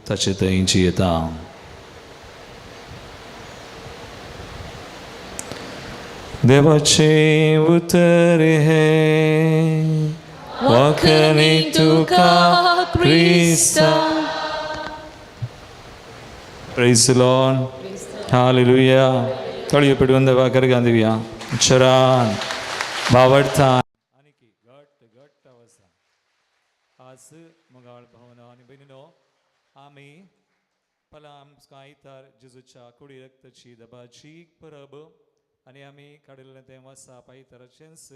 ताचे थंय जियेता. देवाचें उतर हें वखणी तुका क्रिस्ता. Praise the Lord. Hallelujah. तळयो पेटवून देवा करगां दिवया चरान बावडता आनीकी घट घट आसा. आज मोगाळ भावना आनी भयणीनो, आमी पला आमकां आयतार जेजूच्या कुडी रक्ताची दबाची परब आनी आमी काडिल्लें तें वसाप आयताराचेंच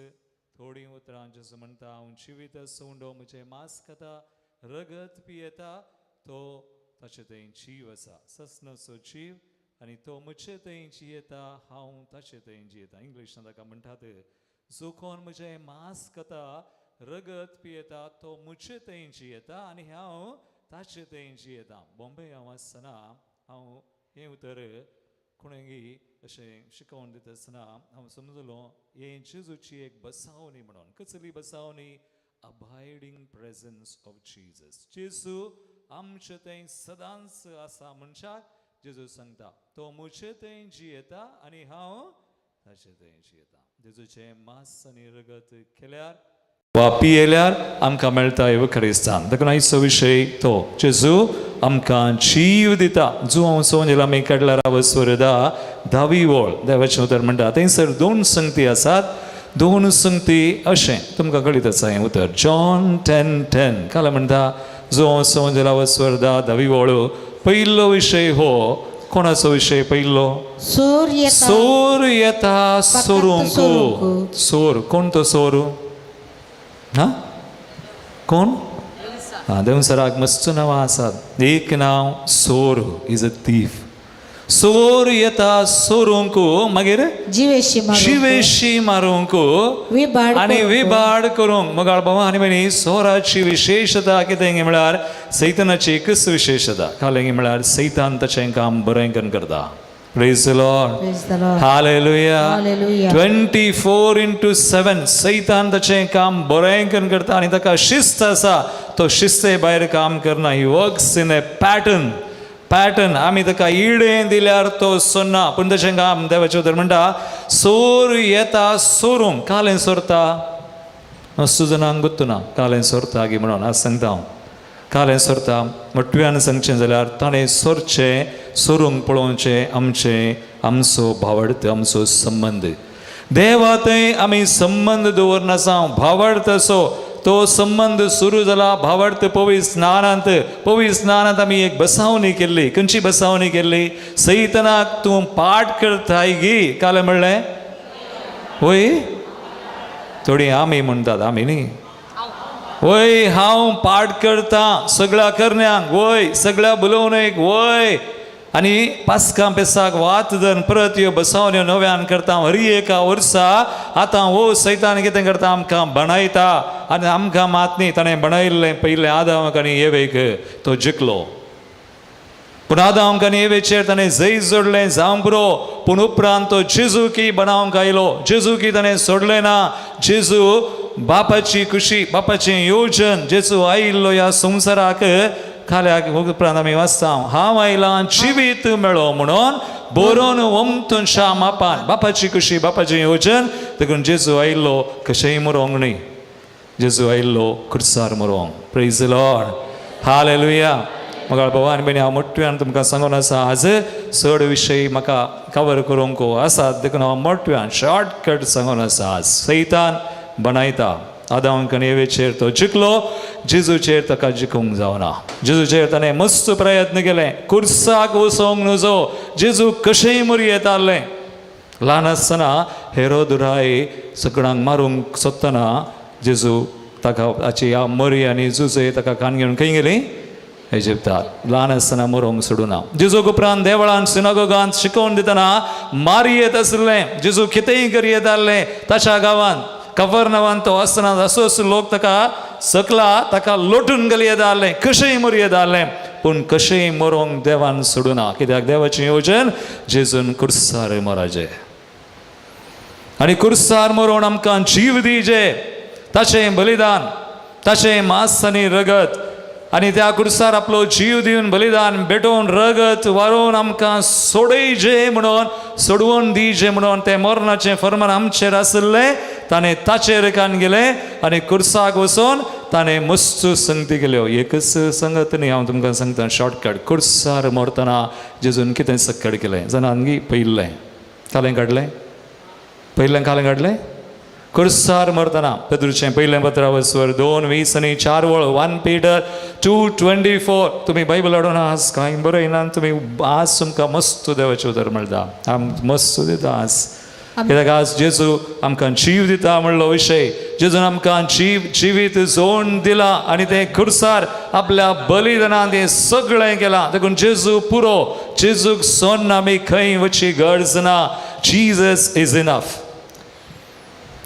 थोडीं उतरां. जेजू म्हणटा, हांव जिवीत सोंडो, म्हजें मांस खाता, रगत पियेता तो ताचे थंय जीव आसा, ससनसो जीव, आनी तो म्हजे थंय जियेता, हांव ताचे थंय जियेता. इंग्लिशान ताका म्हणटात, जो कोण म्हजें मांस खाता, रगत पियेता तो म्हजे थंय जियेता आनी हांव ताचे थंय जियेता. बॉम्बे हांव आसतना हांव हें उतर कोणेंगी अशें शिकोवन दिता आसतना हांव समजलो हें जेजूची एक बसावणी म्हणून. कसली बसावणी? अबायडींग प्रेजन्स ऑफ जिजस. जेजू आमचे थंय सदांच आसा. मनशाक जेजू सांगता, तो म्हजे थंय जियेता आनी हांव ताचे थंय जियेता. जेजूचें मांस आनी रगत केल्यार वा पियेल्यार आमकां मेळटा येवखरिस्तान. देखून आयचो विशय तो जेजू आमकां जीव दिता. जुवांव सोंजेल आमी काडल्यार वस्वरदा धावी वळ देवाचें उतर म्हणटा, थंयसर दोन संगती आसात. दोन संगती अशें तुमकां कळीत आसा हें उतर, जॉन 10:10. काल म्हणटा जुवांव सोंजेला वस्वरदा धावी वळ. पयलो विशय हो कोणाचो विशय पयलो? सोर येता. सोर येता सोरूंक. सोरूंक. सोर कोण तो सोर? हा, कोण? हा, देवसराक मस्त नांवां आसात. एक नांव सोर, is a thief. सोर येता सोरूंक, मागीर जिवेशी मारूंक. शिवेशी मारूंक विबाड आनी करूंक. विबाड करूंक. मोगाळ भावा आनी भयणी, सोराची विशेशता कितें म्हळ्यार सैतानाची एकच विशेशता कालें म्हळ्यार सैतान ताचें काम बरें करून करता. Praise the Lord. Praise the Lord. Hallelujah. Hallelujah. 24x7 सैतान ताचें काम बरें करून करता आनी ताका शिस्त आसा, तो शिस्ते भायर काम करना. He works in a pattern, pattern. आमी ताका इडें दिल्यार तो सोन्ना, पूण तशें काम देवाचें उतर म्हणटा, सोर येता सोरूंक. कालें सोरता मस्त जाणांक गुत्तुना कालें सोरता गी म्हणून. आज सांगता हांव कालें सोरता. मोटव्यान सांगचें जाल्यार ताणें सोरचें, सोरूंक पळोवचें आमचें, आमचो भावडत, आमचो संबंद देवा थंय आमी संबंद दवरनासा. भावार्थ असो तो संबंद सुरू जाला भावार्थ पवित्र स्नानांत. पवित्र स्नानांत आमी एक बसावणी केल्ली. खंयची बसावणी केल्ली? सैतनाक तूं पाठ करताय गी कालें म्हणलें वय. थोडीं आमी म्हणटात, आमी न्ही, वय हांव पाठ करता सगळ्या करण्यांक, वय सगळ्या बुलोवणेक, वय आनी पास्कां पेसाक वात धरून परत ह्यो बसावण्यो नव्यान करता हरी एका वर्सा. आतां हो सैतान कितें करता? आमकां बणायता. आनी आमकां मात न्ही, ताणें बणायल्लें पयलें आदामाक आनी एवेक, तो जिखलो. पूण आदामाक आनी एवेचेर ताणें जैत जोडलें जावं पुरो, पूण उपरांत तो जेजूकी बनावंक आयलो. जेजूकी ताणें सोडलें ना. जेजू बापाची खुशी, बापाचें योजन, जेजू आयिल्लो ह्या संवसाराक. खाल्याक उपरांत आमी वाचता, हांव आयलां जिवीत मेळो म्हणून बरोवन वमतूनशा मापान. बापाची खुशी, बापाचें योजन. देखून जेजू आयिल्लो कशेंय मरोंक न्ही, जेजू आयिल्लो खुर्सार मरोंक. Praise Lord. Hallelujah. मोगाळ भावा आनी भयणी, हांव मोटव्यान तुमकां सांगून आसा, आज चड विशय म्हाका कवर करूंक आसात, देखून हांव मोटव्यान शॉर्टकट सांगून आसा. आज सैतान बनायता. आदांक आनी एवेचेर तो जिखलो, जेजूचेर ताका जिखूंक जावना. जेजूचेर ताणें मस्त प्रयत्न केले, कुर्साक वचोंक नुजो. जेजू कशेंय मरयेतालें. ल्हान आसतना हेरोद राय सगळ्यांक मारूंक सोदतना जेजू ताका ताची ह्या मरी आनी जुजे ताका कान घेवन खंय गेली? इजिप्ताक. ल्हान आसतना मरोंक सोडुना. जेजूक उपरांत देवळान सिनागोगांत शिकोवन दितना मारयेत आसलें. जेजू कितेंय करयेत आहलें. ताच्या गांवांत कफरनवान तो आसतना असो असो लोक ताका सकला ताका लोटून घालयेत आहलें, कशेंय मरयेत आहलें. पूण कशेंय मरोंक देवान सोडुना, कित्याक देवाचें येवजण जेजून कुर्सार मराजे आनी कुर्सार मरोवन आमकां जीव दिजे. ताचें बलिदान, ताचें मांस आनी रगत. आनी त्या कुर्सार आपलो जीव दिवन बलिदान भेटोवन रगत वारोवन आमकां सोडयजे म्हणून, सोडवून दिजे म्हणून तें मरणाचें फर्मान आमचेर आशिल्लें ताणें ताचेर कान गेलें आनी कुर्साक वचून ताणें मस्त संगती केल्यो. एकच संगत न्ही, हांव तुमकां सांगता शॉर्टकट. कुर्सार मरतना जेजून कितें सक्कड केलें जाणां? पयिल्लें कालें काडलें, पयलें कालें काडलें. कुर्सार मरतना पेद्रूचें पयलें पत्र वसवर 2:20 आनी 4 वळ, 1 पीटर 2:24. तुमी बायबल हाडून आज कांय बरयना तुमी. आज तुमकां मस्त देवाचें उतर मेळटा, आम मस्त दिता आज. कित्याक आज जेजू आमकां जीव दिता म्हणलो विशय. जेजून आमकां जीव जिवीत जोड दिला आनी तें खुर्सार आपल्या बलिदानान तें सगळें केलां. देखून जेजू पुरो. जेजूक सोन्न आमी खंय वचची गरज ना. Jesus is enough.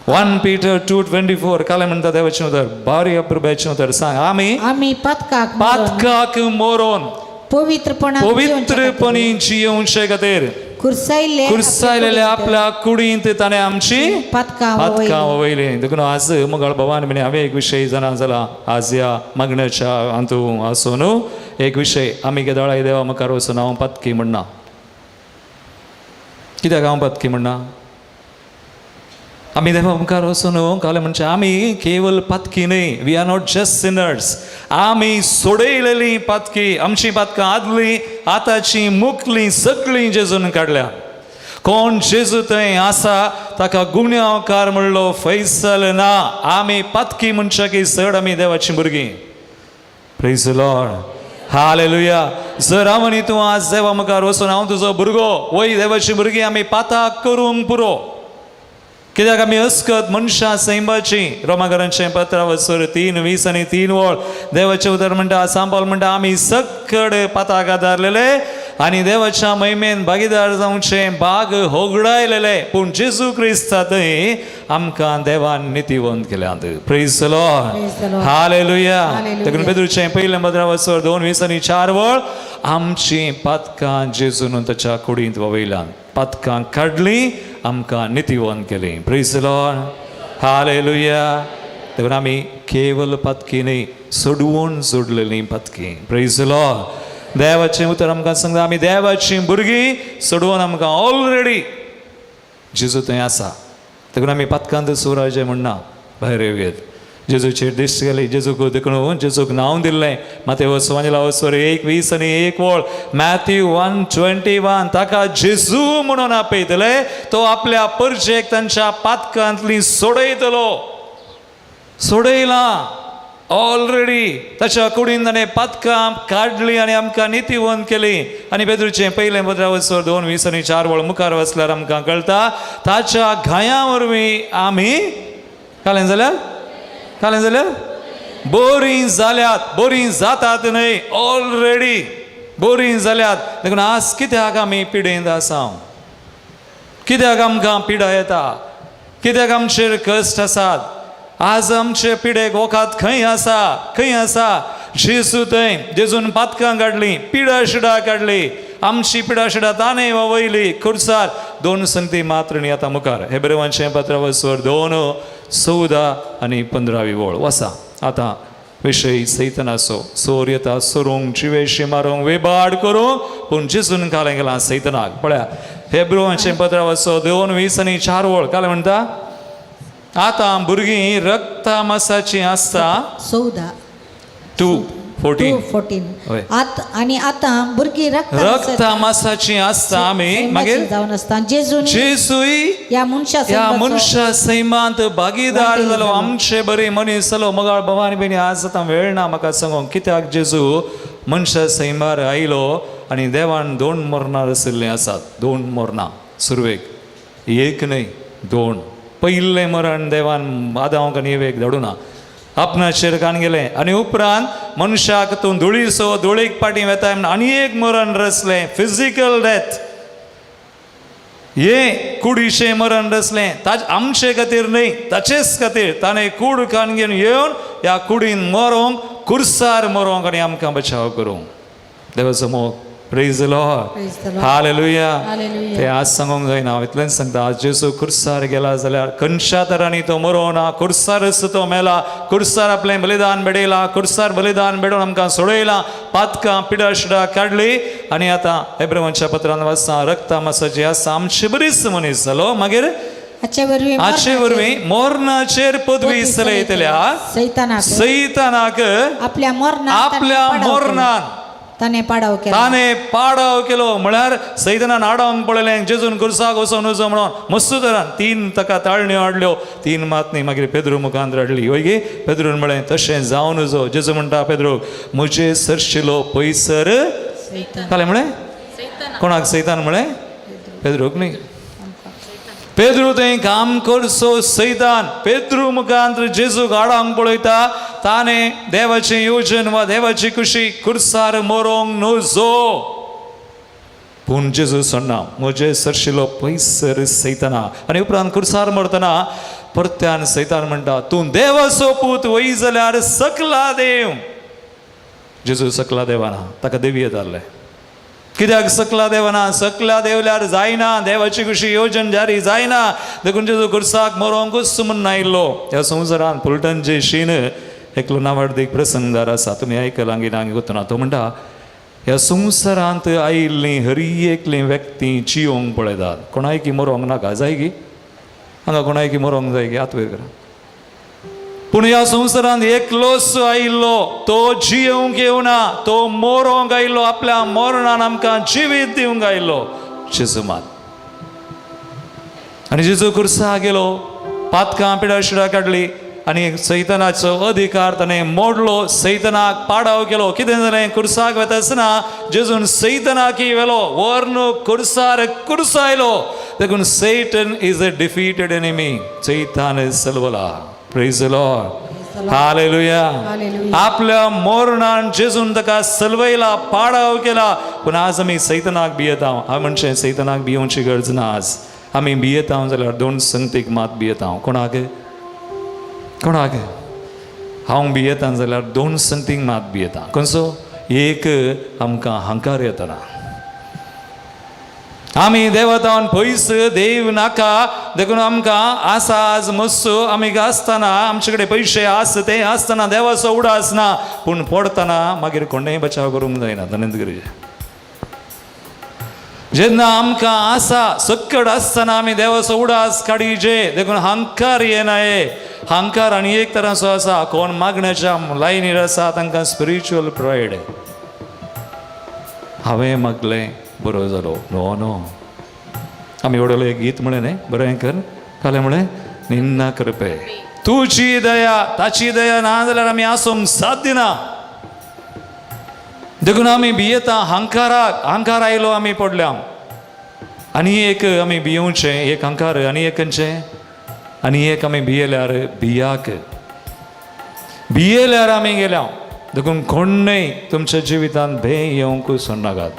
1 Peter 2:24 कालें म्हणटा देवाचें उतर, बारी अप्रुबाचें उतर. सांग आमी आमी पातकाक मरोन, पातकाक मरोन पवित्रपणान पवित्रपणी जियोवचे खातीर कुर्सायले कुर्सायलेल्या आपल्या कुडींत ताणें आमची पातकां पातकां वयली. देखून आज मुगाळ भवान म्हणे हांवें एक विशय जाणा जाला. आज ह्या मागण्याच्या हातूं आसून एक विशय, आमी केदोळाय देवा मुखार वचून हांव पातकी म्हणना. कित्याक हांव पातकी म्हणना? आमी देवा मुखार वचून कालें म्हणजे आमी केवल पातकी न्हय. We are not just sinners. आमी सोडयलेली पातकी. आमची पातकां आदली, आतांची, मुकली, सगळीं जेजून काडल्या. कोण जेजू थंय आसा ताका गुन्यांवकार म्हणलो फैसल ना. आमी पातकी म्हणच्या चड आमी देवाची भुरगीं. Praise Lord, hallelujah. जर हांव आनी तूं आज देवा मुखार वचून हांव तुजो भुरगो, वय देवाची भुरगीं, आमी पाताक करूंक पुरो. कित्याक आमी अस्कत मनशां सैमाची. रोमाकरांचें पत्र वसर 3:20 आनी 3 वळ, देवाचें उतर म्हणटा, सांबाल म्हणटा, आमी सक्कड पाताक आदारलेले आनी देवाच्या महिमेन भागीदार जावचें भाग होगडायलेले, पूण जेजू क्रिस्ता थंय आमकां देवान नितीवंत केल्यात. Praise Lord. Praise the Lord. Hallelujah. Hallelujah. देखून पेद्रूचें पयलें पत्र वसर 2:20 आनी 4 वळ, आमची पातकां जेजून ताच्या कुडींत वयल्यान पातकां काडलीं, आमकां नितीवंत केलीं. Praise Lord, hallelujah. देखून आमी केवल पातकी न्ही, सोडवून जोडलेलीं पातकी. Praise Lord. देवाचें उतर आमकां सांगता आमी देवाचीं भुरगीं. सोडवून आमकां ऑलरेडी जेजू थंय आसा. देखून आमी पातकांत सुराजे म्हणना, भायर येवयेत. जेजूचेर दिश्ट गेली जेजूक, देखून जेजूक नांव दिल्लें. मातेवस वसर 1:20 आनी 1 वळ, मॅथ्यू 1:21, ताका जेजू म्हणून आपयतले, तो आपल्या परजेक तांच्या पातकांतली सोडयतलो. सोडयला ऑलरेडी. ताच्या कुडीन ताणें पातकां काडली आनी आमकां नितीवंत केली. आनी पेद्रूचें पयलें पत्र वसर 2:20 आनी 4 वळ मुखार वचल्यार आमकां कळटा, ताच्या घायां वरवीं आमी कालें जाल्यार, कालें जाल्यार बोरीं जाल्यात. बोरीं जातात न्हय, ऑलरेडी बोरीं जाल्यात. देखून आज कित्याक आमी पिडेंत आसा? कित्याक आमकां पिडा येता? कित्याक आमचेर कश्ट आसात? आज आमचे पिडेक वखद खंय आसा? खंय आसा? जेजू थंय. जेजून पातकां काडली, पिडा शिडा काडली. आमची पिडा शिडा ताणें वयली खुर्सार. दोन संगती मात्र न्ही. आतां मुखार हेब्रेवांचें पत्र वसवर 2:14 आनी 15वी वळ वसा. आतां विशय सैतनाचो. चोर येता सोरूंक, जिवेशी मारूंक, विबाड करूंक, पूण जेजून कालें गेलां सैतनाक. पळया, हेब्रुवांचें पत्र वसो 2:20 आनी 4 वळ, कालें म्हणटा, आतां भुरगीं रक्ता मासाची आसता. 14. Two two 14. 14. हय. आत आणि आतां भुरगीं रक्त रक्ता मासाची आसता आमी, मागीर जावन आसता जेजून जेजूय ह्या मनशा ह्या मनशा सैमांत भागीदार वांटेली जालो, जालो. आमचे बरी मनीस जालो. मगाळ भवानी भयणी, आज आतां वेळ ना म्हाका सांगूंक कित्याक जेजू मनशा सैमार आयलो. आनी देवान दोन मरणां आशिल्लीं आसात, दोन मरणां सुरवेक, एक न्हय, दोन. पयलें मरण देवान आदांक आनी एवेक धाडुना, आपणाचेर कान गेलें. आनी उपरांत मनशाक तूं धुळीसो धुळीक पाटी वेताय म्हण आनी एक मरण रचलें, फिजिकल डेथ. हे कुडीचें मरण रचलें ताज आमचे खातीर न्हय, ताचेच खातीर. ताणें कूड कान घेवन येवन ह्या कुडीन मरोंक, कुर्सार मरोंक आनी आमकां बचाव करूंक. देवाचो मोग. Praise the Lord. Praise the Lord. Hallelujah. Hallelujah. ते आज सांगूंक जायना, हांव इतलेंच सांगता, आज जेजू कुर्सार गेला जाल्यार खंयच्या तरांनी तो मरोना, कुर्सारच तो मेला, कुर्सार आपलें बलिदान भेटयलां, कुर्सार बलिदान भेटोवन आमकां सोडयलां, पातकां पिडाशिडा काडली. आनी आतां एब्रवांच्या पत्रान वाचता, रक्ता मासाची आसा आमचे बरीच मनीस जालो, मागीर हाचे वरवीं हाचे वरवीं मोरणाचेर पदवी चलयतल्या सैतानाक सैतानाक आपल्या मरणान आपल्या मोरणान ताणें पाडाव केलो. ताणे पाडाव केलो. म्हळ्यार सैतानान आडावंक पळयलें, जेजून कुर्साक वचोन वचो म्हणून मस्त तरान तीन ताका ताळण्यो हाडल्यो, तीन मात न्ही, मागीर पेद्रू मुखांत हाडली. वय गे, पेद्रून म्हळें तशें जावन नजो. जेजू म्हणटा पेद्रूक, म्हजे सरशिलो पयसर कालें म्हळें कोणाक सैतान म्हळें? पेद्रूक न्ही. पेद्रू थंय काम करचो सैतान पेद्रू मुखांत जेजूक आडावंक पळयता. ताणें देवाचें योजन वा देवाची कुशी कुर्सार मरोंक नजो, पूण जेजू सोडना, म्हजे सरशिलो पयसर सैताना. आनी उपरांत कुर्सार मरतना परत्यान सैतान म्हणटा, तूं देवाचो पूत वय जाल्यार सकला देव. जेजू सकला देवाना, ताका देवी येताले. कित्याक सकला देवना? सकला देवल्यार जायना, देवाची कुशी योजन जारी जायना. देखून जेजू कुर्साक मरोंकूच म्हूण आयिल्लो. ह्या संवसारान पुलटन जे शीन एकलो नावाडदीक प्रसंगदार आसा, तुमी आयकलां की ना गोतना. तो म्हणटा, ह्या संवसारांत आयिल्लीं हरी एकली व्यक्ती जियोंक पळयतात, कोणायकी मरोंक नाका जाय की, हांगा कोणायकी मरोंक जाय की, हात वयर करा. पूण ह्या संवसारांत एकलोच आयिल्लो, तो जियोंक येवना, तो मरोंक आयिल्लो, आपल्या मरणान आमकां जिवीत दिवंक आयिल्लो जेजू मात. आनी जेजू कुर्सा गेलो, पातकां पिडाशिडा काडली आनी सैतानाचो अधिकार ताणें मोडलो, सैतानाक पाडाव केलो. कितें जालें? कुर्साक वता आसतना जेजून सैतानाक व्हेलो, व्हरून कुर्सार कुर्सायलो. देखून Satan is a defeated enemy. सैतान सलवला. Praise the Lord. Hallelujah. Hallelujah. आपल्या मोरणान जेजून ताका सलवयला, पाडाव केला. पूण आज आमी सैतनाक भियेता. हांव म्हणचें सैतनाक भियोवची गरज ना. आज आमी भियेता जाल्यार दोन संगतीक मात भियेता. कोणाक? कोणाक हांव भियेता जाल्यार दोन संगतीक मात भियेता. खंयचो? एक, आमकां हंकार येतना आमी देवतावन पयस, देव नाका, देखून आमकां आसा आज मस्त आमी आसतना, आमचे कडेन पयशे आस ते आसतना देवाचो उडास ना, पूण पडतना मागीर कोणेय बचाव करूंक जायना. धन्यद गरजे जेन्ना आमकां आसा सक्कड आसतना आमी देवाचो उडास काडीजे. देखून हंकार येना. हे हंकार आनी एक तराचो आसा, कोण मागण्याच्या लायनीर आसा तांकां स्पिरिच्युअल प्रायड, हांवें मागलें बरो जालो. नो नो, आमी वडलो एक गीत म्हळें न्ही, बरें कर कालें म्हळें, निन्ना कृपे तुजी दया, ताची दया ना जाल्यार आमी आसूंक साध्य ना. देखून आमी भियेता हंकाराक. हंकार आयलो आमी पडल्या. आनी एक आमी भियोवचें, एक हंकार आनी एक खंयचें, आनी एक आमी भियेल्यार भियाक, भियेल्यार आमी गेल्या. देखून कोणूय तुमच्या जिवितांत भें येवंक सोडनाकात.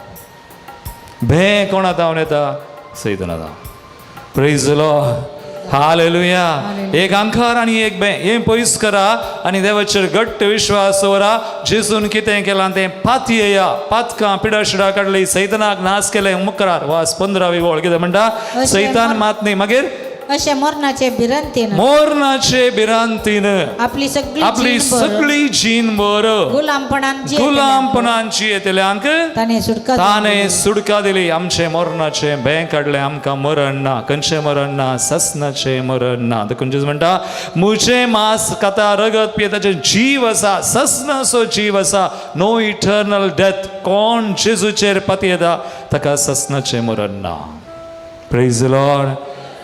भें कोणा धांवन येता? सैताना धांव. Praise Lord. Hallelujah. एक अंकार आनी एक भें हें पयस करा आनी देवाचेर घट्ट विश्वास दवरा. जेजून कितें केलां तें पातयेया. पातकां पिडाशिडा काडली, सैतानाक नाश केलें. मुखरार वास 15वी वळ, कितें म्हणटा? सैतान मात न्ही, मागीर अशें मरणाचे भिरांतीन मोरणाचे भिरांतीन आपली सगळी आपली जीणभर सगळी जीणभर गुलामपणान जियेतल्यांक गुलामपणांची येतल्यांक ताणें सुटका ताणें सुटका दिली. आमचें मरणाचें भें काडलें. आमकां मरण ना. खंयचें मरण ना? ससनाचें मरण ना. देखून जेजू म्हणटा, म्हजें मांस खाता, रगत पिये ताचें जीव आसा, ससनाचो जीव आसा, नो इटर्नल डेथ. कोण जेजूचेर पातयेता ताका ससनाचें मरण ना. Praise Lord.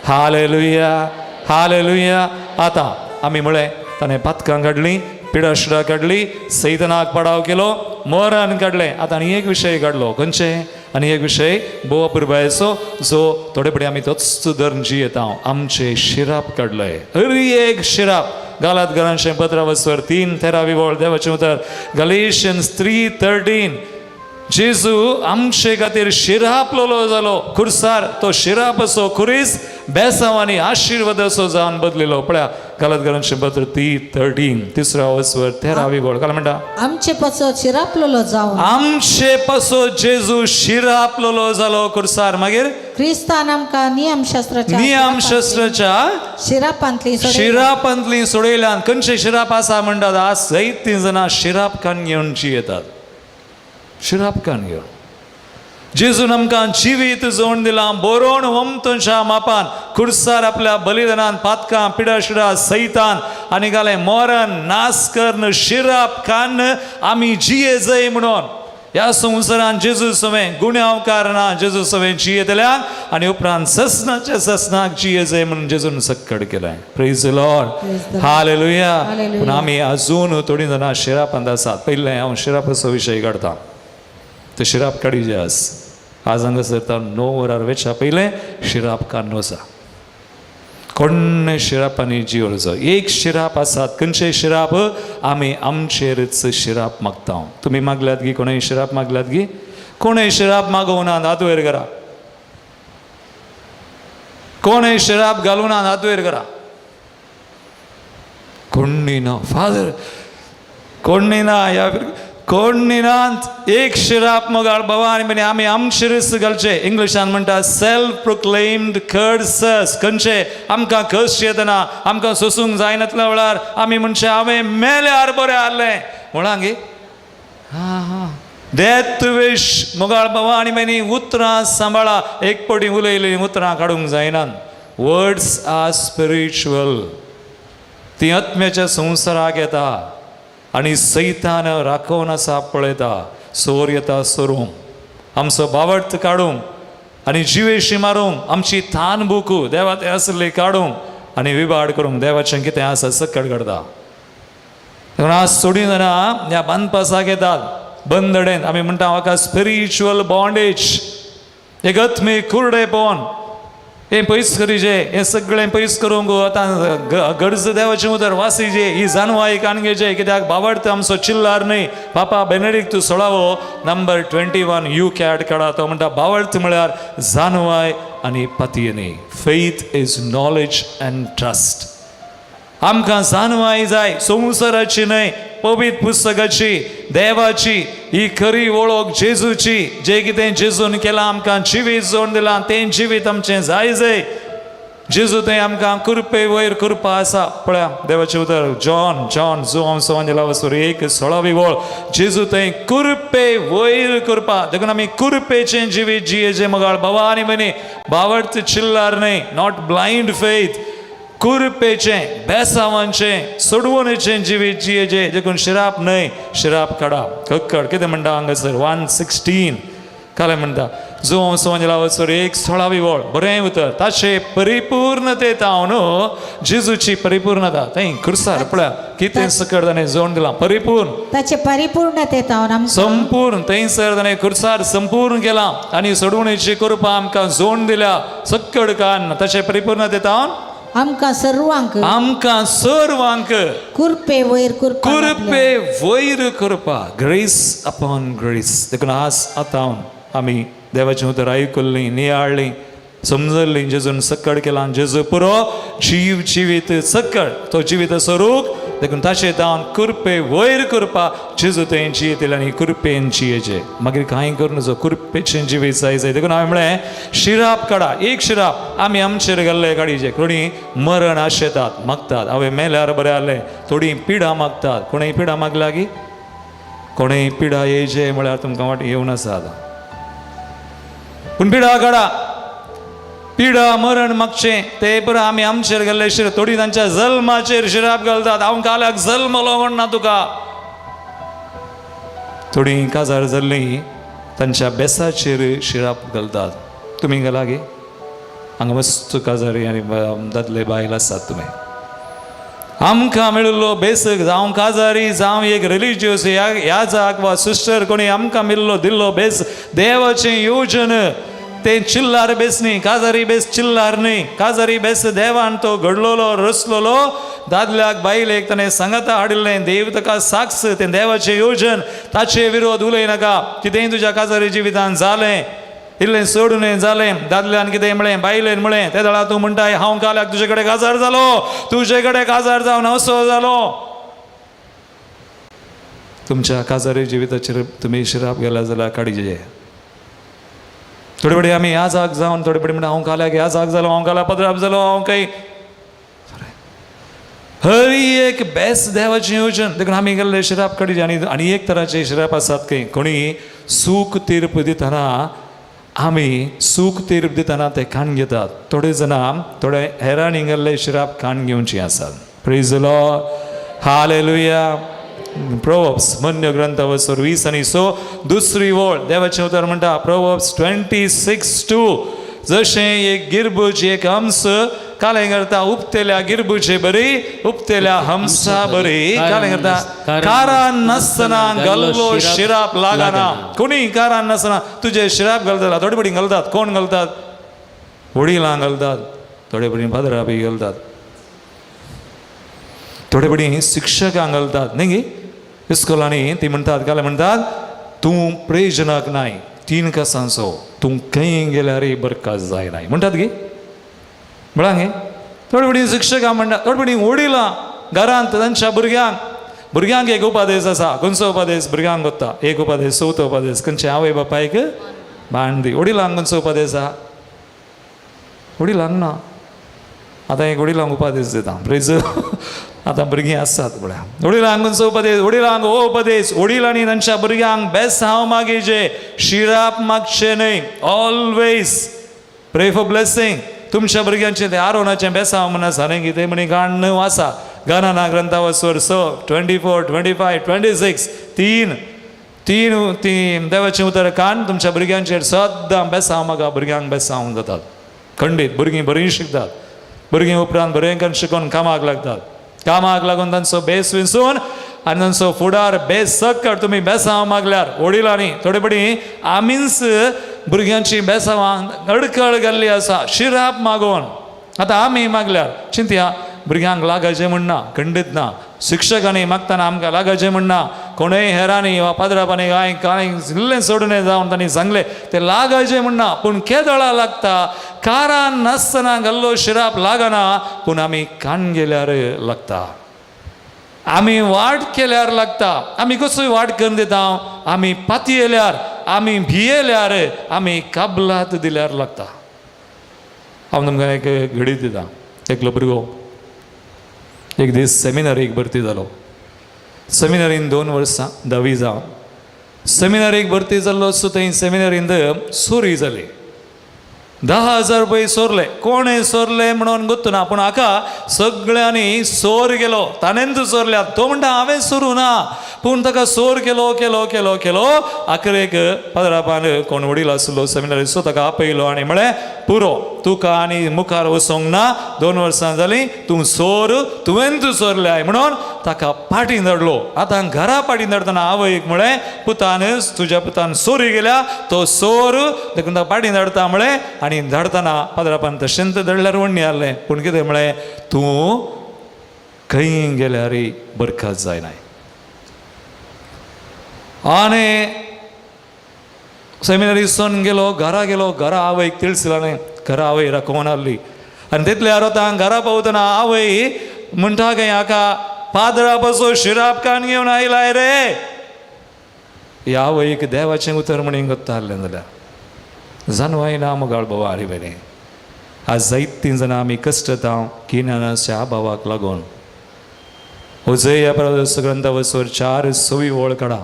Hallelujah. Hallelujah. आतां आमी म्हळें ताणें पातकां काडलीं, पिडाशिडा काडली, सैतनाक पडाव केलो, मरण काडलें. आतां आनी एक विशय काडलो. खंयचे? आनी एक विशय भोव अपुरबायेचो, जो थोडे फुडें आमी तोच धरून जियेता. आमचे शिराप काडले, हर एक शिराप. गालात घरांचें पत्रावस्वर 3 13वी वळ, देवाचें उतर, गलेशियन्स 3:13. जेजू आमचे खातीर शिरापलोलो जालो खुर्सार. तो शिराप असो खुरीस बेसांव आनी आशिर्वादाचो जावन बदलिलो. पळया, गलातकारांचें पत्र 3:13, तिसरो वसवर, 13वी वळ. काय म्हणटा? आमचे पासत शिरापलेलो जावन आमचे पासो जेजू शिरापलोलो जालो खुर्सार. मागीर क्रिस्तान आमकां नियमशास्त्राच्या नियमशास्त्राच्या शिरापांतली सोडयली. शिरापांतली सोडयल्यान. खंयचे शिराप आसा म्हणटात? आज जायतीं जाणां शिराप कान घेवन जियेतात, शिराप कान घेवन. जेजून आमकां जिवीत जोड दिलां बरोवन वमतंच्या मापान खुर्सार आपल्या बलिदानान पातकां, पिडाशिडा, सैतान आनी घालें मरण नास करन शिराप कान आमी जिये जय म्हणून ह्या संवसारान जेजू सवें गुन्यांवकार ना, जेजू सवें जियेतल्यान आनी उपरांत ससनाच्या ससनाक जिये जय म्हणून जेजून सक्कड केलें. Praise Lord. Praise the Lord. Hallelujah. Hallelujah. पूण आमी अजून थोडीं जाणां शिरापांत आसात. पयलें हांव शिरापाचो विशय काडटा. ते शिराप काडीचे आज. आज हांगासर तर 9 वरार वेच्या पयलें शिराप काडून वचा. कोण्ण शिरापांनी जिवचो. एक शिराप आसात. खंयचे शिराप? आमी आमचेरच शिराप मागता. तुमी मागल्यात गी? कोणूय शिराप मागल्यात गी? कोणूय शिराप मागोवना, हात वयर करा. कोणूय शिराप घालूना, हात वयर करा. कोण्णी ना फादर, कोण्णी ना ह्या, कोण्णी ना. एक शिराप मोगाळ बाबा आनी भयणी, आमी आमचेरच घालचे. इंग्लिशान म्हणटा सेल्फ प्रोक्लेम्ड कर्सस. खंयचे आमकां कस येतना, आमकां सोसूंक जायनातल्या वेळार आमी म्हणचे हांवें मेल्यार बरें आहलें म्हणा गे. हा हा, डेथ विश. मोगाळ बाबा आनी भयणी, उतरां सांबाळा. एक पटी उलयलीं उतरां काडूंक जायनात. Words are spiritual. ती आत्म्याच्या संवसाराक येता आनी सैतान राखोवन आसा, पळयता. सोर येता सोरूंक, आमचो बावट काडूंक आनी जिवेशी मारूंक, आमची थान बुकू देवा ते आसली काडूंक आनी विबाड करूंक. देवाचें कितें आसा सकट काडटा. देखून आज थोडीं जाणां ह्या बांदपासाक येतात बंदडेन. आमी म्हणटा म्हाका स्पिरिच्युअल बॉन्डेज, एक आत्मीक कुरडेपण, हें पयस करीजे. हें सगळें पयस करूंक आतां गरज देवाचें उतर वासीजे, ही जानवाय कान घेवचे. कित्याक बावडत आमचो चिल्लार न्हय. पापा बेनेडिक्तू 16वो, नंबर 21, you cat काडा. तो म्हणटा बावडत म्हळ्यार जानवाय आनी पतयेनी. Faith is knowledge and trust. आमकां जानवाय जाय, संवसाराची न्हय, पवित्र पुस्तकाची, देवाची ही खरी वळख जेजूची. जे कितें जेजून केलां, आमकां जिवीत जोड दिलां, तें जिवीत आमचें जाय जाय. जेजू थंय आमकां कृपे वयर कृपा आसा. पळया देवाचें उतर, जॉन जॉन जुवांव सवांजेला वसर 1, 16वी वळ. जेजू थंय कृपे वयर कृपा. देखून आमी कृपेचें जिवीत जियेचें मगाळ बाबा आनी भयणी. बावडत चिल्लार न्हय, not blind faith. कुरपेचें, बेसावांचें, सोडवणेचें जिवीत जियेचें. देखून शिराप न्हय, शिराप काडा कक्कड. कितें म्हणटा हांगासर 1:16? कालें म्हणटा जुवांव सवांजेला वसर 1, 16वी वळ. बरें उतर. ताचे परिपूर्णते तावन, जेजूची परिपूर्णता थंय खुर्सार पळया कितें सकट ताणें जोड दिलां परिपूर्ण. ताचे परिपूर्णते तावन आमकां संपूर्ण थंयसर ताणें खुर्सार संपूर्ण केलां आनी सोडवणेची कृपा आमकां जोड दिल्या सक्कड कान. ताचे परिपूर्णते तावन आमकां सर्वांक आमकां सर्वांक कुरपे वयर कृपा लाभल्या. कृपे वयर कृपा, ग्रेस अपॉन ग्रेस. देखून आज आतां आमी देवाचें उतर आयकुल्लीं, नियाळ्ळीं, समजल्लीं. जेजून सक्कड केलां. जेजू पुरो जीव जिवीत सक्कड, तो जिवीत स्वरूप. देखून ताचें तावन कृपे वयर कृपा. जेजू थंय जियेतले आनी कृपेन जियेचे. मागीर कांय करूं नजो. कृपेचें जिवीत जाय जाय. देखून हांवें म्हणलें शिराप काडा. एक शिराप आमी आमचेर घाल्ले काडीचे. कोणी मरण आशेतात, मागतात, हांवें मेल्यार बरें आहलें. थोडीं पिडा मागतात. कोणूय पिडा मागला की? कोणूय पिडा येयचे म्हळ्यार तुमकां वाट येवन आसा आतां. पूण पिडा काडा. पिडा मरण मागचें ते पुरो आमी आमचेर घाल्ले शिर. थोडीं तांच्या जल्माचेर शिराप घालतात, हांव काल्याक जल्मलो म्हण ना तुका. थोडीं काजार जाल्लीं तांच्या बेसाचेर शिराप घालतात. तुमी घाला गे? हांगा मस्त काजारी आनी दादले बायल आसात तुमी. आमकां मेळिल्लो बेसक, जावं काजारी, जावं एक रिलिजियस ह्या याजाक वा सिस्टर, कोणी आमकां मेळिल्लो दिल्लो बेस देवाचें योजन. ते चिल्लार बेस न्ही, काजारी बेस चिल्लार न्ही. काजारी बेस देवान तो घडलोलो रचलोलो. दादल्याक बायलेक ताणें सांगाता हाडिल्लें. देव ताका साक्ष, तें देवाचें योजन. ताचे विरोध उलयनाका. कितेंय तुज्या काजारी जिवितान जालें, इल्लें सोडून जालें, दादल्यान कितें म्हळें, बायलेन म्हळें, ते वेळार तूं म्हणटाय हांव काल्याक तुजे कडेन काजार जालो, तुजे कडेन काजार जावन असो जालो. तुमच्या काजारी जिविताचेर तुमी शिराप गेला जाल्यार काडीचे. थोडे फुडें आमी ह्या जाग जावन थोडे फुडें म्हणटा हांव काल्याक ह्या जाग जालो, हांव काल्याक पदराप जालो, हांव काही हरी एक बेस देवाचें योजन. देखून आमी गेल्ले शिराप काडीचे. आनी आनी एक तराचे शिराप आसात खंय कोणी सूख तीर्प दितना, आमी सूख तीर्प दितना ते खाण घेतात. थोडे जाणां थोडे हेरांनी गेल्ले शिराप खाण घेवची आसात. Praise Lord, hallelujah. Proverbs मन्य ग्रंथ वसर 20 आनी 6 दुसरी वळ देवाचें उतर म्हणटा, प्रोवर्ब्स 26:2, जशें एक गिरबूज एक हंस कालें करता उपतेल्या गिरबुजे बरी उपतेल्या हंसा बरी कालें करता कारान नासतना गल्लो शिराप लागना. कोणी कारान नासतना तुजे शिराप घालता. थोडे पडी घालतात. कोण घालतात? वडिलां घालतात, थोडे पडी पाद्रा बी घालतात, थोडे पडी शिक्षकांक घालतात न्ही गे इस्कोलांनी. ती म्हणटात काल म्हणटात तूं प्रयोजनाक नाय, तीन कसांचो तूं खंय गेल्यार बरखास्त जायनाय म्हणटात गे. म्हळां गे थोडे पडी शिक्षकां म्हणटात, थोडे पडी वडिलां घरांत तांच्या भुरग्यांक. भुरग्यांक एक उपादेश आसा. खंयचो उपादेश भुरग्यांक वता? एक उपादेश, चवथो उपादेश खंयचे? आवय बापायक बांदी. वडिलांक खंयचो उपादेश आहा? वडिलांक ना. आतां एक वडिलांक उपादेश दिता. प्रेज आतां भुरगीं आसात म्हळ्यार वडिलांक खंयचो उपदेश? वडिलांक हो उपदेश, वडिलांनी तांच्या भुरग्यांक बेसांव मागीचे, शिराप मागचें न्हय. ऑलवेज प्रे फॉर ब्लेसिंग तुमच्या भुरग्यांचें. तें आरोनाचें बेसांव म्हण आसा न्ही कितें म्हणी काण्ण आसा. गणना ग्रंथावसर 6, 24, 25, 26, तीन तीन तीन देवाचें उतर कान तुमच्या भुरग्यांचेर सद्दां बेसांव मागा. भुरग्यांक बेसांव जातात खंडीत. भुरगीं बरीं शिकतात. भुरगीं उपरांत बरें करून शिकोवन कामाक लागतात. कामाक लागून तांचो बेस विंचून आनी तांचो फुडार बेस सक्कड तुमी बेसांव मागल्यार वडिलांनी. थोडे पडी आमीच भुरग्यांची बेसांवां अडकळ गेल्ली आसा शिराप मागोवन. आतां आमी मागल्यार चिंतया, भुरग्यांक लागाचें म्हण ना, खंडीत ना. शिक्षकांनी मागतना आमकां लागाचें म्हण ना. कोणूय हेरांनी वा पाद्रापांनी कांय कांय इल्लें सोडून जावन तांणी सांगलें तें लागाचें म्हण ना. पूण केदळा लागता? कारान नासतना घाल्लो शिराप लागना, पूण आमी कान गेल्यार लागता. आमी वाट केल्यार लागता. आमी कसोय वाट करून दिता. आमी पातयेल्यार, आमी भियेल्यार, आमी कबलात दिल्यार लागता. हांव तुमकां एक घडी दिता. एकलो भुरगो एक दीस सेमिनरीक भरती जालो. सेमिनरीन 2 वर्सां धावी जावन सेमिनरीक भरती जाल्लो. सो थंय सेमिनरींत चोरी जाली. 10,000 रुपये चोरले. कोणें चोरले म्हणून गोत्तू ना, पूण हाका सगळ्यांनी चोर केलो, ताणेंच चोरल्यात. तो म्हणटा हांवें चोरूं ना, पूण ताका चोर केलो केलो केलो केलो. आखरेक पाद्रापान कोण वडील आसलो सेमिनरी, सो ताका आपयलो आनी म्हळें, पुरो, तुका आनी मुखार वचोंक ना, 2 वर्सां जालीं, तूं चोर, तुवें तूं चोरल्याय म्हणून ताका पाटीं धाडलो. आतां घरा पाटीं धाडटना आवयक म्हळें, पुतान, तुज्या पुतान चोरी गेल्या, तो चोर, देखून ताका पाटीं धाडटा म्हळें. आनी धाडटना पाद्रापान तशेंच धाडल्यार वण्णी आहलें, पूण कितें म्हळें, तूं खंय गेल्यार बरखास्त जायनाय. आनी सेमिनरीसून गेलो, घरा गेलो. घरा आवयक तिळसिला न्हय. घरा आवय राखोवन आहली आनी तितल्या रोतां घरा पावतना आवय म्हणटा खंय, हाका पाद्रा पासून शिराप कान घेवन आयलाय रे. ह्या आवयक देवाचें उतर म्हणून गोत्ता आहलें जाल्यार जानवाय ना. मोगाळ बाबा आरी बरें, आज जायतीं जाणां आमी कश्टता गिन्यानाच्या अभावाक लागून. होजय ग्रंथ वसर 4 सवी वळ काडा.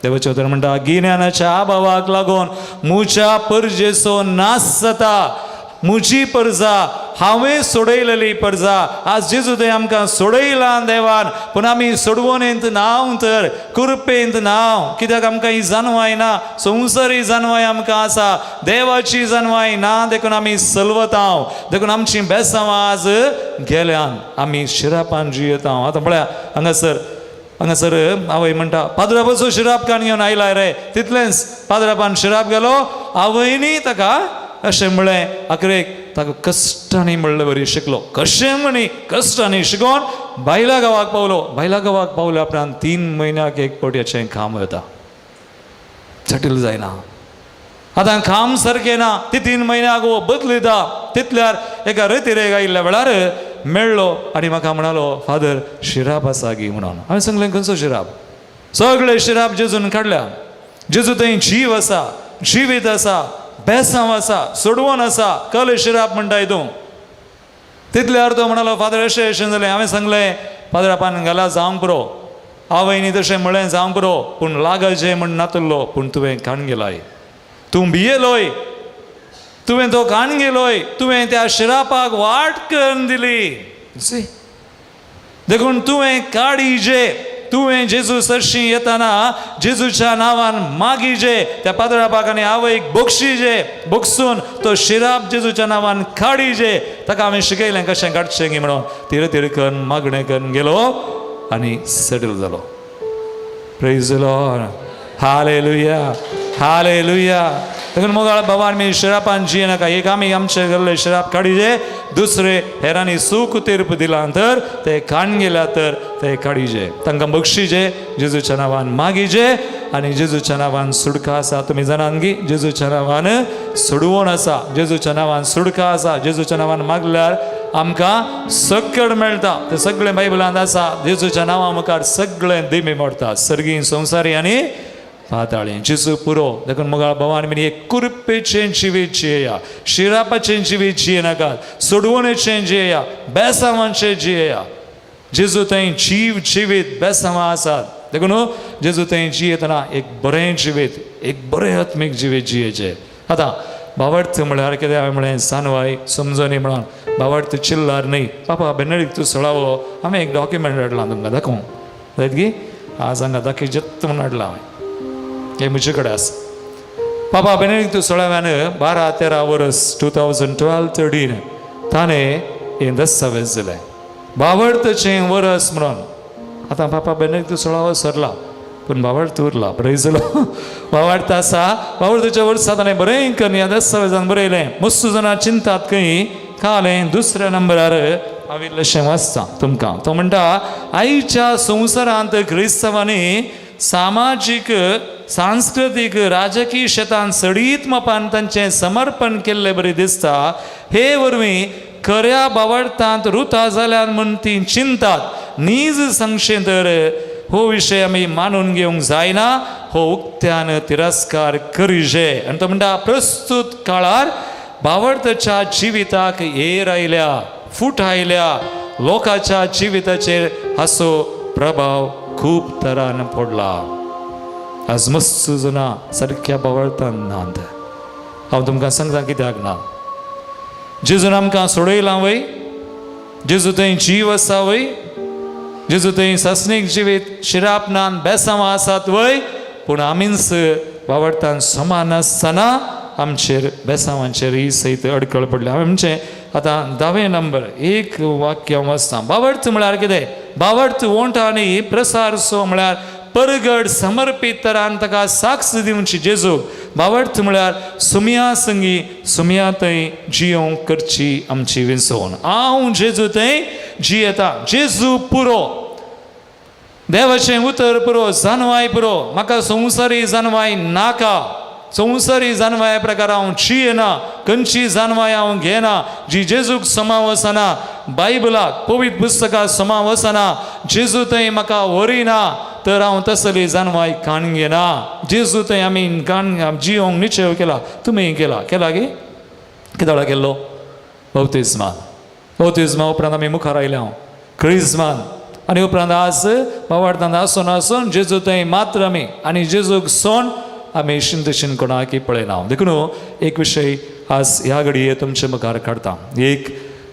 देवाचें उतर म्हणटा, गिन्यानाच्या अभावाक लागून मुच्या परजेचो नाश जाता. मुजी परजा, हांवें सोडयलेली परजा. आज जेजू थंय आमकां सोडयला देवान, पूण आमी सोडवणेंत नांव तर कृपेंत नांव. कित्याक आमकां ही जानवाय ना. संवसारी जानवाय आमकां आसा, देवाची जानवाय ना, देखून आमी सलवतां. देखून आमची बेसांवां आज गेल्यान, आमी शिरापान जियेता. आतां पळया, हांगासर हांगासर आवय म्हणटा, पाद्रापाचो शिराप कान घेवन आयला रे. तितलेंच पाद्रापान शिराप गेलो. आवयनी ताका अशें म्हळें. आखरेक ताका कश्टांनी म्हणले बरी शिकलो, कशें म्हणी कश्टांनी शिकोवन बायला गांवाक पावलो. बायला गांवाक पावल्या उपरांत 3 म्हयन्याक एक फावट हेचें काम वता, सेटल जायना. आतां काम सारकें ना, ती 3 म्हयन्याक हो बदलिता. तितल्यार एका रेतिरेक आयिल्ल्या वेळार मेळ्ळो आनी म्हाका म्हणालो, फादर शिराप आसा गी म्हणून. हांवें सांगलें, खंयचो शिराप? सगळे शिराप जेजून काडल्या. जेजू थंय जीव आसा, जिवीत आसा, बेसांव आसा, सोडवण आसा, कल शिराप म्हणटाय तूं. तितल्यार तो म्हणालो, फादर अशें अशें जालें. हांवें सांगलें, फादर आपान घाला जावंक पुरो, आवयनी तशें म्हळें जावंक पुरो, पूण लागचे म्हण नातुल्लो, पूण तुवें काण गेलाय, तूं भियेलोय, तुवें तो काण गेलोय, तुवें त्या शिरापाक वाट करून दिली. देखून तुवें काडीजे, तुवें जेजू सरशी येताना जेजूच्या नांवान मागीजे, त्या पादरापाक आनी आवयक बक्षीजे, बक्षून तो शिराप जेजूच्या नांवान काडीजे. ताका हांवें शिकयलें कशें काडचें गी म्हणून. तिर तिर करून मागणें करून गेलो आनी सेटल जालो. Praise the Lord, hallelujah, hallelujah. देखून मोगाळ बाबान मी शिरापान जिये नाका. एक आमी आमचे गेल्ले शिराप काडीजे, दुसरे हेरांनी सूख तीर्प दिला तर ते काण गेल्या तर ते काडीजे, तांकां बक्षीजे, जेजूच्या नांवान मागीजे आनी जेजूच्या नांवान सुडका आसा. तुमी जाणात गी जेजूच्या नांवान सोडवण आसा, जेजूच्या नांवान सुडका आसा. जेजूच्या नांवान मागल्यार आमकां सकड मेळटा. तें सगळें बायबलांत आसा. जेजूच्या नांवा मुखार सगळें दिमी मोडटा, सर्गी संवसारी आनी पाताळें. जेजू पुरो. देखून मोगाळ भावान मी एक कुरपेचें जिवीत जियेया, शिरापाचें जिवीत जिये नाकात, सोडवणेचें जियेया, बेसांवाचें जियेया. जेजू थंय जीव जिवीत बेसांवां आसात. देखून जेजू थंय जियेतना एक बरें जिवीत, एक बरें आत्मीक जिवीत जियेचें. आतां भावार्थ म्हळ्यार कितें? हांवें म्हळें सानवाय समजनी म्हणून भावार्थ चिल्लार न्हय. पापा बेनडीक तूं सोळावो, हांवें एक डॉक्युमेंट हाडलां तुमकां दाखोवंक जायत गी? आज हांगा दाखय जत्त म्हणून हाडलां हांवें, हें म्हजे कडेन आसा. पापा बेनेडिक्तू सोळाव्यान 12-13 वर्स 2012-13 ताणें हें दस्तावेज दिलें, भावार्थचें वरस म्हणून. आतां पापा बेनेडिक्तू सोळावो सरला, पूण भावार्थ उरला. प्रेजलो भावार्थ आसा. भावार्थाच्या वर्सा ताणें बरें करून ह्या दस्तावेजान बरयलें. मस्त जाणां चिंतात खंय कालें. दुसऱ्या नंबरार हांव इल्लेशें वाचता तुमकां. तो म्हणटा, आयच्या संवसारांत क्रिस्तांवांनी सामाजीक, सांस्कृतीक, राजकीय शेतान सडीत मापान तांचें समर्पण केल्ले बरी दिसता. हे वरवीं खऱ्या बावडतांत रुता जाल्यार म्हूण ती चिंतात. नीज सांगचें तर हो विशय आमी मानून घेवंक जायना, हो उक्त्यान तिरस्कार करिजे. आनी तो म्हणटा, प्रस्तूत काळार बावडताच्या जिविताक येर आयल्या, फूट आयल्या. लोकांच्या जिविताचेर हाचो प्रभाव खूब तरान पडला. आज मस्त जाणां सारक्या बावळतान नात. हांव तुमकां सांगता कित्याक ना. जेजून आमकां सोडयलां वय? जेजू थंय जीव आसा वय? जेजू थंय सासणीक जिवीत शिराप नान बेसांवां आसात वय? पूण आमीच बावडतान समान आसतना आमचेर बेसांवांचेर ही सयत अडकळ पडल्या. हांवें म्हणचें आतां धावें नंबर एक वाक्य हांव वाचता. बावडत म्हळ्यार कितें? बावडत वोंट आनी प्रसार सो म्हळ्यार परगड समर्पीत तरान ताका साक्ष दिवची जेजूक. बावडत म्हळ्यार सुमया संगी सुमया थंय जियोंक करची आमची विंचवण. हांव जेजू थंय जियेता. जेजू पुरो, देवाचें उतर पुरो, जानवाय पुरो. म्हाका संवसारी जानवाय नाका. संवसारी जानवाय प्रकार हांव जियेना. खंयची जानवाय हांव घेना जी जेजूक समा वचना, बायबलाक पवित्र पुस्तकाक समा वचना, जेजू थंय म्हाका व्हरिना तर हांव तसली जानवाय काण घेना. जेजू थंय आमी काण जियोंक निश्चय केला. तुमी केला? केला गी? कित्याक केल्लो? बौतिज्मान. बौतिज्मा उपरांत आमी मुखार आयले हांव क्रिज्मान आनी उपरांत आज बावाडतान आसून आसून जेजू थंय मात्र आमी आनी जेजूक सोण आमी शिंदशीन कोणाकी पळयना. देखून एक विशय आज ह्या घडये तुमचे मुखार काडटा. एक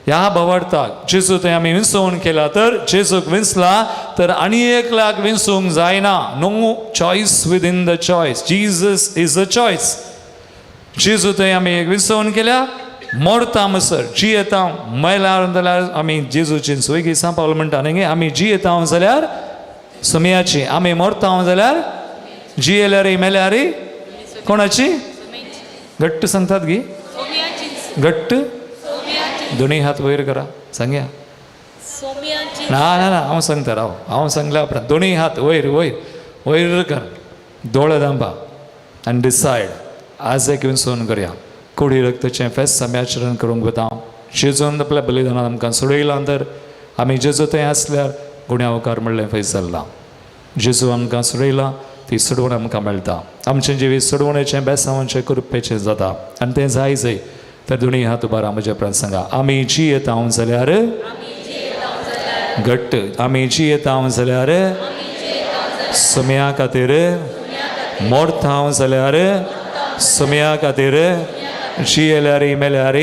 ह्या भावार्थाक जेजू थंय आमी विंचोवन केला तर जेजूक विंचला तर आनी एकल्याक विंचूंक जायना. No choice within the choice. Jesus is a choice. जेजू थंय आमी एक विंचोवन केल्या, मोरता मसर जियेता मेल्यार जाल्यार आमी जेजूची सोयगी. सांव पावल म्हणटा न्ही, आमी जियेता जाल्यार सुमयाची, आमी मोरता जाल्यार जियेल्यार मेल्यार कोणाची? घट्ट सांगतात गी? घट्ट दोनी हात वयर करा सांगया. ना ना ना, हांव सांगता राव, हांव सांगल्या उपरांत दोनी हात वयर वयर वयर कर, दोळे दांबा आनी डिसायड आज एक विसवण करया. कुडी रक्ताचें फेस्त आमी आचरण करूंक वता. जेजून आपल्या बलिदानान आमकां सोडयलां तर आमी जेजू थंय आसल्यार गुण्यावकार म्हणलें फैस जाल्लां. जेजू आमकां सोडयलां ती सोडवण आमकां मेळटा. आमचें जिवीत सोडवणेचें बेसांवाचें कृपेचें जाता आनी तें जाय जाय तर दोनी हात उबारा म्हज्या उपरांत सांगा. आमी जियेता जाल्यार घट्ट, आमी जियेता जाल्यार सुम्या खातीर, मोरता जाल्यार सुम्या खातीर, जियेल्यार मेल्यार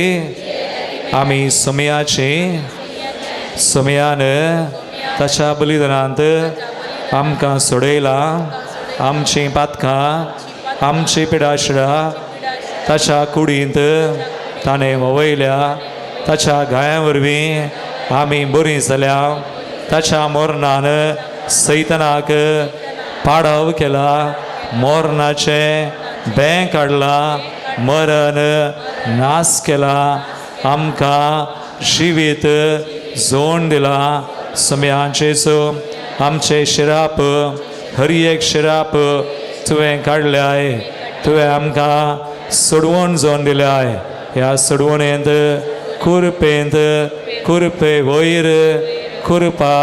आमी सुम्याची, सुम्यान ताच्या बलिदानांत आमकां सोडयलां. आमचीं पातकां, आमची पिडाशिडा ताच्या कुडींत ताणें वयल्या. ताच्या घायां वरवीं आमी बरीं जाल्या. ताच्या मोरणान सैतनाक पाडव केला, मोरणाचें बें काडला, मरण नास केला, आमकां जिवीत जोण दिला. सुम्यांचेचो आमचे शिराप, हर एक शिराप तुवें काडल्याय. तुवें आमकां सोडवण जोन दिल्याय. ह्या सोडवणेंत कुरपेंत कुरपे वयर कुरपा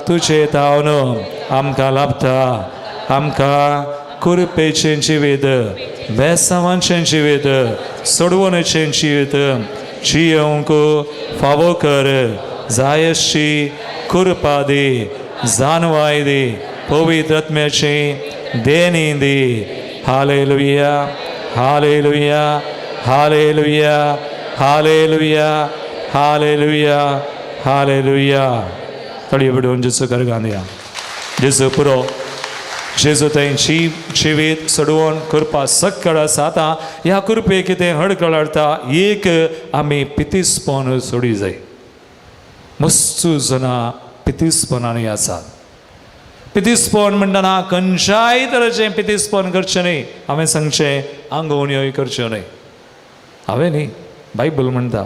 तुजे तावन आमकां लाभता. आमकां कुरपेचें जिवीत, बेसांवाचें जिवीत, सोडवणेचें जिवीत जियोवंक फावो कर. जायशी कुरपा दी, जानवाय दी, पवित्र आत्म्याची देणी दी. Hallelujah, hallelujah, hallelujah, hallelujah, hallelujah, hallelujah. तळी बिडोवन जेजू करगान दिया. जेजू पुरो, जेजू थंय जिवीत सोडवण करपा सक्कड आसा. आतां ह्या कुरपे कितें हडकळ हाडटा, एक आमी पितीसपण सोडी जाय. मस्तू जाणां पितीसपणांनी आसात. पितीसपण म्हणटना खंयच्याय तरेचें पितीसपण करचें न्हय. हांवें सांगचें आंगोवण्योय करच्यो न्हय. हांवें न्ही, बायबल म्हणटा.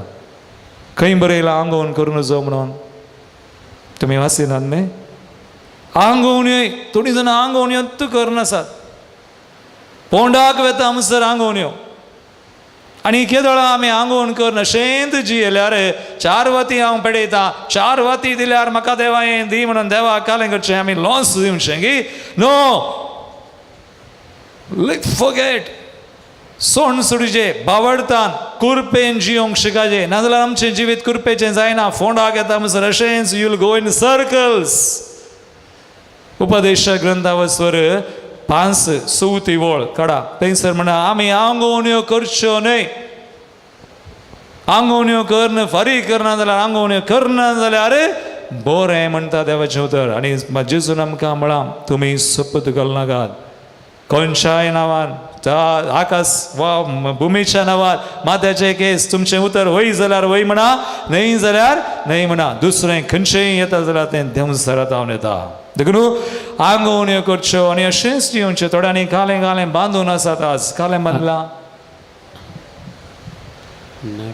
खंय बरयलां आंगोवन करूं नजो म्हणून? तुमी वाचिनात न्ही? आंगोवण्योय थोडीं जाणां आंगोवण्यो तूं करनासात. पोंडाक वेता आमसर आंगोवण्यो आनी केदळा आमी आंगोवन करना शेंत जियेल्यार चार वाती हांव पेडयता, चार वाती दिल्यार म्हाका देवा हें दी म्हणून देवाक कालें करचें, आमी लॉस दिवचें की नो फॉगेट. सोण सोडचे, बावडतान कुरपेन जियोंक शिकाचे, नाजाल्यार आमचें जिवीत कुरपेचें जायना. फोंडाक येता म्हणसर अशेंच you'll go in circles. उपदेश ग्रंथावस्वर 5 चवथी वळ काडा. थंयसर म्हणा आमी आंगोवण्यो करच्यो न्हय. आंगोवण्यो करन फारीक करना जाल्यार, आंगोवण्यो करना जाल्यार बरें म्हणटा देवाचें उतर. आनी जेजून आमकां म्हळां तुमी सोपूत घालनाकात खंयच्याय नांवान, आकाश वा भुमीच्या नांवान, माथ्याचे केस. तुमचें उतर वय जाल्यार वय म्हणा, न्हय जाल्यार न्हय म्हणा. दुसरें खंयचेंय येता जाल्यार तें देंवसरात हांव येता. देखून आंगोवण्यो करच्यो आनी अशेंच दिवचें. थोड्यांनी कालें कालें बांदून आसात आज कालें बांदलां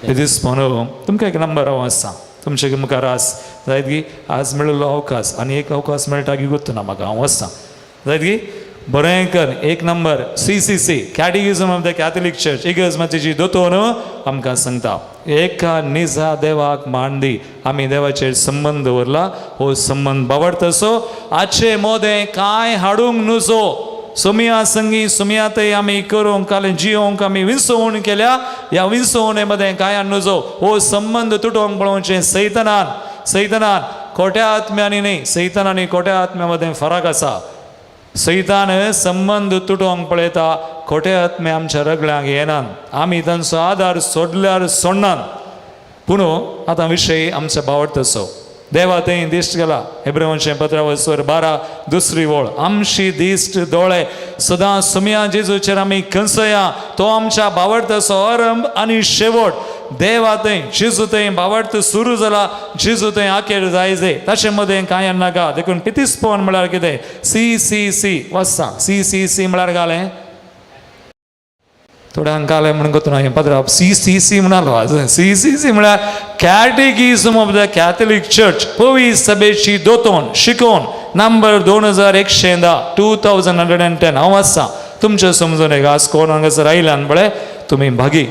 पिदीसपण. तुमकां एक नंबर हांव आसा तुमचे मुखार आज जायत गी. आज मेळिल्लो अवकाश आनी एक अवकाश मेळटा की गोत्त ना म्हाका. हांव वचता जायत गी. बरें कर. एक number CCC, Catechism of the Catholic Church, इगर्ज मातीची दोतोर आमकां सांगता एका निजा देवाक मान दी. आमी देवाचेर संबंद दवरला, हो संबंद बावडतसो आजचे मोदें कांय हाडूंक नुजो. सुमया संगी सुमया थंय आमी करूंक कालें जियोंक आमी विसवण केल्या. ह्या विसवणे मदें कांय नुजो. हो संबंद तुटोवंक पळोवचें सैतनान, सैतनान खोट्या आत्म्यांनी न्ही. सैतान आनी खोट्या आत्म्या मदें फरक आसा. सैतान संबंद तुटोवंक पळयता. खोटे आत्मे आमच्या रगल्यांक येनात, आमी तांचो आदार सोडल्यार सोडनात. पूण आतां विशय आमचो बावडतसो देवा थंय दिश्ट गेला. हेब्रेवांचें पत्रावस्वर 12 दुसरी वळ. आमची दिश्ट दोळे सदां सुमया जेजूचेर आमी खंसया, तो आमच्या बावडतसो आरंभ आनी शेवट. देवा थंय जेजू थंय बावडत सुरू जाला, जेजू थंय आखेर जाय जाय. ताचे मदें कांय नाका. देखून पितीसपण म्हळ्यार कितें? CCC वाचा. CCC म्हळ्यार घालें. थोड्यांक कालें म्हणून कोत्तना हें पाद्रा सी सी सी म्हणालो. सी सी सी म्हळ्यार catechism of the Catholic church, पवी सभेची दोतोन शिकोवन नंबर 2110, 2110. हांव वाचता तुमचें समजून एक. आज कोण हांगासर आयल्यान पळय तुमी भागी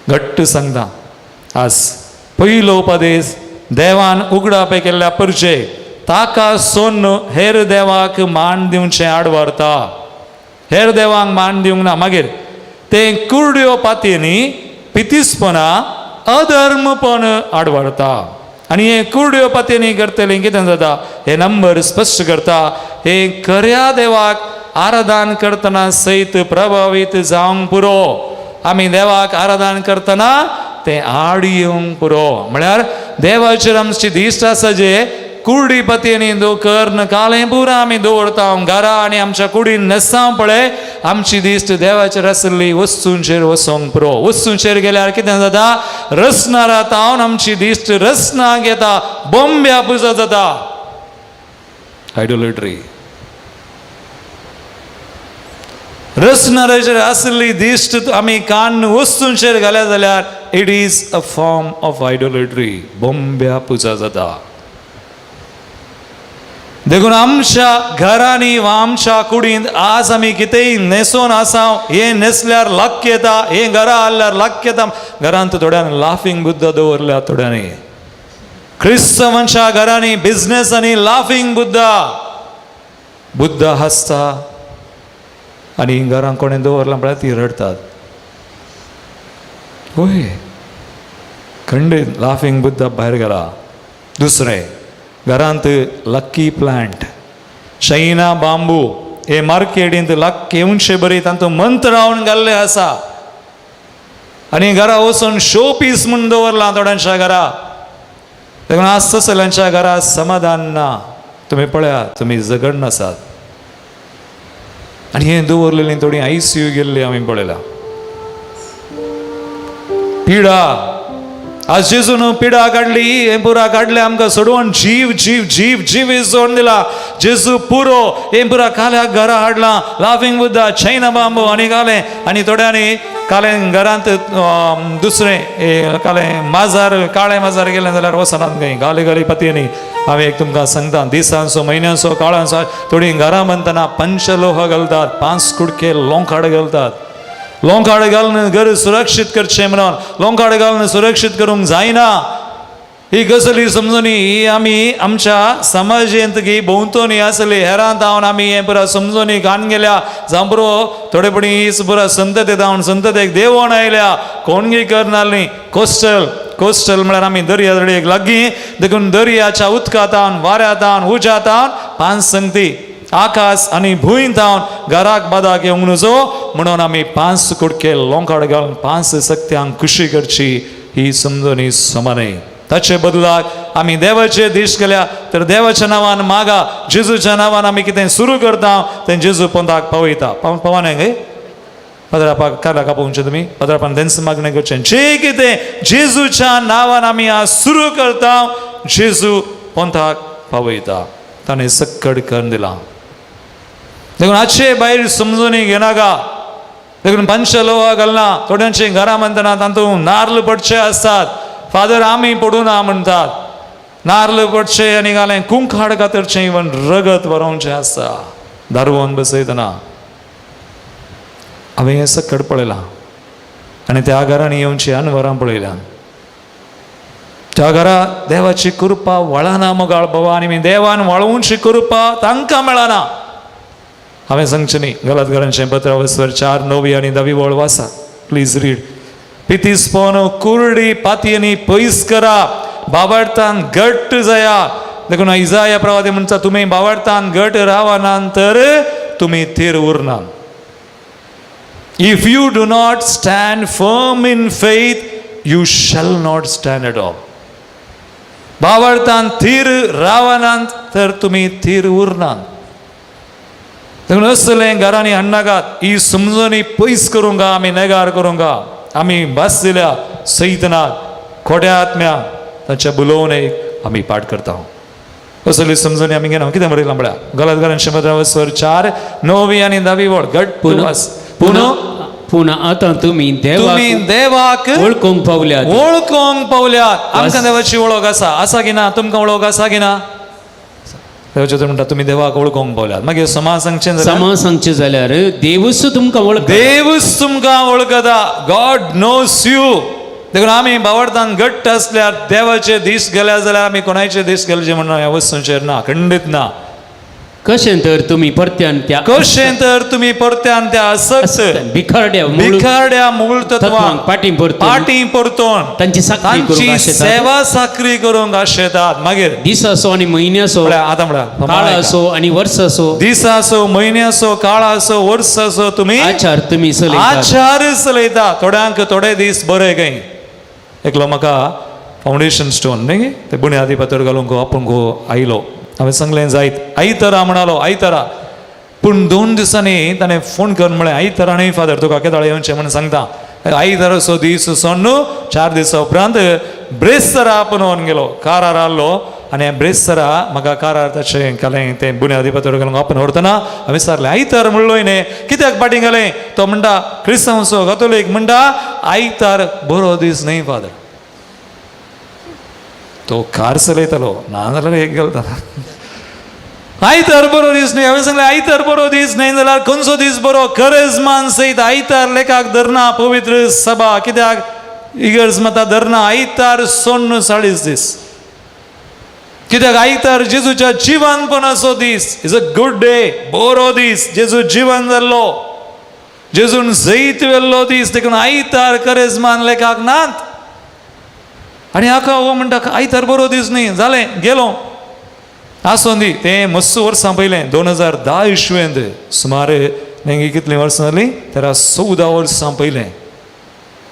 घट्ट सांगता. आज पयलो उपदेश देवान उगडापे केल्ल्या परचे ताका सोन्न हेर देवाक मान दिवचें आड व्हरता. हेर देवांक मान दिवंक ना. मागीर तें कुरड्यो पातयेनी पितीसपणां अधर्मपण आड व्हरता. आनी हे कुरड्यो पातयेनी करतलें कितें जाता हे नंबर स्पश्ट करता. हे खऱ्या देवाक आराधन करतना सयत प्रभावीत जावंक पुरो. आमी देवाक आराधन करतना तें आड येवंक पुरो. म्हळ्यार देवाचेर आमची दिश्ट आसा जे कुर्डी पतीनी दो कर्ण कालें पुरा आमी दवरता घरा आनी आमच्या कुडीन न्हेसांव पळय आमची दिश्ट देवाचेर आसली वस्तूंचेर वचोंक पुरो. वस्तूंचेर गेल्यार कितें जाता रसनारा तावन आमची दिश्ट रसनाक येता, बोंब्या पुजा जाता, आयडोलेट्री. रसनाराचेर आसली दिश्ट आमी कान वस्तूंचेर घाल्या जाल्यार it is a form of idolatry, बोंब्या पुजा जाता. देखून आमच्या घरांनी वा आमच्या कुडींत आज आमी कितेंय न्हेसोन आसा, हें न्हेसल्यार लक येता, हें घरा हाडल्यार लक येता. घरांत थोड्यांनी लाफींग बुद्धा दवरल्या, थोड्यांनी क्रिस्तांवांच्या घरांनी बिजनेसांनी लाफींग बुद्धा, बुद्धा हांसता आनी घरांत कोणें दवरलां म्हळ्यार ती रडटात. होय, खंडीत लाफींग बुद्धा भायर गेला. दुसरें घरांत लक्की प्लांट, चायना बांबू हे मार्केटींत लक्की येवचे बरी तांतूं मंत्र रावन घाल्ले आसा आनी घरा वचून शो पीस म्हूण दवरलां थोड्यांच्या घरा. देखून आज तसल्यांच्या घरा समाधान ना. तुमी पळयात, तुमी झगडनासात. आनी हें दवरलेलीं थोडीं आयसीयू गेल्ली आमी पळयला. पिडा आज जेजून पिडा काडली, हें पुरा काडलें आमकां सोडोवन जीव जीव जीव जीव सोडून दिला जेजू पुरो. हें पुरा काल्याक घरा हाडलां, लाफींग बुद्धा, चायना बांबू आनी घालें. आनी थोड्यांनी कालें घरांत दुसरें कालें माजार, काळें माजार गेलें जाल्यार वचनात खंय गाली गाली पतयेनी. हांवें एक तुमकां सांगता, दिसांचो म्हयन्यांचो काळांचो थोडीं घरां बांदतना पंचलोह घालतात, 5 कुडके लोंखाड घालतात. लोंखाड घालून घर सुरक्षीत करचें म्हणून लोंखाड घालून सुरक्षीत करूंक जायना. ही गजली समजूनी ही आमी आमच्या समाजेंत की भोंवतणी आसली हेरांत हांव आमी हें पुरा समजूनी घाण गेल्या जावं पुरो थोडे पणी हीच पुरा संतते धांवन संततेक देवण आयल्या कोणगी करनासली. कोस्टल, कोस्टल म्हळ्यार आमी दर्या दर्येक लागीं, देखून दर्याच्या उदकांतावन वाऱ्यातावन उज्यातावन 5 संगती आकाश आनी भूंय तावन घराक बादाक येवंक नजो म्हणून आमी 5 कुडके लोंखाड घालून 5 सक्त्यांक खुशी करची ही समजूनी समानय. ताचे बदलाक आमी देवाचे दीश केल्या तर देवाच्या नांवान मागा, जेजूच्या नांवान आमी कितें सुरू करता तें जेजू पोंदाक पावयता. पावना गे पदरापाक काला कापोवचें तुमी पदरापान तेंच मागणें करचें. जे कितें जेजूच्या नांवान आमी आज सुरू करता जेजू पोंताक पावयता. ताणें सक्कड करून दिलां. देखून आजचे भायर समजून घेनाका. देखून पंचलोहा घालना थोड्यांची घरां म्हणतना तातूंत नार्ल पडचे आसतात. फादर आमी पडूं ना म्हणटात, नार्ल पडचे आनी घालें कुंखाड कातरचें, इवन रगत बरोवचें आसता दारवोन बसयतना. हांवें हें सक्कड पळयलां आनी त्या घरांनी येवची अनवरां पळयल्यां. त्या घरा देवाची कृपा वळना मोगाळ बाबा आनी मी देवान वळोवची कृपा तांकां मेळना. हांवें सांगचें न्ही. गलत घरांचें पत्रावस्वर 4 9 आनी 10 वळ वाचा, प्लीज रीड. पितीसपण कुर्डी पातयेनी पयस करा, बाबार्थान घट्ट जाया. देखून इजाया प्रवादी म्हणटा तुमी बाबार्थान घट रावना तर तुमी थीर उरना. If you do not stand firm in faith you shall not stand at all. बाबार्थान थीर रावनात तर तुमी थीर उरनात. देखून असलें घरांनी हाडनाकात. ही समजणी पयस करूंक आमी नेगार करूंक आमी भास दिल्या सैतनाक खोट्या आत्म्या ताच्या बुलोवणेक आमी पाठ करता. असली समजणी आमी घेना. कितें बरयलां म्हळ्यार गलत घरांचे पत्रावस्वर 4 9 आनी 10 वळ घट. पुनः पूण आतां तुमी तुमी देवाक देवाक वळखूंक पावल्यात. वळखूंक पावल्यात. आमकां देवाची वळख आसा, आसा की ना? तुमकां वळख आसा की ना? देवाचे म्हणटा तुमी देवाक वळखूंक पावल्यात. मागीर समाज सांगचें जाल्यार, समा सांगचें जाल्यार देवूच तुमकां वळखता. देवूच तुमकां वळखता. God knows you. देखून आमी बावडतान घट्ट आसल्यार देवाचे दीस गेल्या जाल्यार आमी कोणायचे दीस गेले म्हणून ह्या वस्तूंचेर ना, खंडीत ना. कशें तर तुमी परत्यान त्या कशें तर तुमी परत्यान त्या असक्त भिखारड्या मूळ भिखारड्या मूळ तत्वांक तत्वांक पाटी परतून पाटी परतून तांची साकरी करूंक तांची आशेतात. सेवा साकरी करूंक आशेतात. मागीर दिसाचो आनी म्हयन्याचो, म्हळ्यार आतां म्हळ्यार काळाचो आनी वर्साचो दिसाचो, म्हयन्याचो, काळाचो, वर्साचो तुमी आचार तुमी चलयतात. आचार चलयता. थोड्यांक थोडे दीस बरे खंय. एकलो म्हाका फावंडेशन स्टोन न्ही ते बुन्यादी फातर घालूंक आपूण गो आयलो. हांवें सांगलें जायत आयतरा म्हणालो, आयतरा. पूण 2 दिसांनी ताणें फोन करून म्हळें आयतरा न्ही फादर, तुका केदाळ येवचें म्हूण सांगता. आयतराचो दीस सोडून 4 दिसां उपरांत ब्रेस्तरा आपूण व्हरून गेलो. कारार आहलो आनी ब्रेस्तरा म्हाका कारार ताचें घालें तें बुन्यादी फातर घालूंक आपूण व्हरतना हांवें विचारलें आयतार म्हणलोय न्ही कित्याक फाटीं घालें? तो म्हणटा क्रिस्तांवचो कथोलीक म्हणटा आयतार बरो दीस न्ही फादर. तो कार चलयतालो, नाजाल्यार एक घालता. आयतार बरो दीस न्ही. हांवें सांगलें आयतार बरो दीस न्ही जाल्यार खंयचो दीस बरो? करेजमान सयत आयतार लेखाक धरना पवित्र सभा. कित्याक इगर्ज माता धरना आयतार सोडून 40 दीस. कित्याक आयतार जेजूच्या जिवनपणाचो दीस. Is a good day, बरो दीस. जेजू जिवन जाल्लो, जेजून जैत व्हेल्लो दीस. देखून आयतार करेजमान लेखाक नात. आनी हाका हो म्हणटा आयतार बरो दीस न्ही. जालें गेलो आसों दी. तें मस्त वर्सां पयलें 2010 इसवेंत सुमार नेमकी कितलीं वर्सां जालीं? 13-14 वर्सां पयलें.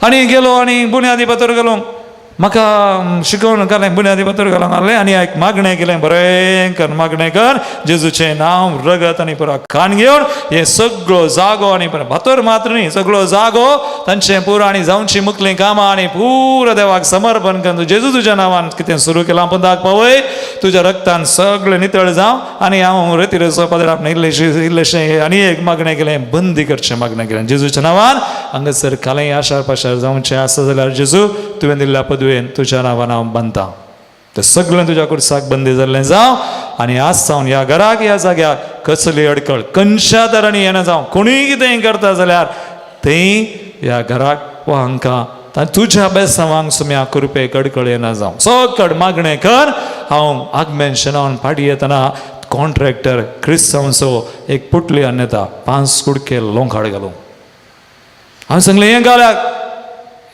आनी गेलो आनी बुन्यादी फातर घालूंक म्हाका शिकोवन घालें. बुन्यादी फातर घालूंक घालें आनी एक मागणें केलें, बरें कर मागणें कर, जेजूचें नांव रगत आनी पुरा खाण घेवन हें सगळो जागो आनी पुरा फातर मात्र न्ही सगळो जागो तांचें पुरो आनी जावची मुखलीं कामां आनी पुरो देवाक समर्पण कर. जेजू तुज्या नांवान कितें सुरू केलां पंदाक पावय, तुज्या रगतान सगळें नितळ जावं. आनी हांव रेतिरेचो पाद्र आपणें इल्लेशें इल्लेशें आनी एक मागणें केलें, बंदी करचें मागणें केलें जेजूच्या नांवान. हांगासर कालें आशार पाशार जावचें आसा जाल्यार जेजू तुवें दिल्ल्या पदवेन तुज्या नांवान हांव बांदता. तें सगळें तुज्या कुर्साक बंदी जाल्लें जावं. आनी आज सावन ह्या घराक ह्या जाग्याक कसली अडकळ खंयच्या तरांनी येना जावं. कोणूय कितेंय करता जाल्यार थंय ह्या घराक वा हांकां तुज्या बेसांवांक सुम्या कृपेक अडकळ येना जावं. सकड मागणें कर. हांव आगमेन शेणावन फाटीं येतना कॉन्ट्रॅक्टर क्रिस्तांवचो एक पुटली हाडून येता, 5 कुडके लोंखाड घालूं. हांवें सांगलें हें घाल्याक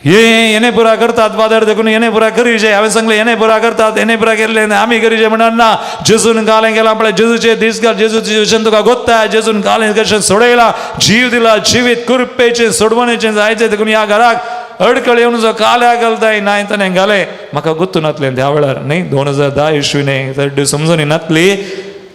हे येणे पुरा करतात फादर, देखून येणे पुरा करीजे. हांवें सांगलें येणे पुरा करतात, येणे पुरा केल्ले आमी करीजे म्हणून ना. जेजून गालें केलां पळय, जेजूचे दीस घाल, जेजूचे तुका गोत्ता, जेजून गालें कशें सोडयला, जीव दिला, जिवीत कृपेचें सोडवणेचें जायचें. देखून ह्या घराक अडकळ येवन जो काल्या घालताय नाय ताणें घालें. म्हाका गोत्तू नातलें त्या वेळार न्ही, 2010 इसवी न्ही चड समजून नातली.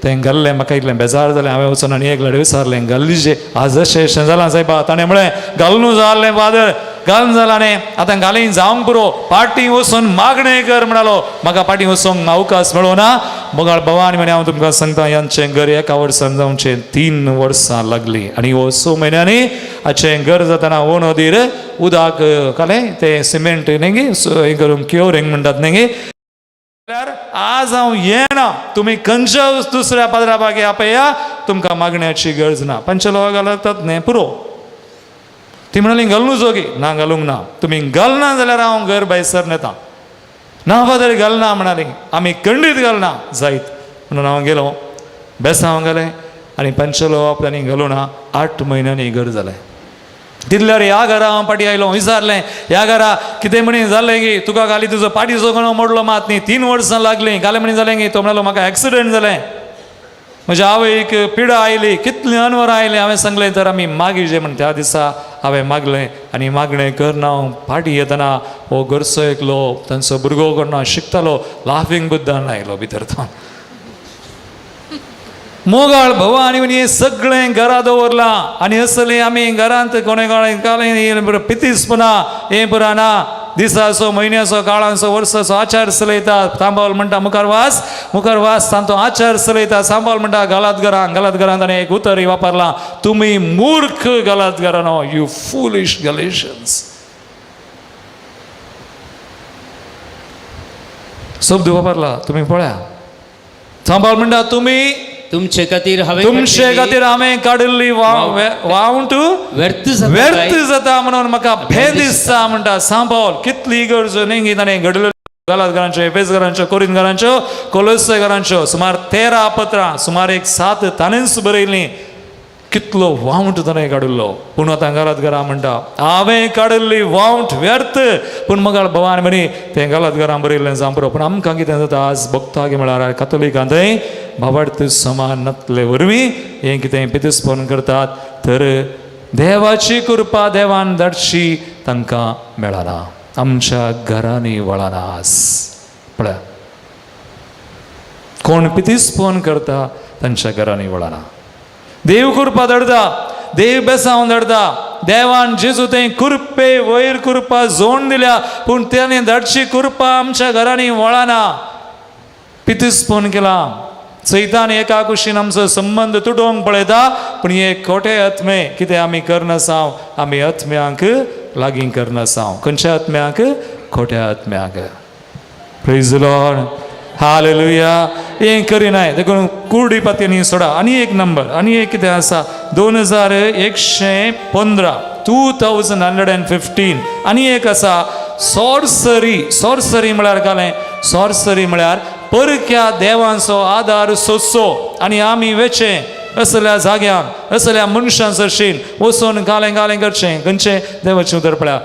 तें घाल्लें म्हाका इतलें बेजार जालें. हांवें वचून आनी एक लाड विचारलें घाल्लीचे आज अशें अशें जालां सायबा. ताणें म्हळें घालून जालें फादर, घालून जालां न्ही आतां घाली जावंक पुरो, पाटी वचून मागणें कर म्हणालो. म्हाका पाटी वचूंक अवकाश मेळो ना. मोगाळ भवानी म्हणे हांव तुमकां सांगता, ह्यांचें घर एका वर्सान जावचें 3 वर्सां लागलीं. आनी हो 6 म्हयन्यांनी हाचें घर जातना ओनोदीर उदक घालें तें सिमेंट न्ही हें करून क्योरींग म्हणटात न्ही. जाल्यार आज हांव येना, तुमी खंयच्या दुसऱ्या पाद्रा बागे आपया, तुमकां मागण्याची गरज ना. पंचलोहा घालतात न्ही पुरो. ती म्हणाली घालूं जोगी ना, घालूंक ना, तुमी घालना जाल्यार हांव घर भायसर नेता. ना फादर घालना म्हणाली, आमी खंडीत घालना जायत म्हणून हांव गेलो. बेसांव घालें आनी पंचलो आपल्यानी घालूं ना. 8 म्हयन्यांनी घर जालें. तितल्यार ह्या घरा हांव फाटीं आयलो. विचारलें ह्या घरा कितें म्हणी जालें की तुका घाली तुजो पाटीचो कोणो मोडलो मात न्ही, 3 वर्सां लागलीं. घालें म्हणी जालें की तो म्हणालो म्हाका एक्सिडंट जालें, म्हज्या आवयक पिडा आयली, कितलीं अनवरां आयलीं. हांवें सांगलें तर आमी मागीजे म्हण त्या दिसा हांवें मागलें. आनी मागणें करून हांव फाटीं येतना हो घरचो एकलो तांचो भुरगो कोण शिकतालो, लाफींग बुद्धान आयलो भितर. तो मोगाळ भवानी म्हणी सगळें घरा दवरलां. आनी असलें आमी घरांत कोणें कोणें घालें पितीसपणां हें पुरा ना. दिसाचो, म्हयन्याचो, काळांचो, वर्साचो आचार चलयता. सांबाळ म्हणटा मुखार वास, मुखार वास, तांचो आचार चलयता. सांबाळ म्हणटा गलात घरान, गलात घरान ताणें एक उतर वापरलां, तुमी मूर्ख गलात घरानो, you foolish गलेशन्स. शब्द वापरला तुमी पळया. सांबाळ म्हणटा तुमी तुमचे खातीर हांवें तुमचे काडलेली खातीर हांवें काडिल्ली वावंट व्यर्थ जाता व्यर्थ काय? जाता म्हणून म्हाका भें दिसता म्हणटा. सांबाळ कितली गरज न्ही ताणें घडलेल्यो गालात घरांच्यो, एफेस घरांच्यो, कोरीन घरांच्यो, कोलोसे घरांच्यो सुमार 13 पत्रां, सुमार एक 7 ताणेंच बरयलीं. कितलो वावंट ताणें काडिल्लो. पूण आतां गालात घरां म्हणटा हांवें काडिल्ली वावंट व्यर्थ. पूण मगाळ भवान म्हणी तें गालात घरां बरयल्लें जावं. पूण आमकां कितें जाता आज भोगता की म्हळ्यार कातोलिकां थंय भावार्थ समान नातले वरवीं हें कितें पितुसपण करतात. तर देवाची कृपा देवान धाडची तांकां मेळना, आमच्या घरांनी वळना. आज पळया कोण पितिसपण करता तांच्या घरांनी वळना. देव कृपा धाडता, देव बेसांव धाडता. देवान जेजू थंय कृपे वयर कृपा जोड दिल्या, पूण ताणें धाडची कृपा आमच्या घरांनी वळना. पितिसपण केलां. सैतान एका कुशीन आमचो संबंद तुटोवंक पळयता, पूण हे खोटे आत्मे कितें आमी करनासांव, आमी आत्म्यांक लागीं करनासांव. खंयच्या आत्म्यांक? खोट्या आत्म्यांक. Praise Lord, hallelujah. हें करिनाय देखून कुर्डी पातयेनी सोडा. आनी एक नंबर आनी एक कितें आसा, 2115, 2115. आनी एक आसा सॉर्सरी. सॉर्सरी म्हळ्यार कालें? सॉर्सरी म्हळ्यार परक्या देवांचो आदार सोदचो आनी आमी वेचें असल्या जाग्यांक, असल्या मनशां सरशीन वचून कालें कालें करचें. खंयचें देवाचें उतर पळया,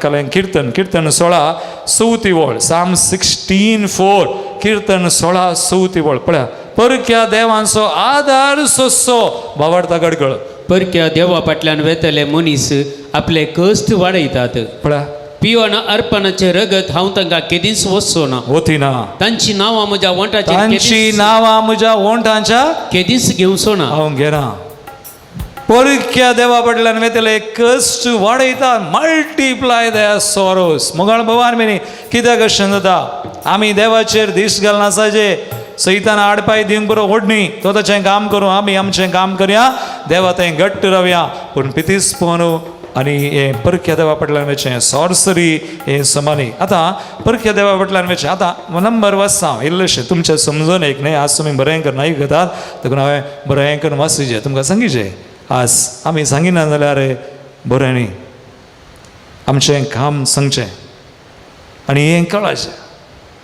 कालें किर्तन, किर्तन 16 चवथी वळ, साम 16:4, किर्तन 16 चवथी वळ पळया. परक्या देवांचो आदार सोदचो, भावार्था गडगळ. परक्या देवा फाटल्यान वेतले मनीस आपले कश्ट वाडयतात. पळया, पिवन अर्पणाचें रगत हांव तांकां केदींच वचचो ना. वती ना. तांची नांवां म्हज्या वंठाचेर तांची नांवां म्हज्या ओंठांच्या केदींच घेवचो ना. हांव घेना. परक्या देवा फाटल्यान वेतले कश्ट वाडयता, मल्टिप्लाय there sorrows. मुगाळ भवान मेनी कित्याक अशें जाता? आमी देवाचेर दीस घालनासाचे सैतान आडपाय दिवंक बरो ओडणी. तो ताचें काम करूं, आमी आमचें काम करया, देवा थंय घट्ट रावया. पूण पितीसपण आनी हें परक्या देवा फाटल्यान वचें, सॉर्सरी हें समानी. आतां परक्या देवा फाटल्यान वचें, आतां नंबर वाचता हांव इल्लेशें तुमचें समजून एक न्हय. आज तुमी बरें करून आयकतात देखून हांवें बरें करून वाचिचें तुमकां सांगिचें. आज आमी सांगिना जाल्यार बरें न्ही. आमचें काम सांगचें आनी हें कळाचें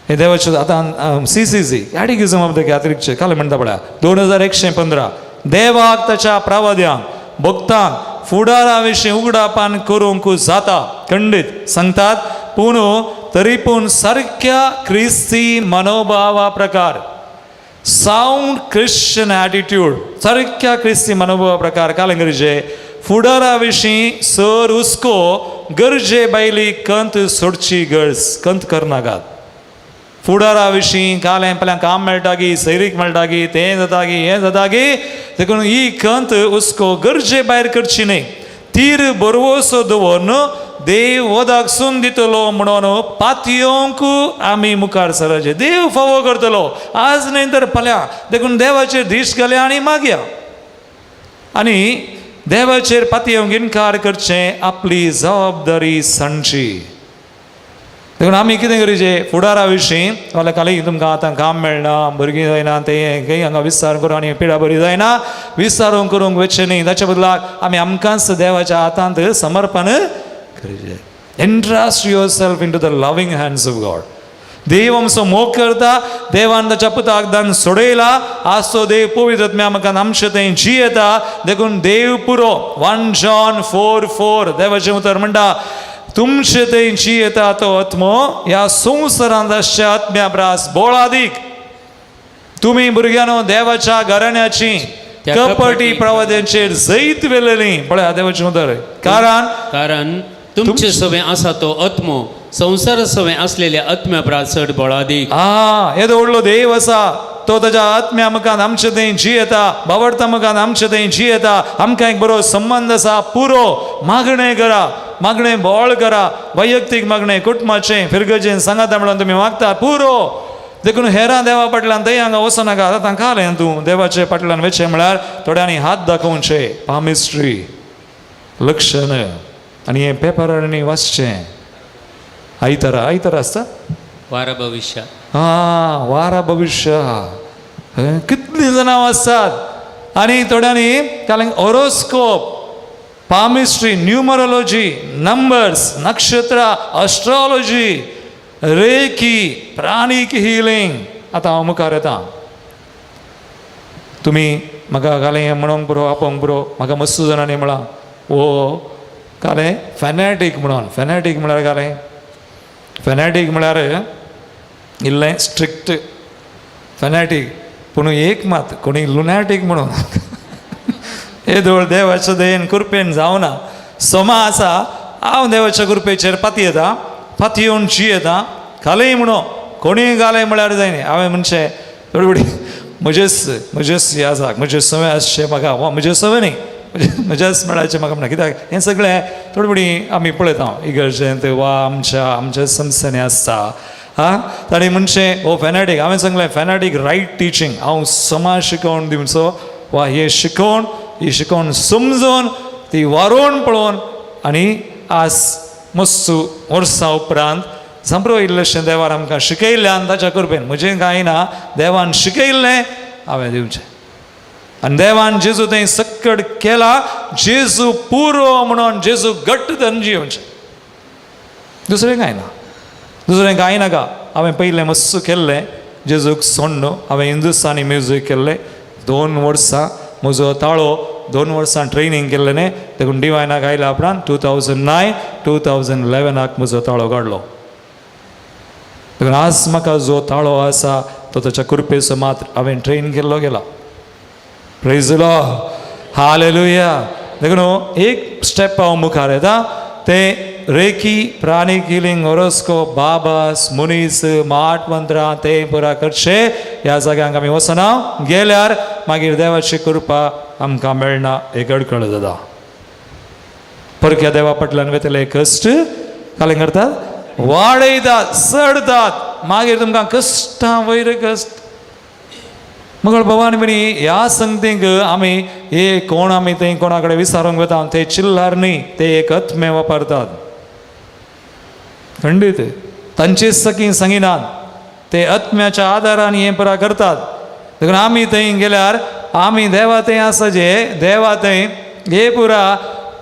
हें देवाचें. आतां CCC catechism of the Catholic church काल म्हणटा पळया, 2115, देवाक ताच्या प्रावद्यांक भक्तांक फुडारा विशीं उगडापान करूंक जाता खंडीत सांगतात. पूण तरी पूण सारक्या क्रिस्ती मनोभावा प्रकार, सावंड क्रिश्चन एटिट्यूड, सारक्या क्रिस्ती मनोभावा प्रकार काल गरजे फुडारा विशीं सर हुस्को गरजे बायली कंत सोडची गरज कंत करनाकात. फुडारा विशीं कालें पल्यां काम मेळटा गी, सैरीक मेळटा गी, तें जाता गी, हें जाता गी, देखून ही कंत हुस्को गरजे भायर करची न्हय. तीर बरवसो दवरून देव वदाक सून दितलो म्हणून पातयोंक आमी मुखार सरचें. देव फावो करतलो आज न्हय तर फाल्यां. देखून देवाचेर दीस घालया आनी मागया आनी देवाचेर पातयेवंक इनकार करचें आपली जबाबदारी सांडची. देखून आमी कितें करीचे फुडारा विशीं जाल्यार काली तुमकां आतां काम मेळना, भुरगीं जायना, तें खंय हांगा विस्तार करूं आनी पिडा बरी जायना, विस्तारून करूंक वचचें न्ही. ताच्या बदलाक आमी आमकांच देवाच्या हातांत समर्पण करीचे. Entrust yourself into the loving hands of God. देव आमचो मोग करता. देवान ताच्या पुताक दान सोडयला. आज तो देव पवित्र आत्म्या आमकां आमचे थंय जियेता. देखून देव पुरो. 1 John 4:4 देवाचें उतर म्हणटा, तुमचे थंय जियेता तो आत्मो ह्या संवसारांत आसच्या आत्म्या प्रास बोळादीक. तुमी भुरग्यांनो देवाच्या घराण्याची त्या कपटी कपटी प्रवाद्यांचेर जैत वेलेली. पळया देवाचें उतर, कारण कारण तुमचे सवें आसा तो आत्मो संवसारा सवें असलेल्या आत्म्या प्रास चड बळादीक. आ येदो व्हडलो देव आसा तो ताच्या आत्म्या मुखान आमचे थंय जियेता, बावडता मुखान आमचे थंय जियेता. आमकां एक बरो संबंद आसा पुरो. मागणें करा. मागणें बोळ करा, वैयक्तीक मागणें, कुटुंबाचें, फिरगजेन सांगाता म्हणून तुमी मागता पुरो. देखून हेरां देवा फाटल्यान थंय हांगा वचनाका. आतां कालें तूं देवाचे फाटल्यान वचचें म्हळ्यार थोड्यांनी हात दाखोवचे, पामिस्ट्री, लक्षण आनी हें पेपरांनी वाचचें. आयतारा आयतारा आसता वारा भविश्य. आं, वारा भविश्य. कितलीं जाणां वाचतात. आनी थोड्यांनी काल हॉरोस्कोप, पामिस्ट्री, न्युमरोलॉजी, नंबर्स, नक्षत्रां, अस्ट्रॉलॉजी, रेकी, प्राणीक हिलींग. आतां हांव मुखार येता. तुमी म्हाका घालें हें म्हणोंक पुरो, आपोवंक पुरो. म्हाका मस्त जाणांनी म्हळां, ओ कालें फॅनॅटीक म्हणून. फॅनॅटीक म्हळ्यार कालें, फॅनॅटीक म्हळ्यार इल्लें स्ट्रिक्ट फॅनॅटीक. पूण एक मात कोणी लुनॅटीक म्हणून येदोळ देवाच्या दयेन कृपेन जावना. सोमा आसा, हांव देवाच्या कृपेचेर पातयेता, पातयेवन जियेता. घालय म्हणो कोणीय घालय म्हळ्यार जायना. हांवें म्हणचें थोडी म्हजेच म्हजेच हें आसा, म्हजें संवय आसचें म्हाका, वा म्हजें संवय न्ही, म्हज्याच मेळाचें म्हाका म्हणा. कित्याक हें सगळें थोडी थोडी आमी पळयता इगर्जेंत वा आमच्या आमच्या संस्थांनी आसता. आं, ताणें म्हणचें हो फॅनॅटीक. हांवें सांगलें फॅनॅटीक रायट टिचींग. हांव समाज शिकोवन दिवचो वा हे शिकोवन, ही शिकोवन समजून ती वारोवन पळोवन. आनी आज मस्त वर्सां उपरांत सामरो इल्लेशें देवान आमकां शिकयल्ल्यान ताच्या कृपेन, म्हजें कांय ना, देवान शिकयल्लें हांवें दिवचें. आनी देवान जेजू थंय सक्कड केला, जेजू पुरो म्हणून जेजू घट्ट धरून जियोवचें, दुसरें कांय ना, दुसरें कांय नाका. हांवें पयलें मस्त केल्लें जेजूक सोण्ण हांवें हिंदुस्तानी म्युजीक केल्लें 2 वर्सां. म्हजो ताळो 2 वर्सां ट्रेनींग केल्लें न्ही. देखून डिवायनाक आयल्या उपरांत 2009, 2011आक म्हजो ताळो काडलो. देखून आज म्हाका जो ताळो आसा तो ताच्या कृपेचो मात्र. हांवें ट्रेन केल्लो गेला. प्रेज हालेलुया. देखून एक स्टेप हांव मुखार येता. ते रेकी, प्राणीक हिलिंग, हॉरोस्कोप, बाबास, मुनीस, माट मंत्रां ते पुरा करचे ह्या जाग्यांक आमी वचना. गेल्यार मागीर देवाची कृपा आमकां मेळना, एक अडखळ जाता. परक्या देवा फाटल्यान वेतले कश्ट कालें करतात, वाडयतात, चडतात. मागीर तुमकां कश्टां वयर कश्ट. मगळ भवानी बनी ह्या संगतीक आमी हे कोण, आमी थंय कोणा कडेन विचारूंक वता, ते चिल्लार न्ही, ते एक आत्मे वापरतात. खंडीत तांचे सखी सांगिनात, ते आत्म्याच्या आदारान हें पुरा करतात. देखून आमी थंय गेल्यार आमी देवा थंय आसा, जे देवा थंय हे पुरा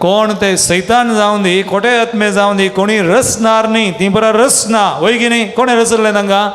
कोण ते सैतान जावन दी, खोटे आत्मे जावन दी, कोणी रचणार न्ही, ती पुरा रचना वय की न्ही? कोणें रचलें तांकां?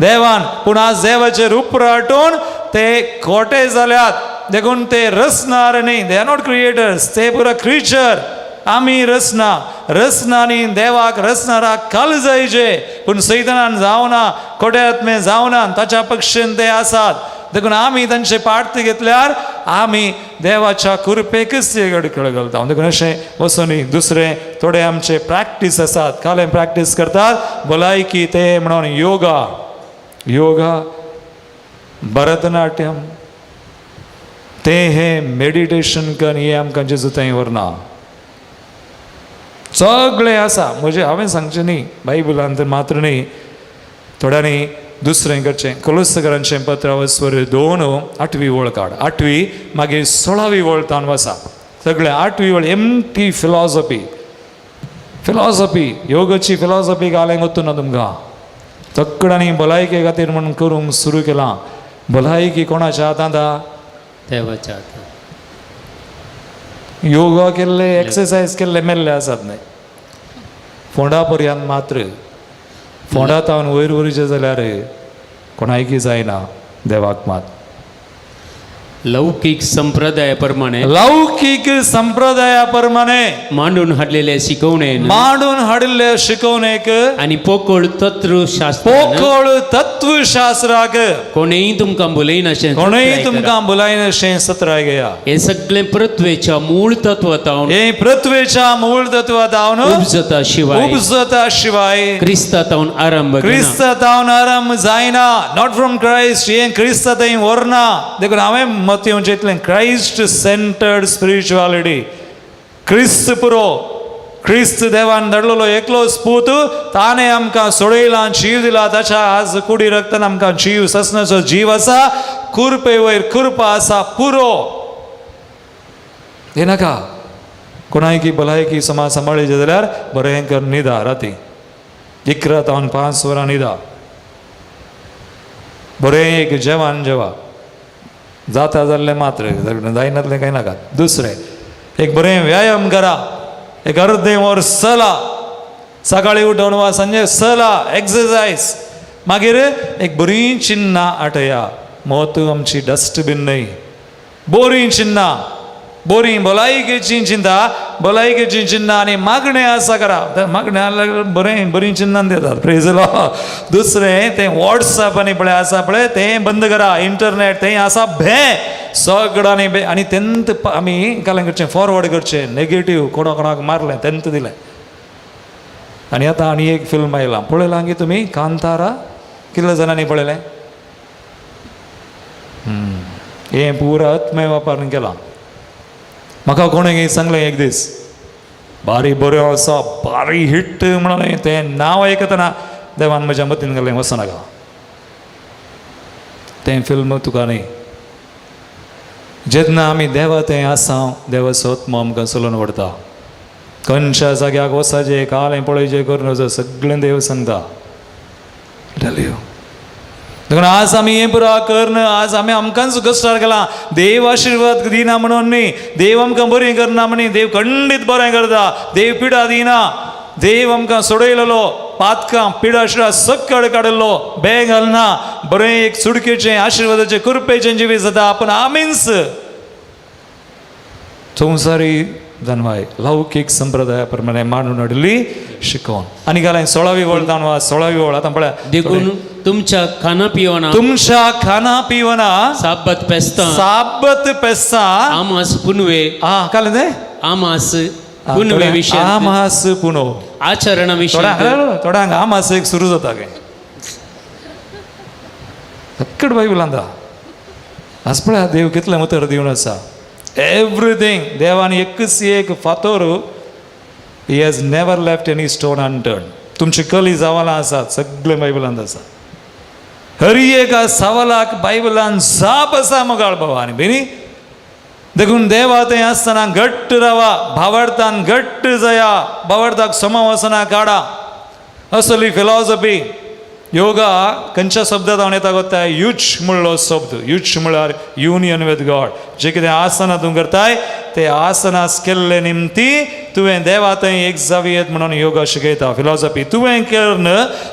देवान. पूण आज देवाचेर उपराटून ते खोटे जाल्यात. देखून ते रचणार न्ही, they are not creators, ते पुरा क्रिचर. आमी रचना रचना न्ही, देवाक रचणाराक काल जायचे. पूण सैतानान जावना, खोटे आत्मे जावना, ताच्या पक्षेन ते आसात. देखून आमी तांचे पार्थ घेतल्यार आमी देवाच्या कृपेकच ते अडखळ घालता. देखून अशें वचून दुसरें थोडे आमचे प्रॅक्टीस आसात, कालें प्रॅक्टीस करतात, भलायकी ते म्हणून योगा, योगा, भरतनाट्यम, ते हे मेडिटेशन कर, हे आमकां जेजू थंय व्हरना. सगळें आसा म्हजें हांवें सांगचें न्ही, बायबलान तर मात्र न्ही, थोड्यांनी दुसरें करचें. कोलोसकरांचें पत्र वस्वर 2, आठवी वळ काड, आठवी मागीर 16वी वळ तावन वसा सगळें. आठवी वळ एमटी फिलॉसॉफी, फिलॉसॉफी, योगाची फिलॉसॉफी घालें वतू ना तुमकां. तकडांनी भलायके खातीर म्हणून करूंक सुरू केलां. भलायकी कोणाच्या हातांत आहा? देवाच्या हातांत. योगा केल्ले, एक्सरसायज केल्ले मेल्ले आसात न्हय? फोंडा पर्यंत मात्र. फोंडा तावन वयर वरचें जाल्यार कोणायकी जायना, देवाक मात. लौकीक संप्रदाया प्रमाणे लौकीक संप्रदाया प्रमाणे मांडून हाडलेले शिकवणेन मांडून हाडिल्ले शिकवणेक आनी पोकळ तत्वशास्त्र पोकळ तत्वशास्त्राक कोणेय तुमकां भुलयनाशें कोणूय तुमकां भुलायनाशें सत्राय घेया. हे सगळें पृथ्वेच्या मूळ तत्वतावन हे पृथ्वेच्या मूळ तत्वातावन उपजता शिवाय उपजता शिवाय क्रिस्ता तावन आरंभ घेना. क्रिस्त तावन आरंभ जायना. Not from Christ. हें क्रिस्त थंय व्हरना. देखून हांवें मत येवचें इतलें, क्रायस्ट सेंटर्ड स्पिरिच्युअलिटी, क्रिस्त पुरो. क्रिस्त देवान धाडलेलो एकलोच पूत, ताणें आमकां सोडयला, जीव दिला. ताच्या आज कुडी रक्तान आमकां जीव, ससनाचो जीव आसा. कुरपे वयर कुरपा आसा, पुरो हे नाका. कोणायकी भलायकी समाज सांबाळीचे जाल्यार बरें कर, न्हिदा. राती 11 तावन 5 वरां न्हिदा. बरें एक जेवण जेवा, जाता जाल्लें मात्र, जायनातलें कांय नाका. दुसरें एक बरें व्यायाम करा, एक अर्दें वर चला, सकाळीं उठोवन वा सांजे चला, एक्सरसायज. मागीर एक बरीं चिन्नां आटया. मोत आमची डस्टबीन न्हय, बोरीं चिन्नां, बोरीं भलायकेचीं चिंता, भलायकेचीं चिन्नां आनी मागणें आसा करा. मागणें आहल्यार बरें बरीं चिन्नां दितात. Praise Lord. दुसरें तें वॉट्सएप आनी पळय आसा पळय तें बंद करा. इंटरनेट तें आसा भें सगळ्यांनी भे. आनी तेंत आमी कालें करचें, फॉरवर्ड करचें, नेगेटीव कोणा कोणाक मारलें तेंत दिलें. आनी आतां आनी एक फिल्म आयलां, पळयलां की तुमी? कांतारा कितल्या जाणांनी पळयलें? हें पुरा आत्मे वापरून केलां. म्हाका कोणें सांगलें एक दीस, बारी बऱ्यो आसा, बारी हिट म्हणलें. तें नांव आयकतना देवान म्हज्या मतीन घालें, वचनाका, तें फिल्म तुका न्ही. जेन्ना आमी देवा तें आसा, देवाचो आत्मो आमकां चलोवन व्हरता. खंयच्या जाग्याक वचाचें, कालें पळयचें, करून सगळें देव सांगता. Tell you. देखून आज आमी हें पुरा करन आज आमी आमकांच कश्टार केलां. देव आशिर्वाद दिना म्हणून न्ही, देव आमकां बरें करना म्हणी, देव खंडीत बरें करता. देव पिडा दिना, देव आमकां सोडयलेलो, पातकां पिडा शिडा सक्कड काडिल्लो, बेग घालना, बरें एक सुडकेचें आशिर्वादाचें कृपेचें जिवीत जाता. पूण आमीच संवसारी जानवाय लौकीक संप्रदाया प्रमाणे मांडून हाडिल्ली शिकोवन. आनी घालें 16वी वळ जावन वा 16वी वळ आतां पळया. देखून तुमच्या खाना पिवना, तुमच्या खाना पिवना, साब्बत पेस्तां, साबत पेस्ता, आमास पुनवे, आ कालें तें आमास पुनवे विशय, आमास पुनो आचरणा विशय. थोड्यांक आमास एक सुरू जाता काय सक्कड बायबलांत आज पळया देव कितलें उतर दिवन आसा. एवरीथींग देवान एकच एक फातोर, he has never left any stone unturned. तुमची कली सवालां आसात सगळें बायबलांत आसा. हरी एका सवालाक बायबलान जाप आसा मोगाळ बाबा आनी भयणी. देखून देवा थंय आसतना घट्ट रावा, भावार्थान घट्ट जाया, भावार्थाक समा वसना काडा. असली फिलॉसॉफी योगा खंयच्या शब्दांत हांव येता गोताय? युज म्हणलो शब्द. युज म्हळ्यार युनियन विथ गॉड. जे कितें आसनां तूं करताय ते आसनां केल्ले निमती तुवें देवा थंय एक जावयेत म्हणून योगा शिकयता फिलॉसॉफी. तुवें करून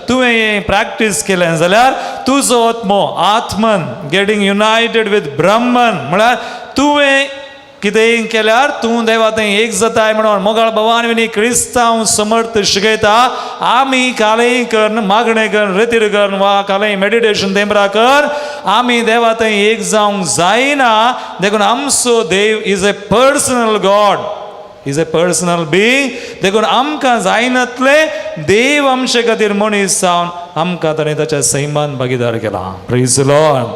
तुवें हें प्रॅक्टीस केलें जाल्यार तुजो आत्मो आत्मन गेटींग युनायटेड विथ ब्रह्मन, म्हळ्यार तुवें कितेंय केल्यार तूं देवा थंय एक जाताय म्हणून मोगाळ भवान विनी क्रिस्तांव समर्थ शिकयता. आमी कालें कर, मागणें कर, रेतीर कर वा कालें मेडिटेशन तेंबरा कर, आमी देवा थंय एक जावंक जायना. देखून आमचो देव is a personal God, is a personal being. देखून आमकां जायनातलें देव आमचे खातीर मनीस जावन आमकां ताणें ताच्या सैमान भागीदार केला. Praise Lord,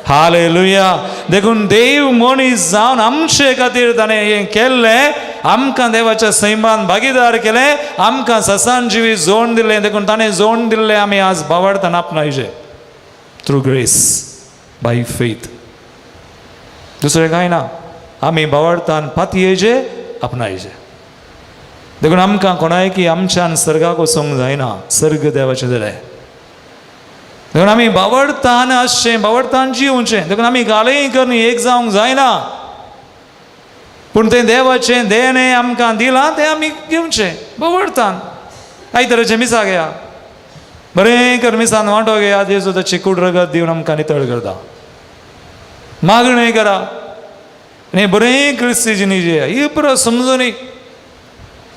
hallelujah. देखून देव मनीस जावन आमचे खातीर ताणें हें केल्लें, आमकां देवाच्या सैमान भागीदार केलें, आमकां ससान जिवीत जोड दिलें. देखून ताणें जोड दिल्लें आमी आज भावार्थान आपणायचें थ्रू ग्रेस बाय फेथ. दुसरें कांय ना, आमी भावार्थान पातयेचे आपणायचें. देखून आमकां कोणाय की आमच्यान सर्गाक वचूंक जायना, सर्ग देवाचें दिलें. देखून आमी भावार्थान आसचें, भावार्थान जिवचें. देखून आमी गालेंय करून एक जावंक जायना, पूण तें देवाचें देणें आमकां दिलां तें आमी घेवचें भावार्थान. आयताराचें मिसा घेया, बरें कर मिसान वांटो घेया, जेजू ताची कूड रगत दिवन आमकां नितळ करता. मागणें करा आनी बरें क्रिस्ती जिणी जिया. ही पुरो समजुनी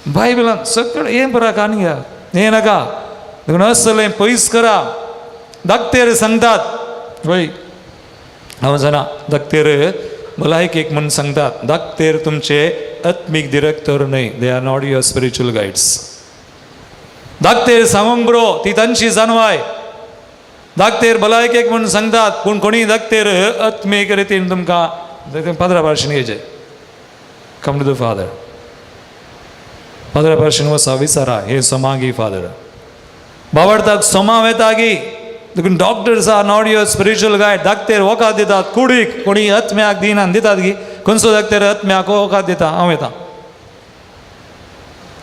बायबलान सगळें हें पुरा कान घ्या, हें नाका. देखून असलें पयस करा. दाक्तेर सांगतात वय, हांव जाणा दाक्तेर भलायकेक म्हूण सांगतात, दाक्तेर तुमचे आत्मीक डिरेक्टर न्हय, they are not your spiritual guides. दाक्तेर सांगूंक बरो, ती तांची जानवाय. दाक्तेर भलायकेक म्हूण सांगतात, पूण कोणीय दाक्तेर आत्मीक रितीन तुमकां पाद्रा भाशेन घेवचें. Come to the father. फादरा भाशेन वसा विचारा हे सोमागी फादर बावडताक सोमा वेतागी. देखून doctors are not your spiritual guide. दाक्तेर वखद दितात कुडीक, कोणी आत्म्याक दिना दितात गी. खंयचो दाक्तेर आत्म्याक वखद दिता? हांव येता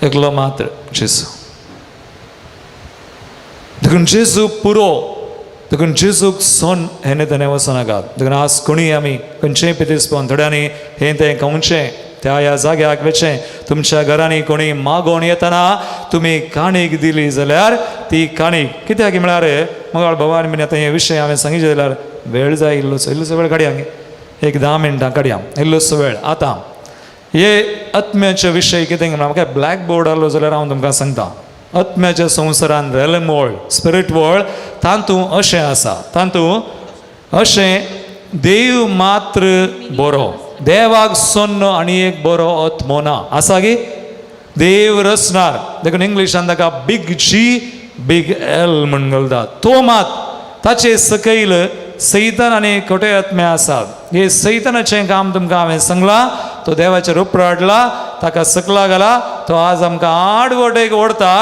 एकलो मात्र जेजू. देखून जेजू पुरो. देखून जेजूक सोन हेणे तेणें वचनाकात. देखून आज कोणीय आमी खंयचेय पितीसपण थोड्यांनी हें तें खावचें, त्या ह्या जाग्याक वचचें. तुमच्या घरांनी कोणी मागोवन येतना तुमी काणीक दिली जाल्यार ती काणीक कित्याक म्हळ्यार मगाळ भवान बीन आतां हे विशय हांवें सांगितले जाल्यार वेळ जाय इल्लोसो, इल्लोसो वेळ काडया, एक 10 मिनटां काडया इल्लोसो वेळ. आतां हे आत्म्याचे विशय कितें म्हळ्यार म्हाका ब्लॅक बोर्ड आहलो जाल्यार हांव तुमकां सांगता. आत्म्याच्या संवसारान रेलम वर्ल्ड, स्पिरीट वर्ल्ड, तातूंत अशें आसा, तातूंत अशें देव मात्र बरो, देवाक सोन्नो आनी एक बरो आत्मो ना आसा गी. देव रचणार, देखून इंग्लिशान ताका बीग जी बीग एल म्हण घालता. तो मात ताचे सकयल सैतान आनी खोटे आत्मे आसात. हे सैतानाचें काम तुमकां हांवें सांगलां. तो देवाचेर उपराडला, ताका सकला घाला, तो आज आमकां आड वटेक ओडता.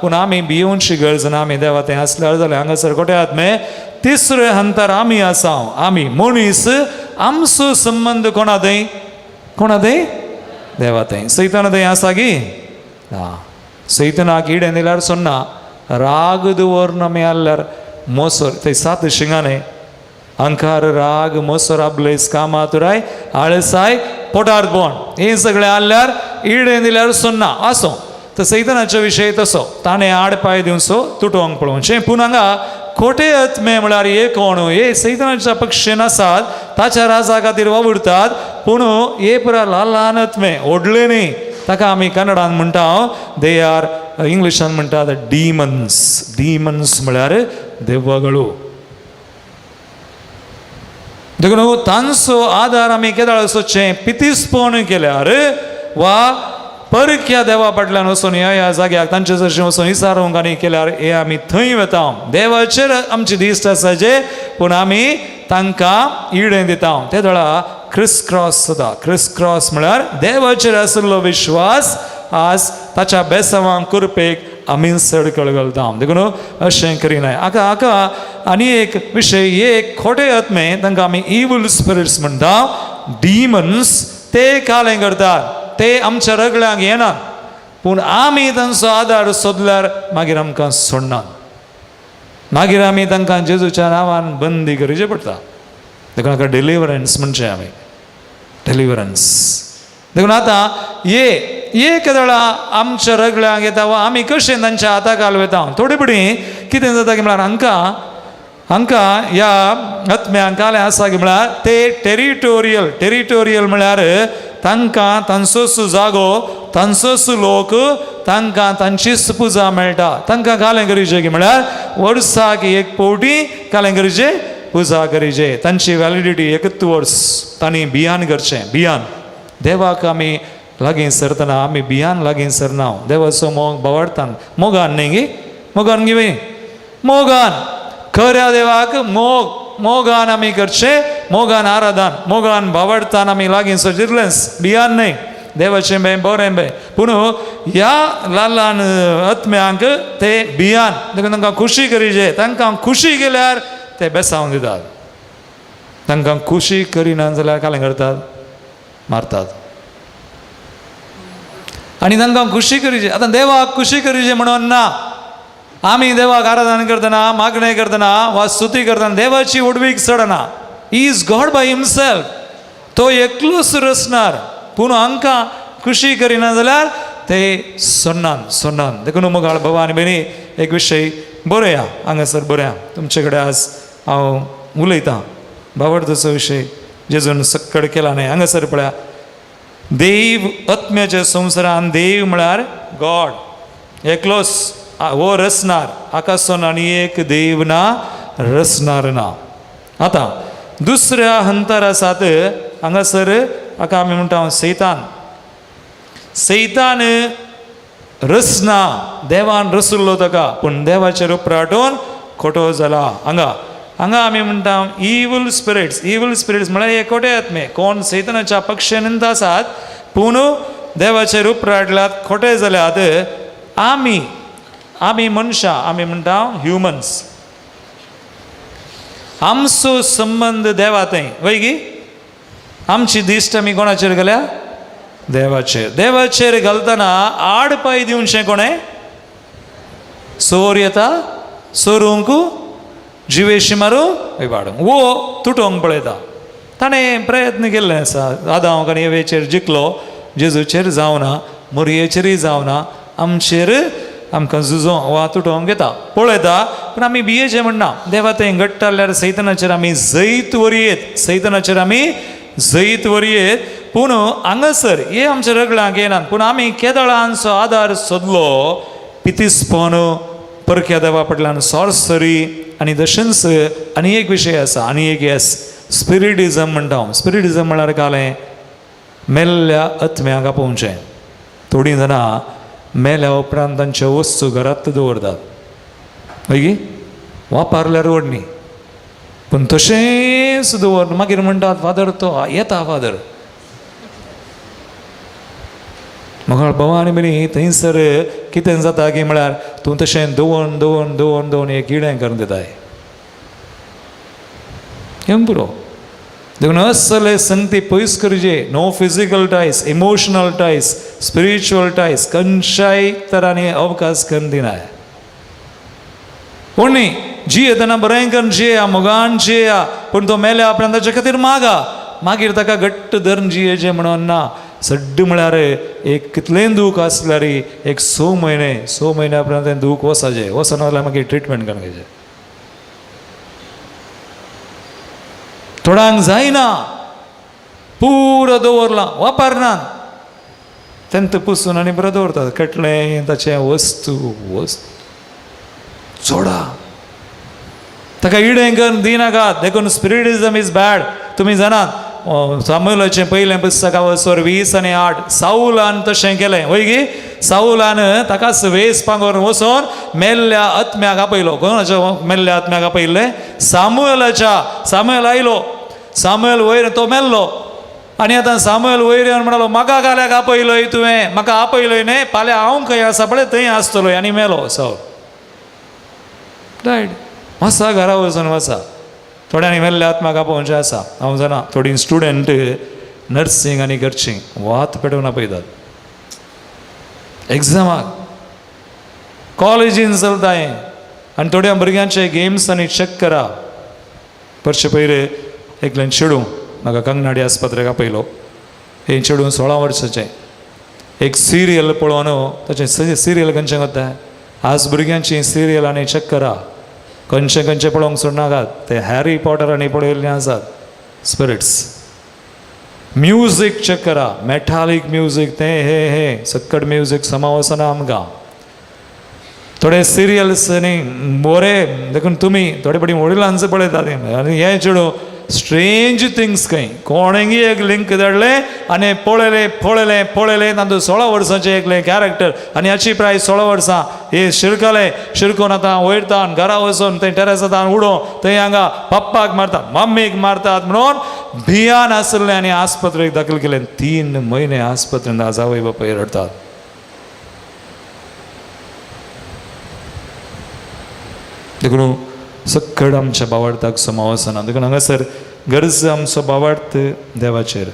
पूण आमी भियोवची गरज ना, आमी देवा तें आसल्यार जालें. हांगासर खोटे आत्मे. तिसरे हंतार आमी आसा, आमी मनीस, आमचो संबंद कोणा थंय, कोणा थंय? देवा थंय. सैताना थंय आसा गी ना. सैतानाक इडें दिल्यार सोन्ना, राग दवरून आमी आहल्यार मोसर थंय सात शिंगां न्ही, अंकार, राग, मोसर, आबलेस, कामातुराय, आळसाय, पोटार बोण, हें सगळें आहल्यार इडें दिल्यार सोन्ना. आसूं, तर सैतानाचो विशय तसो, ताणें आड पांय दिवचो तुटोवंक पळोवचें. पूण हांगा खोटे आत्मे म्हळ्यार हे कोण? हे सैतानाच्या पक्षेन आसात, ताच्या राजा खातीर वावुरतात. पूण हे पुरा ल्हान ल्हान आत्मे, व्हडले न्ही. ताका आमी कन्नडान म्हणटा they are, इंग्लिशान म्हणटात डिमन्स. डिमन्स म्हळ्यार देवगळू. देखून तांचो आदार आमी केदाळ सोदचें? पितीसपण केल्यार वा परक्या देवा फाटल्यान वचून ह्या ह्या जाग्याक तांचे जशें वचून विचारूंक आनी केल्यार हे आमी थंय वता. देवाचेर आमची दिश्ट आसा जे, पूण आमी तांकां इडें दिता. ते वेळा क्रिस क्रॉस जाता. क्रिस क्रॉस म्हळ्यार देवाचेर आशिल्लो विश्वास आज ताच्या बेसावांक कुरपेक आमी सडकळ घालता. देखून अशें करिनाय. हाका हाका आनी एक विशय, एक खोटे आत्मे, तांकां आमी इवल स्पिरिट्स म्हणटा, डिमन्स. ते कालें करतात, ते आमच्या रगड्यांक येनात, पूण आमी तांचो आदार सोदल्यार मागीर आमकां सोडनात. मागीर आमी तांकां जेजूच्या नांवान बंदी करची पडटा. देखून हाका डिलिवरन्स म्हणचें आमी, डिलिवरन्स. देखून आतां ये एक वेळा आमच्या रगड्यांक येता वा आमी कशें तांच्या हाता घाल वता. थोडे फुडें कितें जाता की म्हळ्यार हांकां हांकां ह्या आत्म्यांक कालें आसा की म्हळ्यार ते टेरिटोरियल. टेरिटोरियल म्हळ्यार तांकां तांचोच जागो, तांचोच लोक, तांकां तांचीच पुजा मेळटा. तांकां कालें करीचे की म्हळ्यार वर्साक एक फावटी कालें करीचे, पुजा करीचे. तांची व्हॅलिडिटी एकच वर्स. तांणी बियान करचें. बियान देवाक आमी लागीं सरतना आमी बियान लागीं सरना. देवाचो मोग बावडतान मोगान न्ही गी, मोगान गी मोगान खऱ्या देवाक मोग मोगान आमी करचें, मोगान आराधन, मोगान बावडतान आमी लागीं सरचें, इतलेंच, बियान न्हय. देवाचें बें बरें बें, पूण ह्या ल्हान ल्हान आत्म्यांक ते बियान. देखून तांकां खुशी करीचे. तांकां खुशी केल्यार ते बेसावन दितात. तांकां खुशी करिना जाल्यार कालें करतात, मारतात. आनी तांकां खुशी करीचे. आतां देवाक खुशी करीचे म्हणून ना, आमी देवाक आराधना करतना, मागणें करतना वा स्तुती करतना देवाची व्हडवीक चडना. He is God by himself. तो एकलोच रचणार. पूण हांकां खुशी करिना जाल्यार ते सोडनात, सोडनात. देखून मोगाळ भाव आनी भयणी, एक विशय बरोया हांगासर, बरोया. तुमचे कडेन आज हांव उलयतां भावार्थाचो विशय जेजून सक्कड केला न्हय. हांगासर पळया, देव आत्म्याच्या संवसारान देव म्हळ्यार गॉड एकलोच हो रचणार. आकाशन आनी एक देव ना, रचणार ना. आतां दुसऱ्या हंतार आसात हांगासर, हाका आमी म्हणटा सैतान. सैतान रचना, देवान रचल्लो ताका, पूण देवाचेर उपराटून खोटो जाला. हांगा हांगा आमी म्हणटा इवल स्पिरिट्स. इवल स्पिरिट्स म्हळ्यार हे खोटे आत्मे, कोण सैतानाच्या पक्षान आसात, पूण देवाचेर उपराडल्यात, खोटे जाल्यात. आमी आमी मनशां, आमी म्हणटा ह्युमन्स, आमचो संबंद देवा थंय वय गी. आमची दिश्ट आमी कोणाचेर घाल्या? देवाचेर. देवाचेर घालतना आड पांय दिवचें कोणें? चोर येता चोरूंक, जिवेशी मारूंक, इबाडूंक, वो तुटोवंक पळयता. ताणें प्रयत्न केल्ले आसा. आदांव आनी एवेचेर जिखलो, जेजूचेर जावना, मोरयेचेरूय जावना, आमचेर आमकां झुजों वा तुटोवंक येता पळयता. पूण आमी भियेचें म्हणना. देवा थंय घट्ट जाल्यार सैतनाचेर आमी जैत वरयेत, सैतनाचेर आमी जैत वरयेत. पूण हांगासर हे आमच्या रगडांक येनात. पूण आमी केदळांचो आदार सोदलो, पितिस्पोन, परक्या देवा फाटल्यान, सॉर्सरी आनी तशेंच आनी एक विशय आसा, आनी एक येस स्पिरिटिजम म्हणटा हांव. स्पिरिटिजम म्हळ्यार कालें मेल्ल्या आत्म्याक आपोवचें. थोडीं जाणां मेल्या उपरांत तांच्यो वस्तू घरांत दवरतात, हय वापरल्यार व्हड न्ही, पूण तशेंच दवर. मागीर म्हणटात फादर तो येता फादर. म्हाका भावा आनी भयणी, थंयसर कितें जाता की म्हळ्यार तूं तशें दवरून दवरून दवरून दवरून एक किडें करून दिताय, हें पुरो. देखून असले संगती पयस करचे. No physical ties, emotional ties, spiritual ties, खंयच्याय तरांनी अवकाश करून दिनाय. कोण न्ही जियेतना बरें करून जियेया, मोगान जियेया, पूण तो मेल्या उपरांत ताचे खातीर मागा, मागीर ताका घट्ट धरून जियेचें म्हणून ना. सड्ड म्हळ्यार एक कितलेंय दूख आसल्यार एक 6 म्हयने, 6 म्हयन्या उपरांत तें दूख वचपाचें, वचना जाल्यार मागीर ट्रिटमेंट करून घेवचें. थोड्यांक जायना, पुरो दवरलां, वापरना, तेंत पुसून आनी बरो दवरतात. कटलें ताचें वस्तू वस्तू सोडा, ताका इडें करून दिनाकात. देखून स्पिरिटिजम is bad. तुमी जाणात सामुएलाचें पयलें पुस्तक वसर 20:8, सावलान तशें केलें वय गी. सावलान ताकाच वेस पांगोर वचोन मेल्ल्या आत्म्याक आपयलो. कोणाच्या मेल्ल्या आत्म्याक आपयल्लें? सामुएलाच्या. सामुएल आयलो, सामुएल वयर तो मेल्लो आनी आतां सामुएल वयर येवन म्हणालो, म्हाका काल्याक आपयलोय तुवें, म्हाका आपयलोय न्ही, फाल्यां हांव खंय आसा पळय थंय आसतलोय. आनी मेलो सावल. रायट, वसा घरा वचून वसा. थोड्यांनी मेल्ल्या आत्म्याक आपोवचें आसा. हांव जाणा थोडीं स्टुडंट नर्सींग आनी घरचीं वात पेटोवन आपयतात एग्जामाक, कॉलेजीन चलता हें. आनी थोड्या भुरग्यांचे गेम्स आनी चॅक करा. परचे पयर एकल्यान चेडूं म्हाका कंगनाडी आस्पत्रेक आपयलो. हें चेडूं 16 वर्साचें, एक सिरियल पळोवन ताचें सिरियल खंयचें कोत्ता. आज भुरग्यांची सिरियल आनी चॅक करा, खंयचे खंयचे पळोवंक सोडनाकात. ते हॅरी पॉटर आनी पळयल्ले आसात स्पिरिट्स. म्युजीक चॅक करा, मेटालीक म्युजीक, तें हे हे सक्कड म्युजीक समा वचना आमकां. थोडे सिरियल्स न्ही बरे, देखून तुमी थोडे फावटी वडिलांचो पळयतात आनी हें चेडूं स्ट्रेंज थिंग्स खंय कोणेंगी एक लिंक धाडलें आनी पळयलें पळयलें पळयलें. तातूंत 16 वर्सांचें एकलें कॅरेक्टर आनी हाची प्राय 16 वर्सां हे शिरकलें, शिरकोन आतां वयरता घरा वचून थंय टेरेसांत उडोवन थंय हांगा पप्पाक मारतात, मम्मीक मारतात म्हणून भियान आसलें आनी आस्पत्रेक दाखल केलें. 3 म्हयने आस्पत्रेंत जावय बापाय रडटात. देखून सक्कड आमच्या बावडताक समाव आसना. देखून हांगासर गरज आमचो बावडत देवाचेर,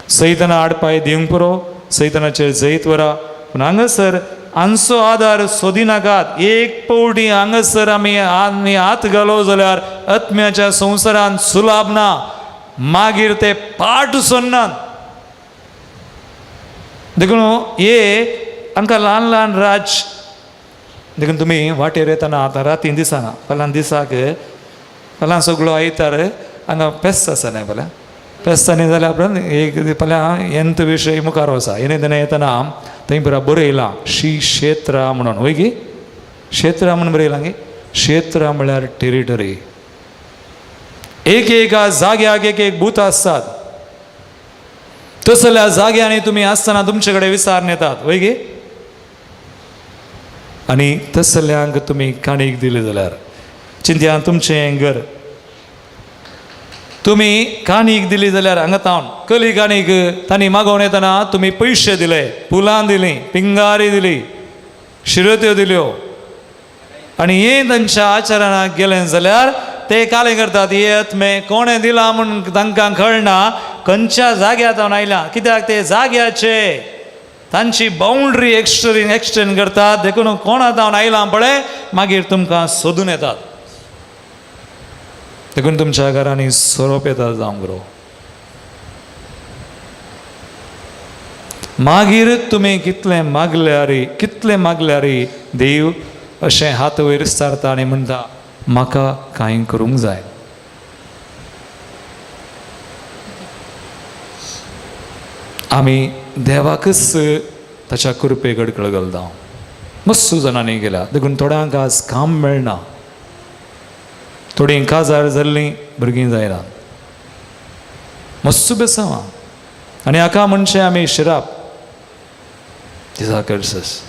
सैतना आडपाय दिवंक पुरो, सैतनाचेर जैत वरा. पूण हांगासर आमचो आदार सोदिनाकात. एक पवटी हांगासर आमी आमी हात घालो जाल्यार आत्म्याच्या संवसारान सुलाभ ना, मागीर ते पाट सोडनात. देखून हे आमकां ल्हान ल्हान राज. देखून तुमी वाटेर येतना आतां रातीन दिसना, पल्यान दिसाक पल्यान सगळो आयतार हांगा पेस्त आसा न्ही, पल्या पेस्त न्ही जाल्यार उपरांत एक पल्या एंत विशय मुखार वसा. येणे तेन्ना येतना थंय पुरा बरयलां श्री क्षेत्रा म्हणून, वय गी क्षेत्रा म्हणून बरयलां गी. क्षेत्रा म्हळ्यार टेरिटरी. एक एका जाग्याक एक एक भूत आसतात. तसल्या जाग्यांनी तुमी आसतना तुमचे कडेन विचारून येतात, वय गी. आनी तसल्यांक तुमी काणीक दिली जाल्यार चिंत्या तुमचें घर तुमी काणीक दिली जाल्यार हांगा तावन कली काणीक तांणी मागोवन येतना तुमी पयशे दिले, फुलां दिलीं, पिंगारी दिली, शिरत्यो दिल्यो. आनी हे तांच्या आचरणाक गेलें जाल्यार ते कालें करतात, हे आत्मे कोणें दिलां म्हूण तांकां कळना, खंयच्या जाग्यार तावन आयल्या, कित्याक ते जाग्याचे तांची बाउंड्री एक्सटेंड करतात. देखून कोणा तावन आयलां पळय, मागीर तुमकां सोदून येतात. देखून तुमच्या घरांनी सोरोप येतात जावंक बरो. मागीर तुमी कितलें मागल्यारी, कितलें मागल्यारी देव अशें हात वयर सारता आनी म्हणटा म्हाका कांय करूंक जाय. आमी देवाकच ताच्या कृपे कडेन घालता. मस्त जाणांनी गेल्या देखून थोड्यांक आज काम मेळना, थोडीं काजार जाल्लीं भुरगीं जायना, मस्त बेसांव. आनी हाका म्हणचें आमी शिराप दिसा कर्सस.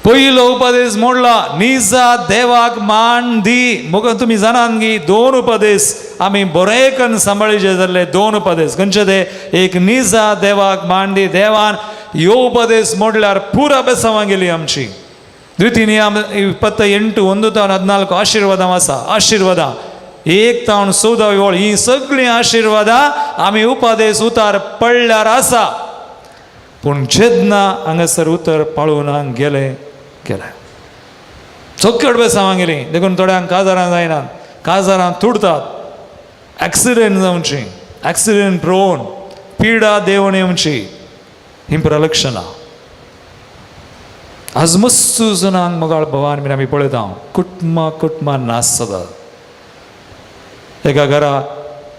पयलो उपदेश मोडला, निजा देवाक मान दी. मुखार तुमी जाणात गी दोन उपदेश आमी बरे करून सांबाळीचे जाल्ले. दोन उपदेश खंयचे ते? एक निजा देवाक मान दी. देवान ह्यो उपदेश मोडल्यार पुरा बेसांवां गेली आमची. द्वितीय नियम 28 1 14 आशिर्वादां आसा. आशिर्वादां 1 14 वळ ही सगळीं आशिर्वादां आमी उपदेश उतार पडल्यार आसा. पूण जेन्ना हांगासर उतर पाळून गेले गेले चोकड बेसांवां गेली. देखून थोड्यांक काजारां जायना, काजारां तुडतात, एक्सिडेंट जावची, एक्सिडेंट प्रोन, पिडा देवण येवची, ही प्रलक्षणां. आज मस्त जाणांक मोगाळ भवान बीन आमी पळयता कुटुंबां कुटुंबां नाश जातात. एका घरा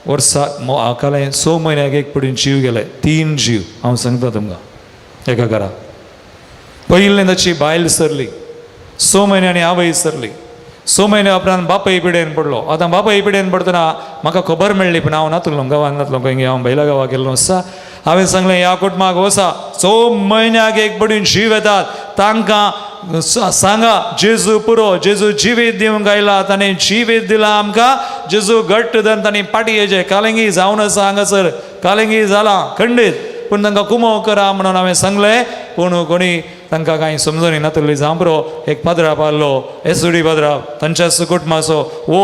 वर्साक कालें 6 म्हयन्याक एक पडून जीव गेले, 3 जीव हांव सांगता तुमकां. एका घरा पयलें ताची बायल सरली, 6 म्हयन्यांनी आवय सरली, 6 म्हयन्या उपरांत बापूय पिडेन पडलो. आतां बापूय पिडेन पडटना म्हाका खबर मेळ्ळी, पूण हांव नातलो गांवांत नातलो, खंय हांव बैला गांवाक गेल्लो आसा. हांवें सांगलें ह्या कुटुंबाक वसा, 6 म्हयन्याक एक पडून जीव येतात, तांकां सांगा जेजू पुरो, जेजू जिवीत दिवंक आयला, ताणें जिवीत दिलां आमकां, जेजू घट्ट धरून तांणी पाटी येचे कालेंगी जावन आसा हांगासर, कालेंगी जालां खंडीत, पूण तांकां कुमो करा म्हणून हांवें सांगलें. पूण कोणी तांकां कांय समजणी नातली जावं पुरो. एक पाद्राप आहलो, एसुडी पाद्राप, तांच्याच कुटुंबाचो वो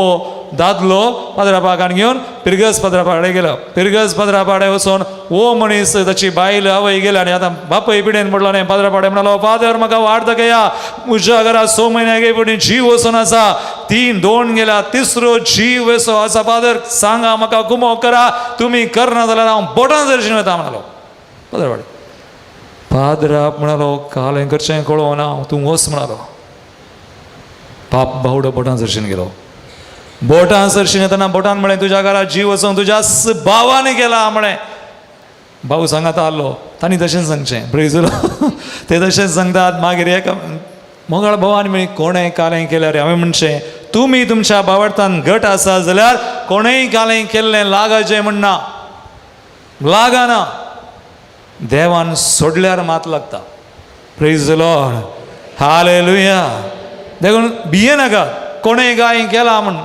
दादलो पाद्रापाक आनी घेवन पिरगस पाद्रापा कडेन गेलो. पिरगस पाद्रापा कडेन वचून वो मनीस ताची बायल आवय गेली आनी आतां बापूय पिडेन पडलो आनी पाद्रापा कडेन म्हणलो, फादर म्हाका वाट दाखया, म्हज्या घरा 6 म्हयन्याक पडून जीव वचून आसा, 3 2 गेल्या, तिसरो जीव असो आसा, फादर सांगा म्हाका कुमो करा, तुमी करना जाल्यार हांव बोटां दर्शन वता म्हणालो पाद्रापाडे. पाद्राप म्हणालो काल हें करचें कळोना, तूं वच म्हणालो. बाप बावडो बोटां दर्शन गेलो. बोटां सरशीं येतना बोटान म्हळें तुज्या घरा जीव वचून तुज्या भावान गेला म्हळें. भाऊ सांगात आहलो, तांणी तशेंच सांगचें प्रेजलो ते तशेंच सांगतात. मागीर एक मोगाळ भावान म्हळें कोणें कालें केल्यार हांवें म्हणचें तुमी तुमच्या भावार्थान घट आसा जाल्यार कोणेंय कालें केल्लें लागाचें म्हणना, लागना, देवान सोडल्यार मात लागता. Praise the Lord, hallelujah. देखून भिये नाका कोणें कांय केलां म्हूण,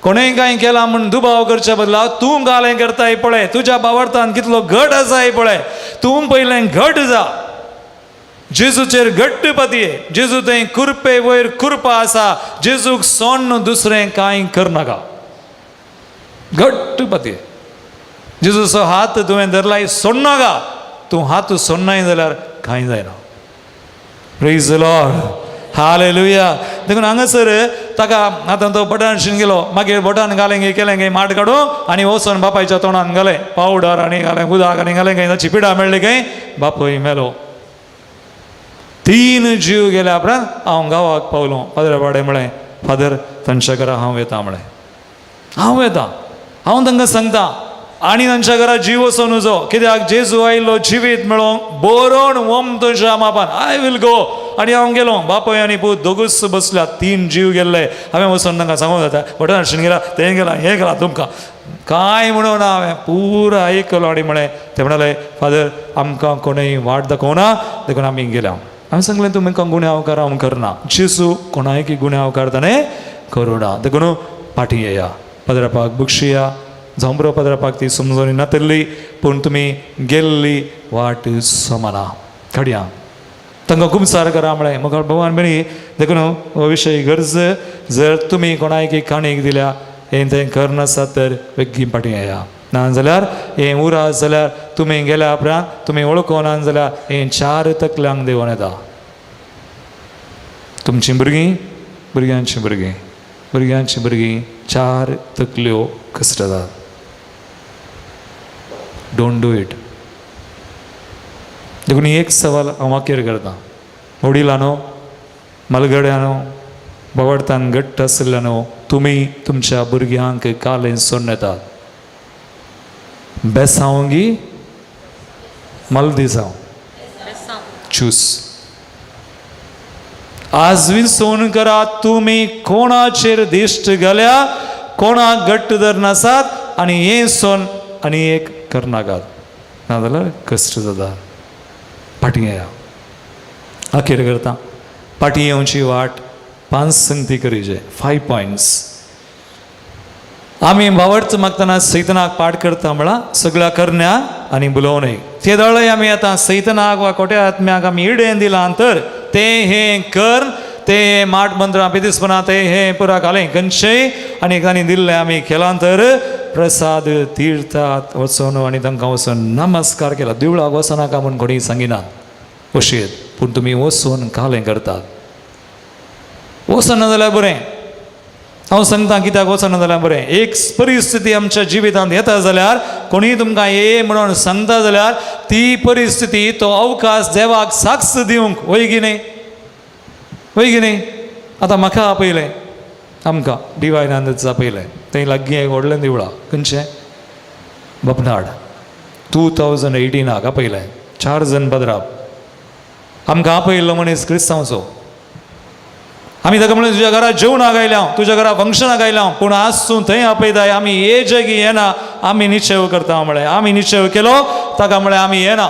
कोणेंय कांय केलां म्हूण दुबाव करच्या बदला तूं गालें करताय पळय, तुज्या भावार्थान कितलो घट आसाय पळय, तूं पयलें घट जा, जेजूचेर घट्ट पातये, जेजू थंय कुरपे वयर कुरपा आसा, जेजूक सोडून दुसरें कांय करनाका, घट्ट पातये. जेजूचो हात तुवें धरलाय सोडनाका, तूं हात सोडनाय जाल्यार कांय जायना. प्रेज the Lord, hallelujah. देखून हांगासर ताका आतां तो बोटान गेलो, मागीर बोटान घालें गे केलें गे माट काडूं आनी वचून बापायच्या तोंडान घालें पावडर आनी घालें उदक आनी घालें खंय ताची पिडा मेळ्ळी खंय, बापूय मेलो. 3 जीव गेल्या उपरांत हांव गांवाक पावलो. फादरा बाडे म्हळें फादर तांच्या घरा हांव येता म्हळें, हांव येता, हांव तांकां सांगता आनी तांच्या घरा जीव वचोन उजो, कित्याक जेजू आयलो जिवीत मेळोंक बरोवन ओम तुज्या मापान, I will go. आनी हांव गेलो, बापूय आनी पूत दोगूच बसल्या, 3 जीव गेल्ले. हांवें वचोन तांकां सांगूंक जाता भटन गेला, तें गेला, हें गेला, तुमकां कांय म्हणून ना. हांवें पुरो आयकलो आनी म्हळें, ते म्हणाले फादर आमकां कोणूय वाट दाखोवना देखून आमी गेल्या. हांवें सांगलें तुमकां गुन्यांवकार हांव करना, जेजू कोणायकी गुन्यांवकार ताणें करूं ना, देखून फाटीं येया. पदरापाक बक्षिया जावं पदरापाक ती समजोनी नातल्ली पूण तुमी गेल्ली वाट समाना घडया तांकां कुमसार करा म्हळें मुखार भगवान बरी देखून हो विशय गरज जर तुमी कोणाक काणयेक दिल्या हें तें करनासत तर बेगीन फाटीं येया ना जाल्यार हें उरास जाल्यार तुमी गेल्या उपरांत तुमी वळखोना जाल्यार हें चार तकल्यांक देंवोन येता. तुमचीं भुरगीं, भुरग्यांचीं भुरगीं, भुरग्यांचीं भुरगीं चार तकल्यो कसरतात. Don't do it. देखून एक सवाल हांव वाक्यर करता. वडिलांनो, मलगड्यानो, बावडतान घट्ट आशिल्ल्यानो, तुमी तुमच्या भुरग्यांक कालें सोडून येतात. बेसांव गी मलदिसांव चूस. आज विसोवन करा तुमी कोणाचेर दिश्ट घाल्या, कोणाक घट्ट धरनासात आनी हें सोन आनी एक करनाकात, नाजाल्यार कश्ट जाता. फाटीं येया. अखेर करता फाटीं येवची वाट 5 संगती करीचे 5 पॉयंट्स. आमी बावडच मागतना सैतनाक पाठ करता म्हळ्यार सगळ्या करण्या आनी बुलोवणे ते दळय आमी आतां सैतनाक वा कोट्या आत्म्याक आमी इडेन दिलां तर ते हें कर, ते हें माट मंत्रां पिदिसपना, ते हें पुरा घालें खंयचेय आनी तांणी दिल्लें आमी केलां तर प्रसाद तीर्थात वचोन आनी तांकां वचून नमस्कार केला. देवळाक वचनाका म्हूण कोणीय सांगिना अशें, पूण तुमी वचून कालें करतात. वचना जाल्यार बरें, हांव सांगता कित्याक वचना जाल्यार बरें. एक परिस्थिती आमच्या जिवितांत येता जाल्यार कोणीय तुमकां ये म्हणून सांगता जाल्यार ती परिस्थिती तो अवकाश देवाक साक्ष दिवंक वय की न्ही, वय की न्ही. आतां म्हाका आपयलें, आमकां डिवायनांदच आपयलें, थंय लागीं एक व्हडलें देवळां खंयचें बपनाड 2018 आपयलें. 4 जण पदराप आमकां आपयल्लो मनीस क्रिस्तांवचो. आमी ताका म्हणलें तुज्या घरा जेवणाक आयल्या हांव, तुज्या घरा फंक्शनाक आयल्या हांव, पूण आज तूं थंय आपयताय, आमी हे जागी येना, आमी निश्चय करता म्हळें. आमी निश्चय केलो, ताका म्हळें आमी येना.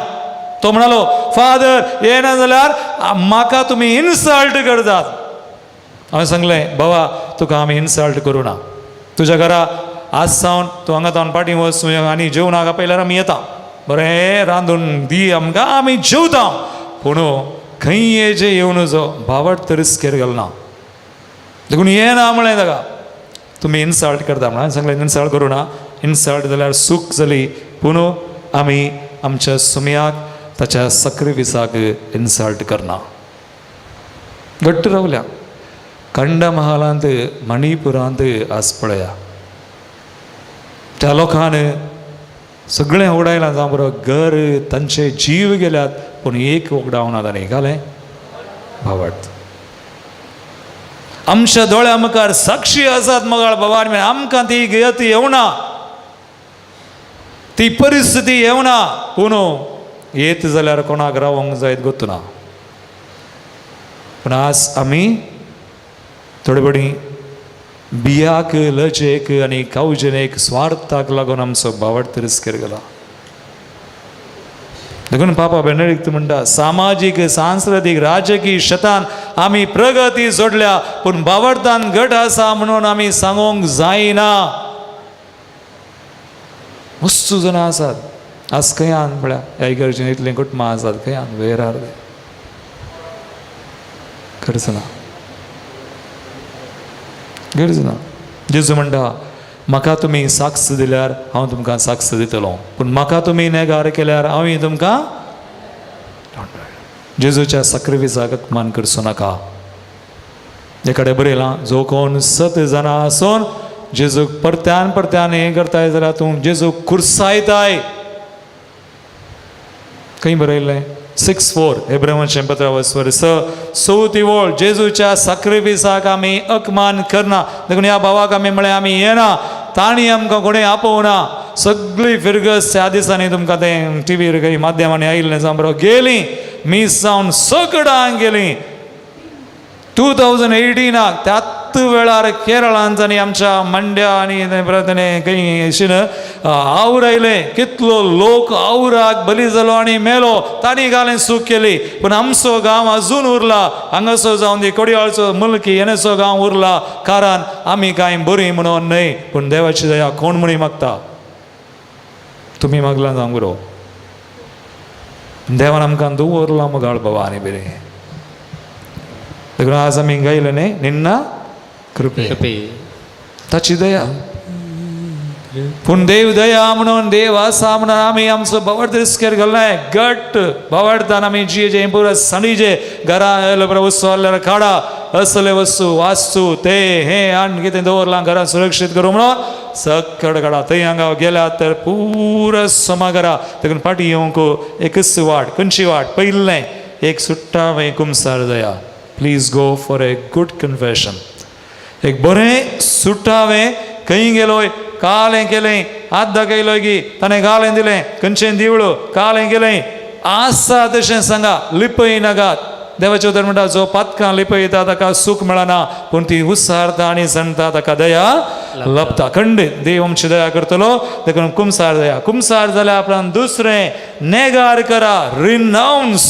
तो म्हणालो फादर येना जाल्यार म्हाका तुमी इन्सल्ट करतात. हांवें सांगलें बाबा तुका आमी इन्सल्ट करूं ना, तुज्या घरा आज सावन तूं हांगा सावन फाटीं वच, तुवें आनी जेवणाक आपयल्यार आमी येता, बरें रांदून दी आमकां, आमी जेवता. पूण खंय येजे येवन जो बावट तर रिस्केर घालना, देखून येना म्हळें ताका. तुमी इन्सल्ट करता म्हणून हांवें सांगलें इन्सल्ट करूं ना, इन्सल्ट जाल्यार सूख जाली, पूण आमी आमच्या सुमयाक ताच्या सक्रिफिसाक इन्सल्ट करना. घट्ट रावल्या कंडमहालांत मणिपुरांत आज पळया त्या लोकान सगळें उडायलां, जावं बरो घर तांचे जीव गेल्यात, पूण एक वगडावना ताणें घालें भावार्थ. आमच्या दोळ्या मुखार साक्षी आसात मगाळ बाबा, आमकां ती गती येवना, ती परिस्थिती येवना, पूण येत जाल्यार कोणाक रावंक जायत गोतना. पूण आज आमी थोडे बडी बियाक लजेक आनी कावजेनेक स्वार्थाक लागून आमचो बावड रिस्केर गेला. देखून पापा बेनेडिक्ट म्हणटा सामाजीक सांस्कृतीक राजकीय शेतान आमी प्रगती जोडल्या, पूण बावडतान गट आसा म्हणून आमी सांगूंक जायना. मस्तू जाणां आसात आज खंयान म्हळ्यार ह्या इगर्जेन इतलीं कुटुंबां आसात खंयान वेरार गरज ना, गरज ना. जेजू म्हणटा म्हाका तुमी साक्ष दिल्यार हांव तुमकां साक्ष दितलो, पूण म्हाका तुमी नेगार केल्यार हांवूय तुमकां. जेजूच्या सक्रिफिसाक अपमान करचो नाका. एकडे बरयलां जो कोण सत जाणां आसून जेजूक परत्यान परत्यान हें करताय जाल्यार तूं जेजूक कुर्सायताय. खंय बरयल्लें? 6:4 एब्रामाचें पत्र वचवर स चवथी वळ जेजूच्या साक्रिफिसाक आमी अपमान करना. देखून ह्या भावाक आमी म्हळें आमी येना, तांणी आमकां कोणें आपोवना. सगळी फिरगस त्या दिसांनी तुमकां तें टिवीर खंय माध्यमांनी आयिल्लें जावं बरो गेलीं मीस जावन सगळ्यांक गेलीं. 2018 त्यात रात वेळार केरळांत आनी आमच्या मांड्या आनी खंय अशीन आवर आयलें, कितलो लोक आवराक बली जालो आनी मेलो. तांणी घालें चूक केली, पूण आमचो गांव अजून उरला. हांगासो जावन ती कोडयाळचो मुलकी येनेचो गांव उरला, कारण आमी कांय बरीं म्हणून न्हय, पूण देवाची दया. कोण म्हणी मागता? तुमी मागला जावंक बरो. देवान आमकां दवरला मोगाळ बाबा आनी बरें. देखून आज आमी गायले न्ही, निन्ना कृपे, ताची दया. पूण देव दया म्हणून, देव आसा म्हणून आमी आमचो भावार्थ रिस्केर घालनाय. घट भावार्थान आमी जियेचे, पुरो सांडीचे घरा वस्तू आहल्यार काडा, असले वस्तू वास्तू ते हें आनी कितें दवरलां घरां सुरक्षीत करूं म्हणून सकड काडा. थंय हांगा गेल्यात तर पुरो समा करा. देखून फाटीं येवंक एकच वाट. खंयची वाट? पयलें एक सुट्टा कुमसार दया. Please go for a good confession. एक बरें सुटावें. खंय गेलोय, काल हें केलें, हात दाखयलो की ताणें गालें दिलें, खंयचें दिवळो काल हें केलें, आसा तशें सांगा, लिपय नाकात. देवाचें उतर म्हणटा, जो पातकां लिपयता ताका सूख मेळना, पूण ती उसारता आनी सांगता ताका दया लभता. खंडीत देव आमची दया करतलो. देखून कुमसार दया. कुमसार जाल्या उपरांत दुसरें नेगार करा, रिनाउन्स.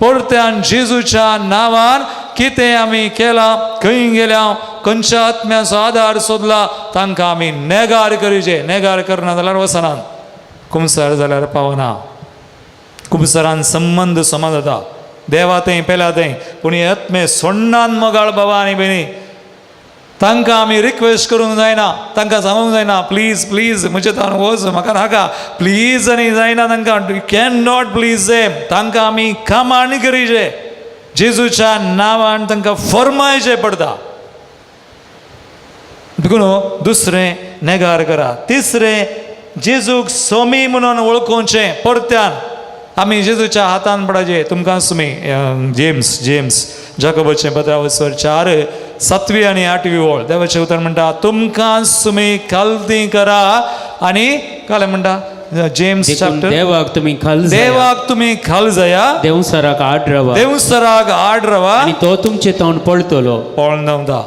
परत्यान जेजूच्या नांवान कितें आमी केलां, खंय गेल्या, खंयच्या आत्म्याचो आदार सोदला, तांकां आमी नेगार करीचे. नेगार करना जाल्यार वचनात, कुमसार जाल्यार पावना. कुमसारान संबंद समा जाता देवा थंय पेल्या थंय. पूण हे आत्मे सोण्णान मोगाळ बाबा आनी भयणी, तांकां आमी रिक्वेस्ट करूंक जायना, तांकां सांगूंक जायना प्लीज प्लीज म्हजे तान वच, म्हाका नाका प्लीज आनी जायना तांकां. You can not please them. तांकां आमी कामांड करीचे, जेजूच्या नांवान तांकां फर्मायचें पडटा. देखून दुसरें नेगार करा. तिसरें जेजूक सोमी म्हणून वळखुचें. परत्यान आमी जेजूच्या हातान पडाचे. तुमकां सुमी जेम्स जेम्स जाकोबाचें पत्रावसर 4 7वी आनी 8वी ओळ, देवाचें उतर म्हणटा, तुमकां सुमी खालती करा. आनी कालें म्हणटा जेम्स चॅप्टर, देवाक तुमी खाल जाया. देवाक तुमी खाल जाया, देवसराक आड रावा, देवसराक आड रावा, आनी तो तुमचे तोंड पळतलो. पळोवन धांवता.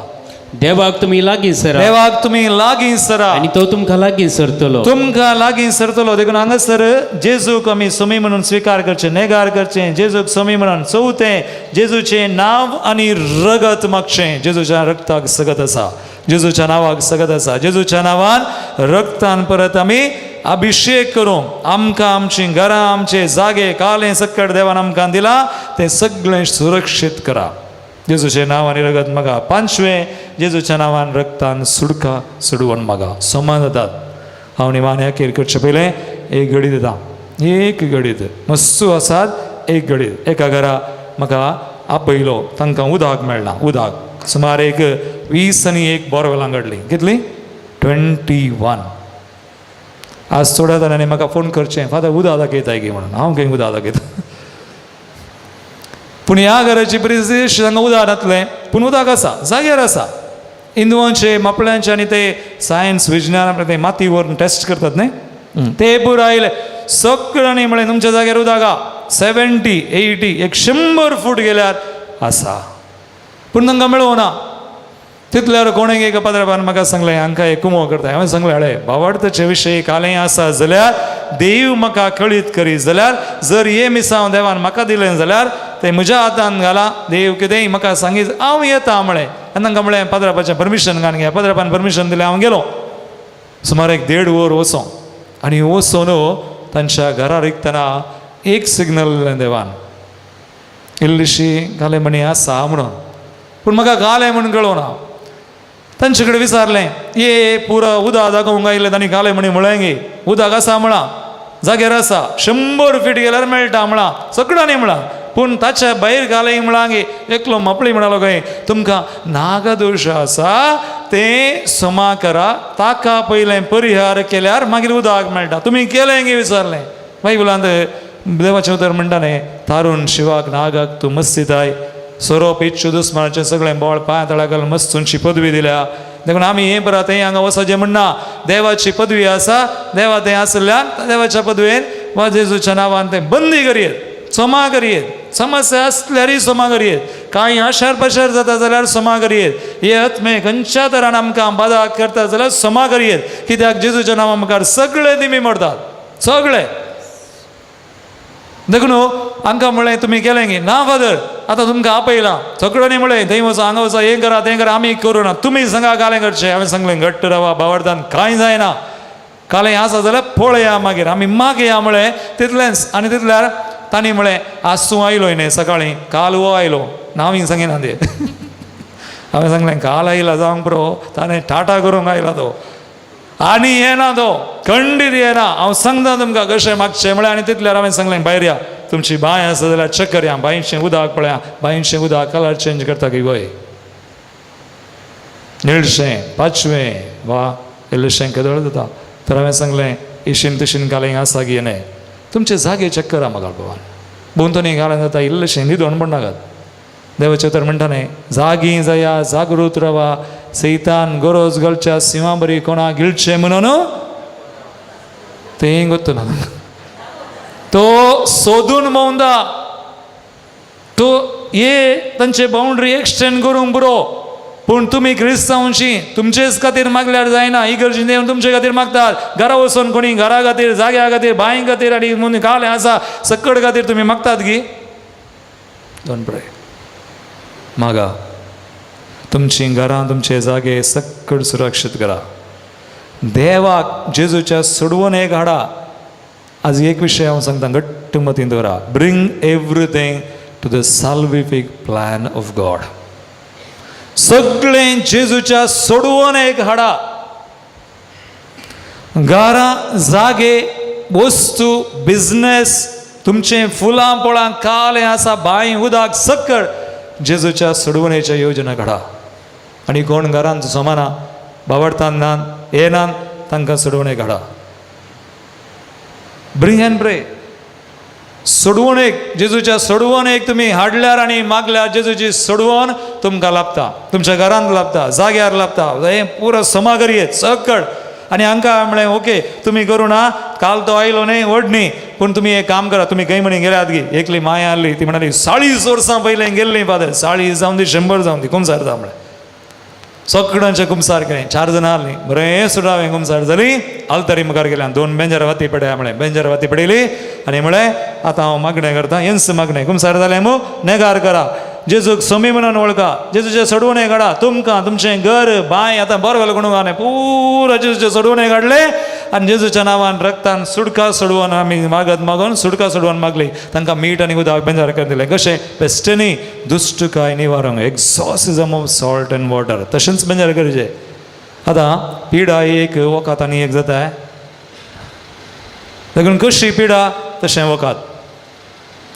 देवाक तुमी लागीं सरा, देवाक तुमी लागीं सरा, आनी तो तुमकां लागीं सरतलो. तुमकां लागीं सरतलो. देखून हांगासर जेजूक आमी सोमी म्हणून स्विकार करचें, नेगार करचें जेजूक सोमी म्हणून. चवथें जेजूचें नांव आनी रगत मागचें. जेजूच्या रगताक सगत आसा, जेजूच्या नांवाक सगत आसा. जेजूच्या नांवान रगतान परत आमी अभिशेक करूं. आमकां आमचीं घरां, आमचे जागे, कालें सक्कड देवान आमकां दिलां तें सगळें सुरक्षीत करा जेजूचें नांव आनी रगत मागा. पांचवें जेजूच्या नांवान रगतान सुडका सुडवण मागा. समान जातात. हांव निमान ह्या केर करचे पयलें एक घडी दिता, एक घडीत मस्तू आसात. एक घडीत एका घरा म्हाका आपयलो, तांकां उदक मेळना. उदक सुमार एक 20 आनी 1 बोरवेलां काडलीं. कितलीं? 21. आज थोड्या जाणांनी म्हाका फोन करचें, फादर उदक दाखयताय की म्हणून. हांव खंय उदक दाखयता? पूण ह्या घराची परिस्थिती, हांगा उदक नातलें, पूण उदक आसा, जाग्यार आसा. हिंदुवांचे मापळ्यांचे आनी ते सायन्स विज्ञान आपलें ते माती व्हरून टेस्ट करतात न्ही, ते पुरो आयले सगळ्यांनी म्हळें तुमच्या जाग्यार उदक आहा. 70 80 एक 100 फूट गेल्यार आसा, पूण तांकां मेळोना. तितल्यार कोणें एका पाद्राबान म्हाका सांगलें, हांकां एक कुमो करता. हांवें सांगलें, हळे भावार्थाचे विशय कालें आसा जाल्यार देव म्हाका कळीत करी जाल्यार, जर हे मिसांव देवान म्हाका दिलें जाल्यार तें म्हज्या हातान घालां. देव कितेंय म्हाका सांगीत हांव येता म्हळें. आनी तांकां म्हळें पाद्राबाचें परमिशन घालून घे. पाद्राबान परमिशन दिलें, हांव गेलो. सुमार एक 1.5 वर वचों आनी वचून तांच्या घरा रिगतना एक सिग्नल दिलें देवान, इल्लीशी घालें म्हणी आसा म्हणून, पूण म्हाका घालें म्हणून कळोना. तांचे कडेन विचारलें, ये पुरो उदक दाखोवंक आयिल्लें तांणी घालें म्हणी म्हळें गे, उदक आसा म्हळां, जाग्यार आसा, 100 फीट गेल्यार मेळटा म्हळां, सगळ्यांनी म्हळां, पूण ताच्या भायर घालें म्हळां गे. एकलो मापळी म्हणालो खंय, तुमकां नागदोश आसा तें समा करा, ताका पयलें परिहार केल्यार मागीर उदक मेळटा. तुमी केलें गे विचारलें. बायबलांत देवाचें उतर म्हणटा न्ही, तारून शिवाक नागाक तूं मस्तिताय, सोरोप इच्छू दुस्मानाचें सगळें बोळ पांय तळा घालून मस्तूंची पदवी दिल्या. देखून आमी हें परत थंय हांगा वचचें म्हणना. देवाची पदवी आसा, देवा थंय आसल्यान देवाच्या पदवेन वा जेजूच्या नांवान तें बंदी करयेत, क्षमा करयेत, समस्या आसल्यारय क्षमा करयेत. कांय आशार पाशार जाता जाल्यार समा करयेत. हे आत्मे खंयच्या तरान आमकां बादा करता जाल्यार समा करयेत, कित्याक जेजूच्या नांवा मुखार सगळे दिमी मोडतात, सगळे. देखून हांकां म्हणलें तुमी केलें की ना फादर, आतां तुमकां आपयलां सगळ्यांनी म्हणलें थंय वचा हांगा वचा, हें करा तें करा, आमी करूं ना, तुमी सांगा कालें करचें. हांवें सांगलें घट्ट रावा भावार्थान, कांय जायना, कालें आसा जाल्यार पळया मागीर आमी मागया म्हळें तितलेंच. आनी तितल्यार तांणी म्हळें आज तूं आयलो न्ही सकाळीं, काल हो आयलो, नांव सांगिना ते. हांवें सांगलें काल आयला जावंक पुरो, ताणें टाटा करूंक आयला तो, आनी येना तो, खंडीत येना, हांव सांगता तुमकां कशें मागचें म्हळें. आनी तितल्यार हांवें सांगलें भायर या, तुमची बांय आसा जाल्यार चेक करया, बांयचें उदक पळया, बांयचें उदक कलर चेंज करता की वय, निळशें पांचवें वा इल्लेशें केदळ जाता. तर हांवें सांगलें इशीन तशीन घालें आसा की न्हय, तुमचे जागे चेक करा म्हाका बाबान, भोंवतणी घालें जाता इल्लेशें न्हिदोन पडनाकात. देवाचें तर म्हणटा न्हय, जागी जाया जागृत रावा, सैतान गरज घालच्या सिंहा बरी कोणा गिळचें म्हणून तें गोत्तू ना, तो सोदून भोंवता, तो ये तांचे बाउंड्री एक्सटेंड करूंक पुरो. पूण तुमी क्रिस्तांवची तुमचेच खातीर मागल्यार जायना, इगर्जीन येवन तुमचे खातीर मागतात, घरा वचून कोणी घरा खातीर, जाग्या खातीर, बांय खातीर आनी म्हणून कालें आसा सकड खातीर तुमी मागतात की. Don't pray, मागा, तुमचीं घरां तुमचे जागे सकड सुरक्षीत करा, देवाक जेजूच्या सोडवून एक हाडा. आज एक विशय हांव सांगता घट्ट मतींत दवरा, bring everything to the salvific plan of God. सगळें जेजूच्या सोडवून एक हाडा. घरां, जागे, वस्तू, बिजनेस, तुमचें फुलां फळां कालें आसा, बांय, उदक सकळ जेजूच्या सोडवणेच्या योजना घडा. आनी कोण घरांत सोमाना बावडतान नान येनान तांकां सोडवणे घडा. Bring and pray. सोडवण एक जेजूच्या सोडवण एक तुमी हाडल्यार आनी मागल्यार जेजूची सोडवण तुमकां लाभता, तुमच्या घरांत लाभता, जाग्यार लाभता, हें पुरो समागर येत सकळ. आनी हांकां म्हणलें ओके तुमी करूं ना, काल तो आयलो न्ही व्हड न्ही, पूण तुमी एक काम करा, तुमी खंय म्हणी गेल्यात गी, एकली माया आहली ती म्हणाली 40 वर्सां पयलें गेल्लीं फादर, 40 जावन दी 100 जावन दी, कुमसार जावं म्हळें. सगळ्यांचे कुमसार केलें, 4 जाणां आहलीं, बरें सुद्दां हांवें कुमसार जाली, आल्तारी मुखार गेल्या, 2 बेंजर वाती पडया म्हळें, बेंजर वाती पडयली आनी म्हळें आतां हांव मागणें करता, हेंच मागणें, कुमसार जालें मू नेगार करा, जेजूक सोमी म्हणून वळखा, जेजूचें सोडवणें काडा, तुमकां तुमचें घर बांय आतां बरो वेलो कोणूक न्ही, पुरो जेजूचें सोडवणें काडलें आनी जेजूच्या नांवान रक्तान सुडका सोडवून आमी मागत मागून सुडका सोडवून मागली, तांकां मीठ आनी उदक बेंजार करून दिलें. कशें बेश्टें दुश्टकाय निवारूंक, exorcism of salt and water, तशेंच बेंजार करचें. आतां पिडा एक वखद आनी एक जाता, देखून कशी पिडा तशें वखद.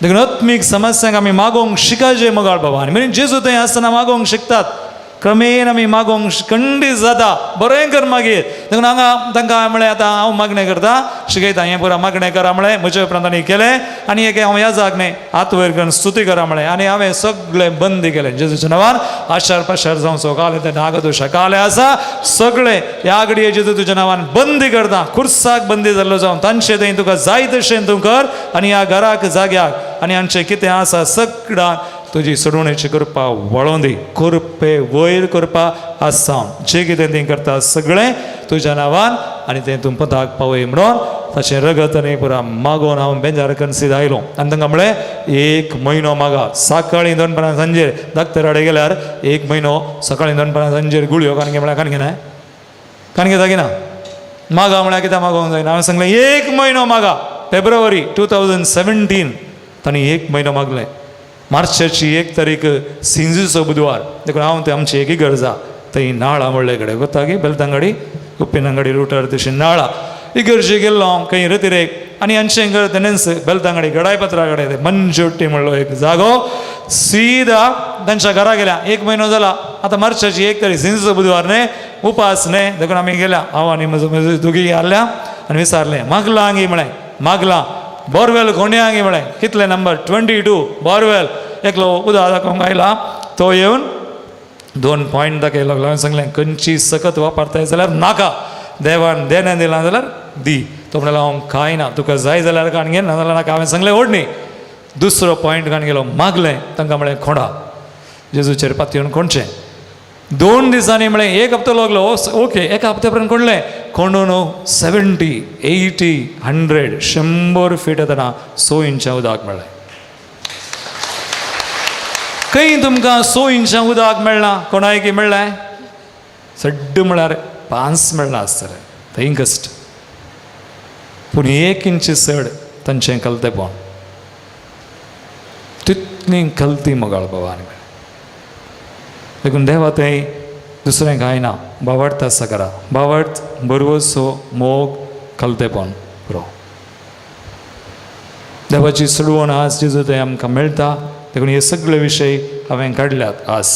देखून आत्मीक समस्यांक आमी मागोवंक शिकाचे मोगाळ बाबा. आनी म्हणजे जेजू थंय आसतना मागोवंक शिकतात, क्रमेण आमी मागोवंक खंडीत जाता, बरें कर मागीर. देखून हांगा तांकां म्हळें आतां हांव मागणें करता, शिकयता, हें पुरा मागणें करा म्हळें, म्हजे उपरांत तांणी केलें आनी एक हांव याजाक न्ही हात वयर करून स्तुती करा म्हळें आनी हांवें सगळें बंदी केलें जेजूच्या नांवान. आशार पाशार जावचो कालें तें नागदोशा कालें आसा सगळें ह्या घडये जेजू तुज्या नांवान बंदी करता, खुर्साक बंदी जाल्लो जावन तांचे थंय तुका जाय तशें तूं कर आनी ह्या घराक जाग्याक आनी आमचें कितें आसा सगळ्यांक तुजी सोडवणेची कृपा वळोवन दी, कृपे वयर कृपा आसा जें कितें तें करता सगळें तुज्या नांवान आनी तें तूं पदाक पावय म्हणून ताचें रगत आनी पुरा मागोवन हांव बेंजार कन्सीद आयलो. आनी तांकां म्हणलें 1 म्हयनो मागा, सकाळीं दनपारां सांजेर डाक्टरा कडेन गेल्यार 1 म्हयनो सकाळीं दनपारां सांजेर गुळयो कानगे म्हळ्यार कानगे न्हय कानगे जागिना मागा म्हळ्यार कित्याक मागोवंक जायना. हांवें सांगलें 1 म्हयनो मागा, फेब्रुवारी 2017 तांणी 1 म्हयनो मागलें. मार्चाची 1 तारीख सिंजीचो बुधवार, देखून हांव ते आमची एक इगर्ज थंय नाळा म्हणले कडेन गोता की बेलतांगाडी उप्पिनांगाडी रुटार तशी नाळा इगर्जे गेल्लो हांव खंय रतिरेक आनी आमचें घर तेणेंच बेलतांगाडी गडायपत्रा कडेन मंजोट्टी म्हणलो एक जागो, सीदा तांच्या घरा गेल्या. 1 म्हयनो जाला आतां मार्चाची 1 तारीख सिंजीचो बुधवार न्हय उपास न्हय, देखून आमी गेल्या, हांव आनी म्हजो म्हजो दोगी आहल्या आनी विचारलें मागलां गी म्हळें, मागलां बोरवेल कोणया गी म्हळें, कितले नंबर 22 बोरवेल. एकलो उदक दाखोवंक आयला तो येवन 2 पॉयंट दाखयलो, हांवें सांगलें खंयची सकत वापरताय जाल्यार नाका, देवान देणें दिलां जाल्यार दी. तो म्हणलो हांव कांय ना, तुका जाय जाल्यार काण घे, ना जाल्यार नाका. हांवें सांगलें ओडणी. दुसरो पॉयंट काण गेलो, मागलें तांकां म्हळें खोडा. जेजूचेर पातयेवन कोणचें. 2 दिसांनी म्हळें एक हप्तो लागलो, ओके, एका हप्त्या पर्यंत कोणलें कोणून 70 80 100 100 फीट येतना 6 इंचां उदक मेळ्ळें. खंय तुमकां 6 इंचां उदक मेळ्ळां? कोणायकी मेळ्ळें? सड्ड म्हळ्यार 5 मेळ्ळां आसतलें, थंय कश्ट. पूण 1 इंच चड तांचें कलतेपण, तितली कलती मोगाळ बाबा. आनी देखून देवा थंय दुसरें कांय ना, बावडत आसा करा, बावडत बरवसो मोग कलतेपण पुरो. देवाची सोडवण आज जेजू थंय आमकां मेळटा. देखून हे सगळे विशय हांवें काडल्यात. आज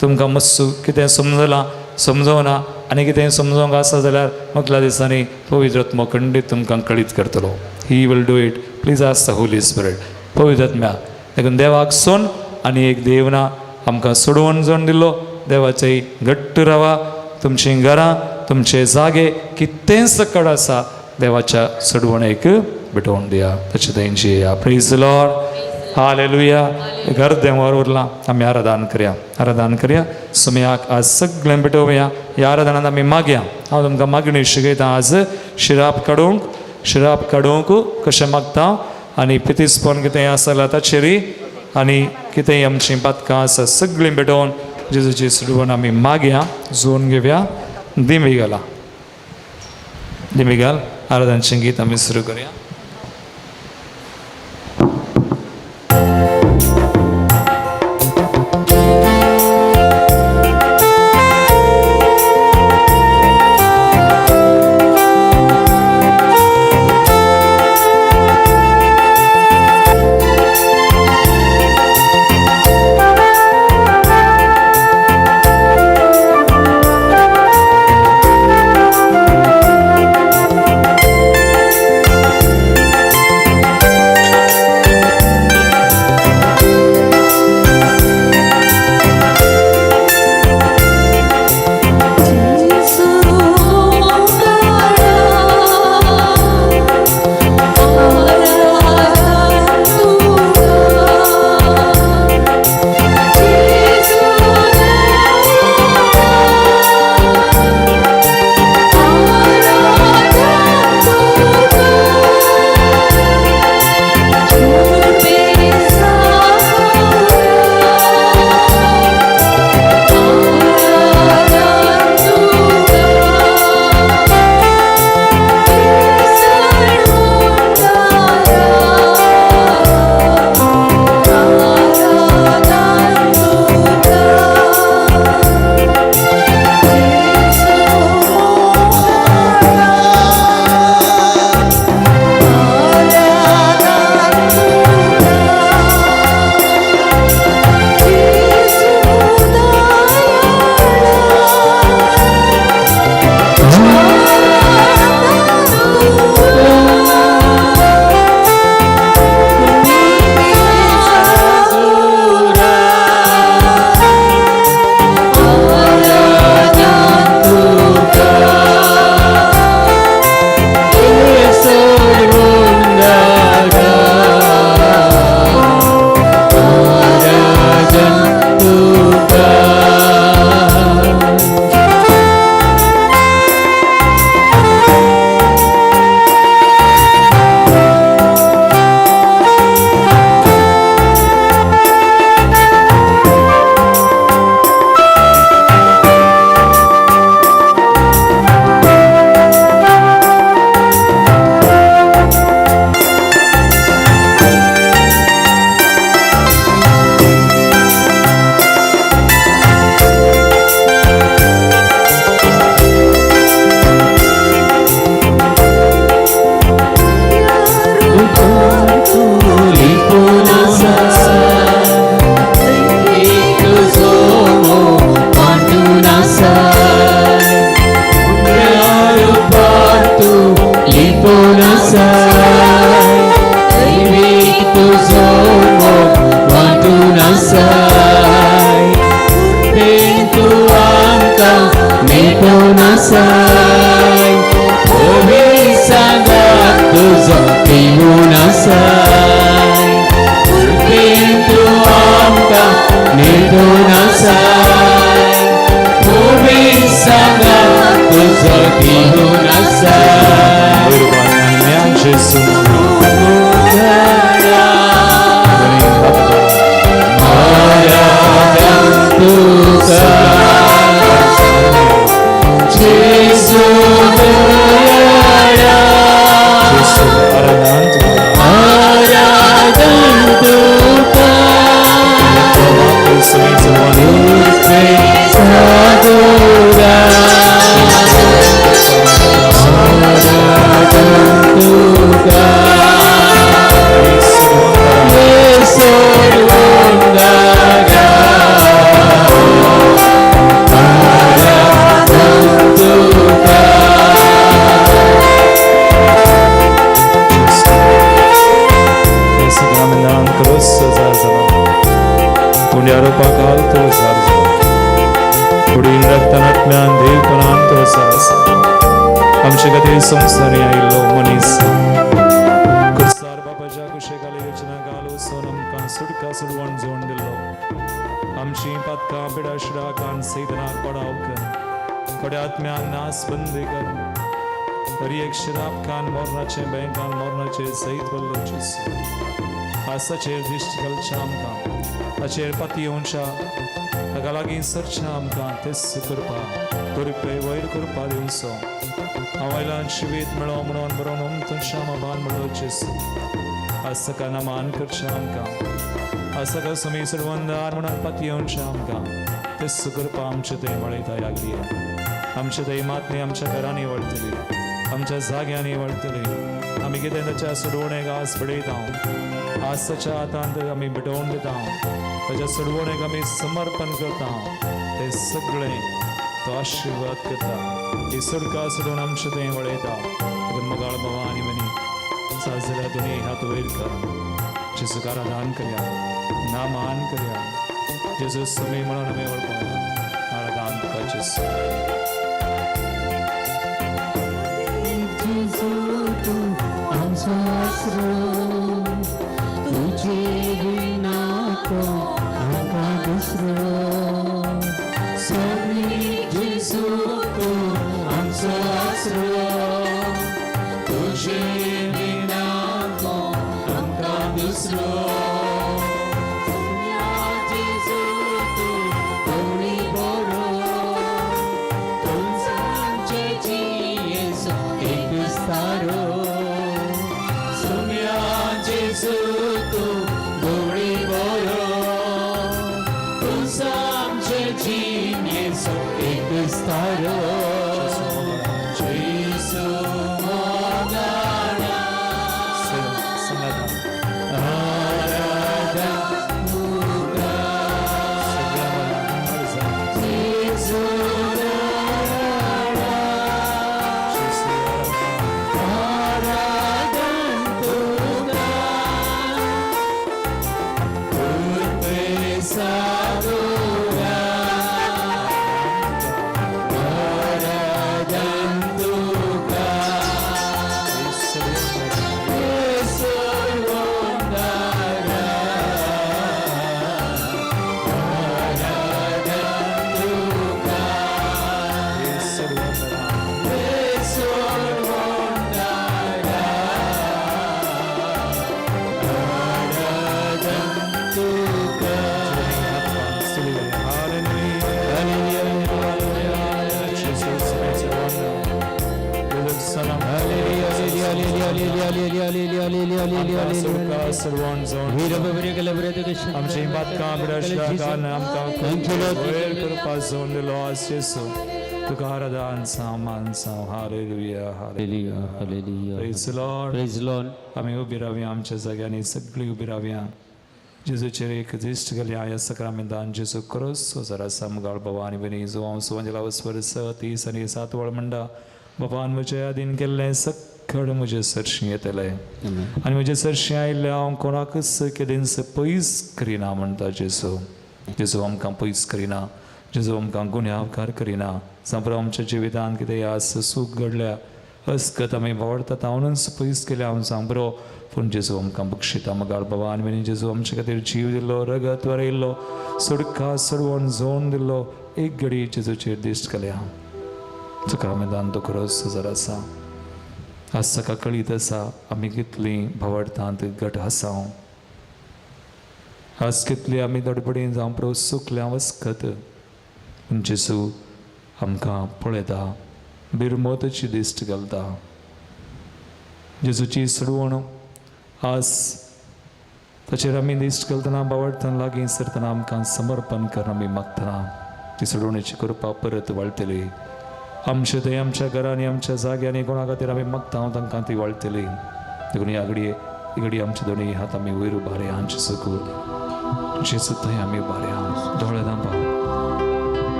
तुमकां मातसो कितें समजलां समजोना आनी कितें समजोंक आसा जाल्यार मुखल्या दिसांनी पवित्र आत्मो खंडीत तुमकां कळीत करतलो. He will do it. Please ask the Holy Spirit, पवित्र आत्म्या. देखून देवाक सोन आनी एक देव ना, आमकां सोडवण जावन दिल्लो देवाचें घट्ट रावा. तुमचीं घरां, तुमचे जागे कितें सकड आसा देवाच्या सोडवणेक भेटोवन दिया. तशें तेंची या. Praise Lord, hallelujah. घर देवार उरलां, आमी आराधन करया, आराधन करया. सुमयाक आज सगळें भेटोवया. ह्या आराधनांत आमी मागया. हांव तुमकां मागणी शिकयतां आज. शिराप काडूंक, शिराप काडूंक कशें मागता आनी पितीसपण कितें आसा जाल्यार ताचेरय आनी कितेंय आमचीं पातकां आसा सगळीं भेटोवन जेजूची सोडवण आमी मागया, जोन घेवया. दिमी घाला, दिमी घाल. आराधनचें गीत आमी सुरू करया. आमचे खातीर संवसारी आयिल्लो मनीस कुर्सार बाबाच्या कुशेखाली योजना घाल वचून आमकां सुटका सोडवण जोड दिल्लो. आमची पातकां पिडाशिडा कान सैतनाक पडाव कर, थोड्या आत्म्यांक नास बंदी कर, हरी एक शिराप खान मरणाचें बँकान मरणाचेर सैत वल्लो जेजू. आसाचेर दिश्ट घालच्या आमकां, ताचेर पातयेवच्या, ताका लागीं सरच्या आमकां तेच करपा कृपे वयर करपा दिवचो. हांव वयल्यान शिवीत मेळो म्हणून बरोवन तुमच्या माबान म्हणलो जेजू. आज ताका नमान करच्या आमकां, आज ताका सुमी सरवंदार म्हणून पातयेवच्या आमकां तेच करपा आमचे थंय वळयता लागली. आमचे थंय मातणी आमच्या घरांनी वळटली, आमच्या जाग्यांनी वळटली. आमी कितें ताच्या सोडवणेक आज बडयता, आज ताच्या हातांत आमी भेटोवन दिता, ताच्या सोडवणेक आमी समर्पण करता, ते सगळें तो आशिर्वाद करता. ही सुडका सोडून आमचे थंय वळयता. मोगाळ बाबा आनी मनी साजरा दोनी हात वयर कर. जेजूक आराधन करया, नामान करया. जेजू सुमी म्हणून आमी वळपाया. आराधन तुका जेजू. जेजू तूं आमचो आसरो, तुजे विना कोण आमकां दुसरो. सगळी जेजू तूं आमचो आसरो, तुजे विना कोण आमकां दुसरो. जेजू तूं कोणी बरो, तूंच आमचे जियेचो एक विस्तारो. सुम्या जेजू तूं गोडी बरो, तूंच आमचे जियेचो एक विस्तारो. जेजू मोगाळा, समाधान आराधन तुका. सगळ्या मनान जेजू मोगाळा, जेजू आराधन तुका. कृपे सादुरा, आराधन तुका. येसू वंदारा, आराधन तुका. येसू येसू वंदारा, आराधन तुका. Jesus आमची बातकां बिडाशा आमकां वयर करपा जोन दिलो आज जेसू तुका आराधन साव मान साव. Hallelujah, hallelujah. Hallelujah. Praise the Lord. Praise Lord. आमी उबी रावया आमच्या जाग्यांनी, सगळीं उबी रावया. जेजूचेर एक दिश्ट घालया ह्या सक्रामेंतान. जेजू क्रोस जरा सामगाळ बाबा आनी भयणी, जो हांव सुवंजला वर्स 30 आनी 7 वळ म्हणटा, बाबान म्हज्या यादीन केल्लें सगळें म्हजे सरशीं येतलें आनी म्हजे सरशीं आयिल्लें हांव कोणाकच केदींच पयस करिना म्हणटा जेजू. जेजू आमकां पयस करिना, जेजू आमकां गुन्यांवकार करिना. जांबरो आमच्या जिवितांत कितें आज सूख घडल्या अस्कत आमी बावडटा तावनूच पयस केल्या हांव जांबरो, पूण जेजू आमकां बक्षिता. मगाळ बाबा आनी भयणी, जेजू आमचे खातीर जीव दिल्लो, रगत वरयल्लो, सुडका सोडवण जोन दिल्लो. एक घडी जेजूचेर दिश्ट घालया. तुका मेदान तो खरोच जर आसा. आज ताका कळीत आसा आमी कितलीं भावडतांत घट आसा, आज कितली आमी दडबडीन जावं प्रो सुकल्या वस्कत, पूण जेजू आमकां पळयता, बिरमोताची दिश्ट घालता. जेजूची सोडवण आज ताचेर आमी दिश्ट घालतना, बावडतना, लागीं सरतना आमकां समर्पण कर आमी मागतना ती सोडवणेची कृपा परत वाळटली. आमचे थंय आमच्या घरांनी आमच्या जाग्यांनी कोणा खातीर आमी मागता हांव तांकां ती वाळटली. देखून ह्या घडये ही घडी आमचे दोनी हात आमी वयर उबारया. जेजूक जेजू थंय आमी उबारया. दोळे दांपा,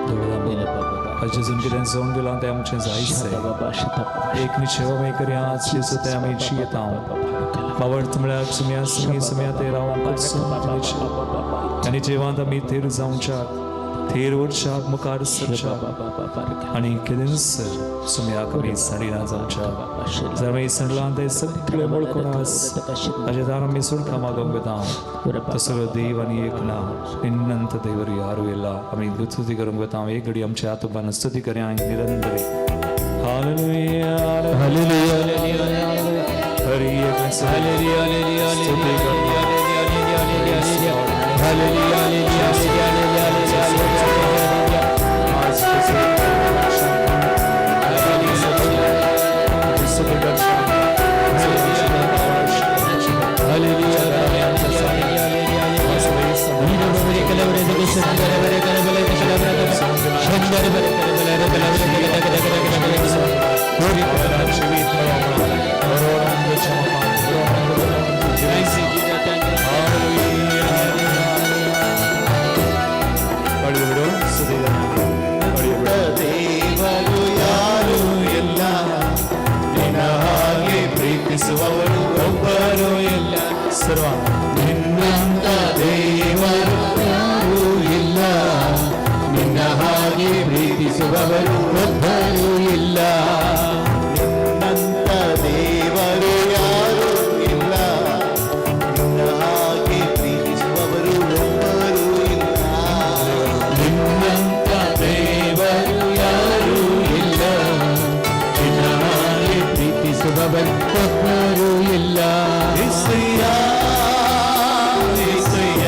दोळे दांपा. आज जेजून कितें जोड दिलां तें आमचें जायच. एक निश्चय आमी करया. आज जेजू तें आमी जियेता. बावडत म्हळ्यार सुम्या सुमी सुम्या ते राव आनी जिवांत आमी थीर जावच्याक थेर वरच्याक मुखार सरच्याक आनी केदेंच सुम्याक आमी सांडिना जावच्या. जर आमी सांडलां तें सगळें वळखून आस ताजे दार आमी सुटका मागोवंक वेता. तसो देव आनी एक ना निन्नंत देवर यारू ಇಲ್ಲ. आमी स्तुती करूंक वेता. एक घडी आमच्या आतोबान स्तुती करया निरंतरी. हालेलुया, हालेलुया, हरी एक स्तुती करया. ದೇವರು ಯಾರು ಇಲ್ಲ, ನಿನ್ನ ಹಾಗೆ ಪ್ರೀತಿಸುವವರು ಒಬ್ಬರು ಇಲ್ಲ. ಸರ್ವ ನಿನ್ನಂತ ದೇವರು ಯಾರೂ ಇಲ್ಲ, ನಿನ್ನ ಹಾಗೆ ಪ್ರೀತಿಸುವವರು ಒಬ್ಬರು ಇಲ್ಲ. ನಿನ್ನಂತ ದೇವರು ಯಾರೂ ಇಲ್ಲ, ನಿನ್ನ ಹಾಗೆ ಪ್ರೀತಿಸುವವರು ಒಬ್ಬರು ಇಲ್ಲ. ನಿನ್ನಂತ ದೇವರು ಯಾರೂ ಇಲ್ಲ, ನಿನ್ನ ಹಾಗೆ ಪ್ರೀತಿಸುವವರು ಒಬ್ಬರು ಇಲ್ಲ. ಯೇಸಯ್ಯ, ಯೇಸಯ್ಯ,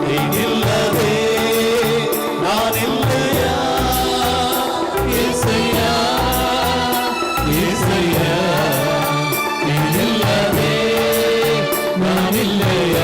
ನೀನಿಲ್ಲದೆ ನಾನಿಲ್ಲಯ್ಯ. ಯೇಸಯ್ಯ, ಯೇಸಯ್ಯ, ನೀನಿಲ್ಲದೆ ನಾನಿಲ್ಲಯ್ಯ.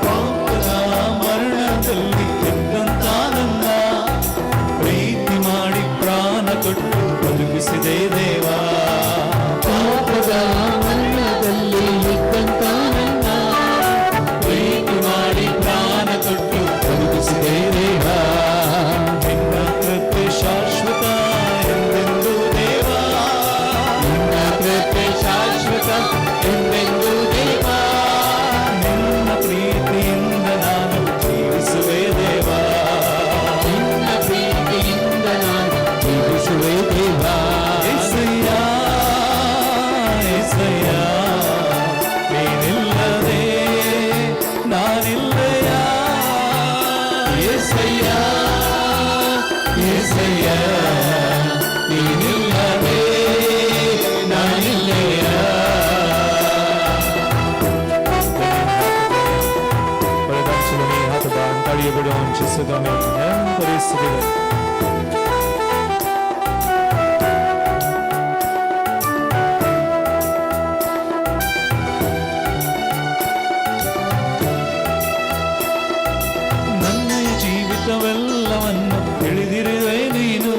ಪಾಪದ ಮರಣದಲ್ಲಿ ಇದ್ದಂತ ನನ್ನ ಪ್ರೀತಿ ಮಾಡಿ ಪ್ರಾಣ ಕೊಟ್ಟು ಬದುಕಿಸಿದೆ ದೇವಾ. ಪಾಪದ ಮರಣದಲ್ಲಿ ಇದ್ದಂತ ನನ್ನ ಪ್ರೀತಿ ಮಾಡಿ ಪ್ರಾಣ ಕೊಟ್ಟು ಬದುಕಿಸಿದೆ ದೇವಾ. ನಿನ್ನ ಕೃಪೆ ಶಾಶ್ವತ ಎಂದೆಂದು ದೇವಾ. ನಿನ್ನ ಕೃಪೆ ಶಾಶ್ವತ ಎಂದೆಂದು ದೇವಾ. ನಿನ್ನ ಪ್ರೀತಿಯಿಂದ ನಾನು ಜೀವಿಸುವೆ ದೇವಾ. ನಿನ್ನ ಪ್ರೀತಿಯಿಂದ ನಾನು ಜೀವಿಸುವೆ ದೇವಾ. ಯೇಸಯ್ಯ, ಯೇಸಯ್ಯ, ನೀನಿಲ್ಲದೆ ನಾನಿಲ್ಲಯ್ಯ. ಯೇಸಯ್ಯ, ಯೇಸಯ್ಯ, ನೀನಿಲ್ಲದೆ ನಾನಿಲ್ಲಯ್ಯ. ಪರಿಸ್ಥಿತಿಗಳು ನನ್ನಯ ಜೀವಿತವೆಲ್ಲವನ್ನು ತಿಳಿದಿರುವೆ ನೀನು,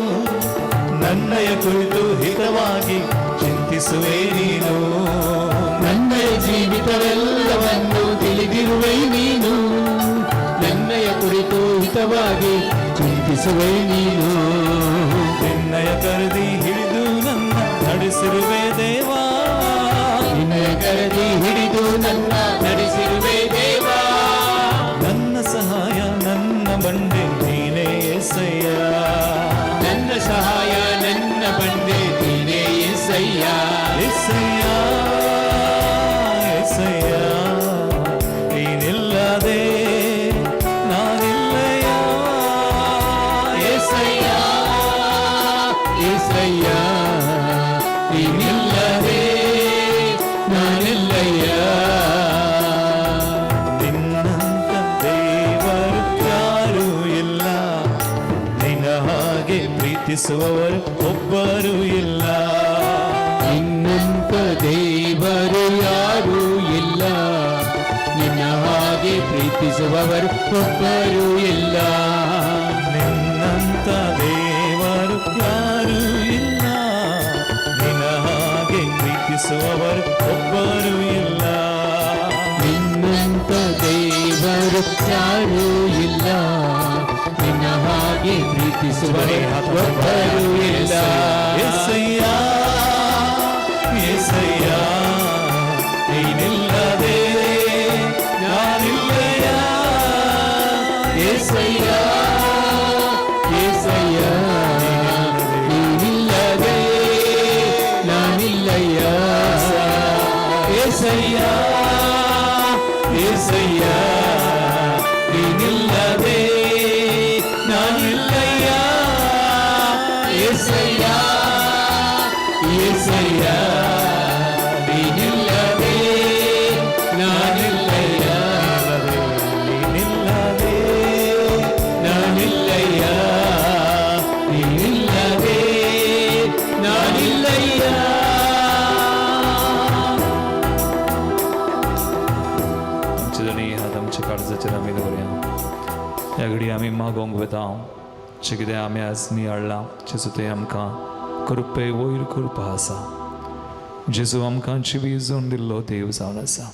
ನನ್ನಯ ಕುರಿತು ಹಿತವಾಗಿ ಚಿಂತಿಸುವೆ ನೀನು. ನನ್ನಯ ಜೀವಿತವೆಲ್ಲವನ್ನು ತಿಳಿದಿರುವೆ ನೀನು, ನನ್ನಯ ಕುರಿತು ಹಿತವಾಗಿ ಚಿಂತಿಸುವೆ ನೀನು. ನಿನ್ನಯ ಕರೆದಿ ಹಿಡಿದು ನನ್ನ ನಡೆಸಿರುವೆ ದೇವಾ. ನಿನ್ನಯ ಕರೆದಿ ಹಿಡಿದು ನನ್ನ ನಡೆಸಿರುವೆ ದೇವಾ. ನನ್ನ ಸಹಾಯ ನನ್ನ ಬಂಡೆ ನೀನೇ ಯೇಸಯ್ಯ. ನನ್ನ ಸಹಾಯ ನನ್ನ ಬಂಡೆ ನೀನೇ ಯೇಸಯ್ಯ. ಯೇಸಯ್ಯ, ಯೇಸಯ್ಯ, ನೀನಿಲ್ಲದೆ ನಾನಿಲ್ಲಯ್ಯ. ಯೇಸಯ್ಯ, ಯೇಸಯ್ಯ, ನೀನಿಲ್ಲದೆ ನಾನಿಲ್ಲಯ್ಯ. ನಿನ್ನಂತ ದೇವರು ಯಾರೂ ಇಲ್ಲ, ನಿನ್ನ ಹಾಗೆ ಪ್ರೀತಿಸುವವರು ಒಬ್ಬರೂ ಇಲ್ಲ. ನಿನ್ನಂತ ದೇವರು ಯಾರೂ ಇಲ್ಲ, ನಿನ್ನ ಹಾಗೆ ಹಾಗೆ ಪ್ರೀತಿಸುವವರು ಒಬ್ಬರೂ ಇಲ್ಲ. ನಿನ್ನಂತ ದೇವರು ಯಾರೂ ಇಲ್ಲ, ನಿನ್ನ ಹಾಗೆ ಪ್ರೀತಿಸುವವರು ಒಬ್ಬರು ಇಲ್ಲ. ನಿನ್ನಂತ ದೇವರು ಯಾರೂ ಇಲ್ಲ, ನಿನ್ನ ಹಾಗೆ ಪ್ರೀತಿಸುವವರು ಒಬ್ಬರೂ ಇಲ್ಲ. ಯೇಸಯ್ಯ, ಯೇಸಯ್ಯ, ನೀನಿಲ್ಲದೆ ನಾನಿಲ್ಲಯ್ಯ. ಏಸಯ್ಯ, ಏಸಯ್ಯ, ನೀನಿಲ್ಲದೆ ನಾನಿಲ್ಲಯ್ಯ. ಏಸಯ್ಯ, ಏಸಯ್ಯ, ನೀನಿಲ್ಲದೆ ನಾನಿಲ್ಲಯ್ಯ. ಏಸಯ್ಯ, ಏಸಯ್ಯ, ನೀನಿಲ್ಲದೆ ನಾನಿಲ್ಲಯ್ಯ. ನೀನಿಲ್ಲದೆ ನಾನಿಲ್ಲಯ್ಯ, ನೀನಿಲ್ಲದೆ ನಾನಿಲ್ಲಯ್ಯ. आमचे धनी हात आमच्या काळजाचेर आमी दवरया. ह्या घडी आमी मागोवंक वता जें कितें आमी आज नियाळ्ळां. जेजू तें आमकां कृपे वयर कृपा आसा. जेजू आमकां जिवीत जोडून दिल्लो देव जावन आसा.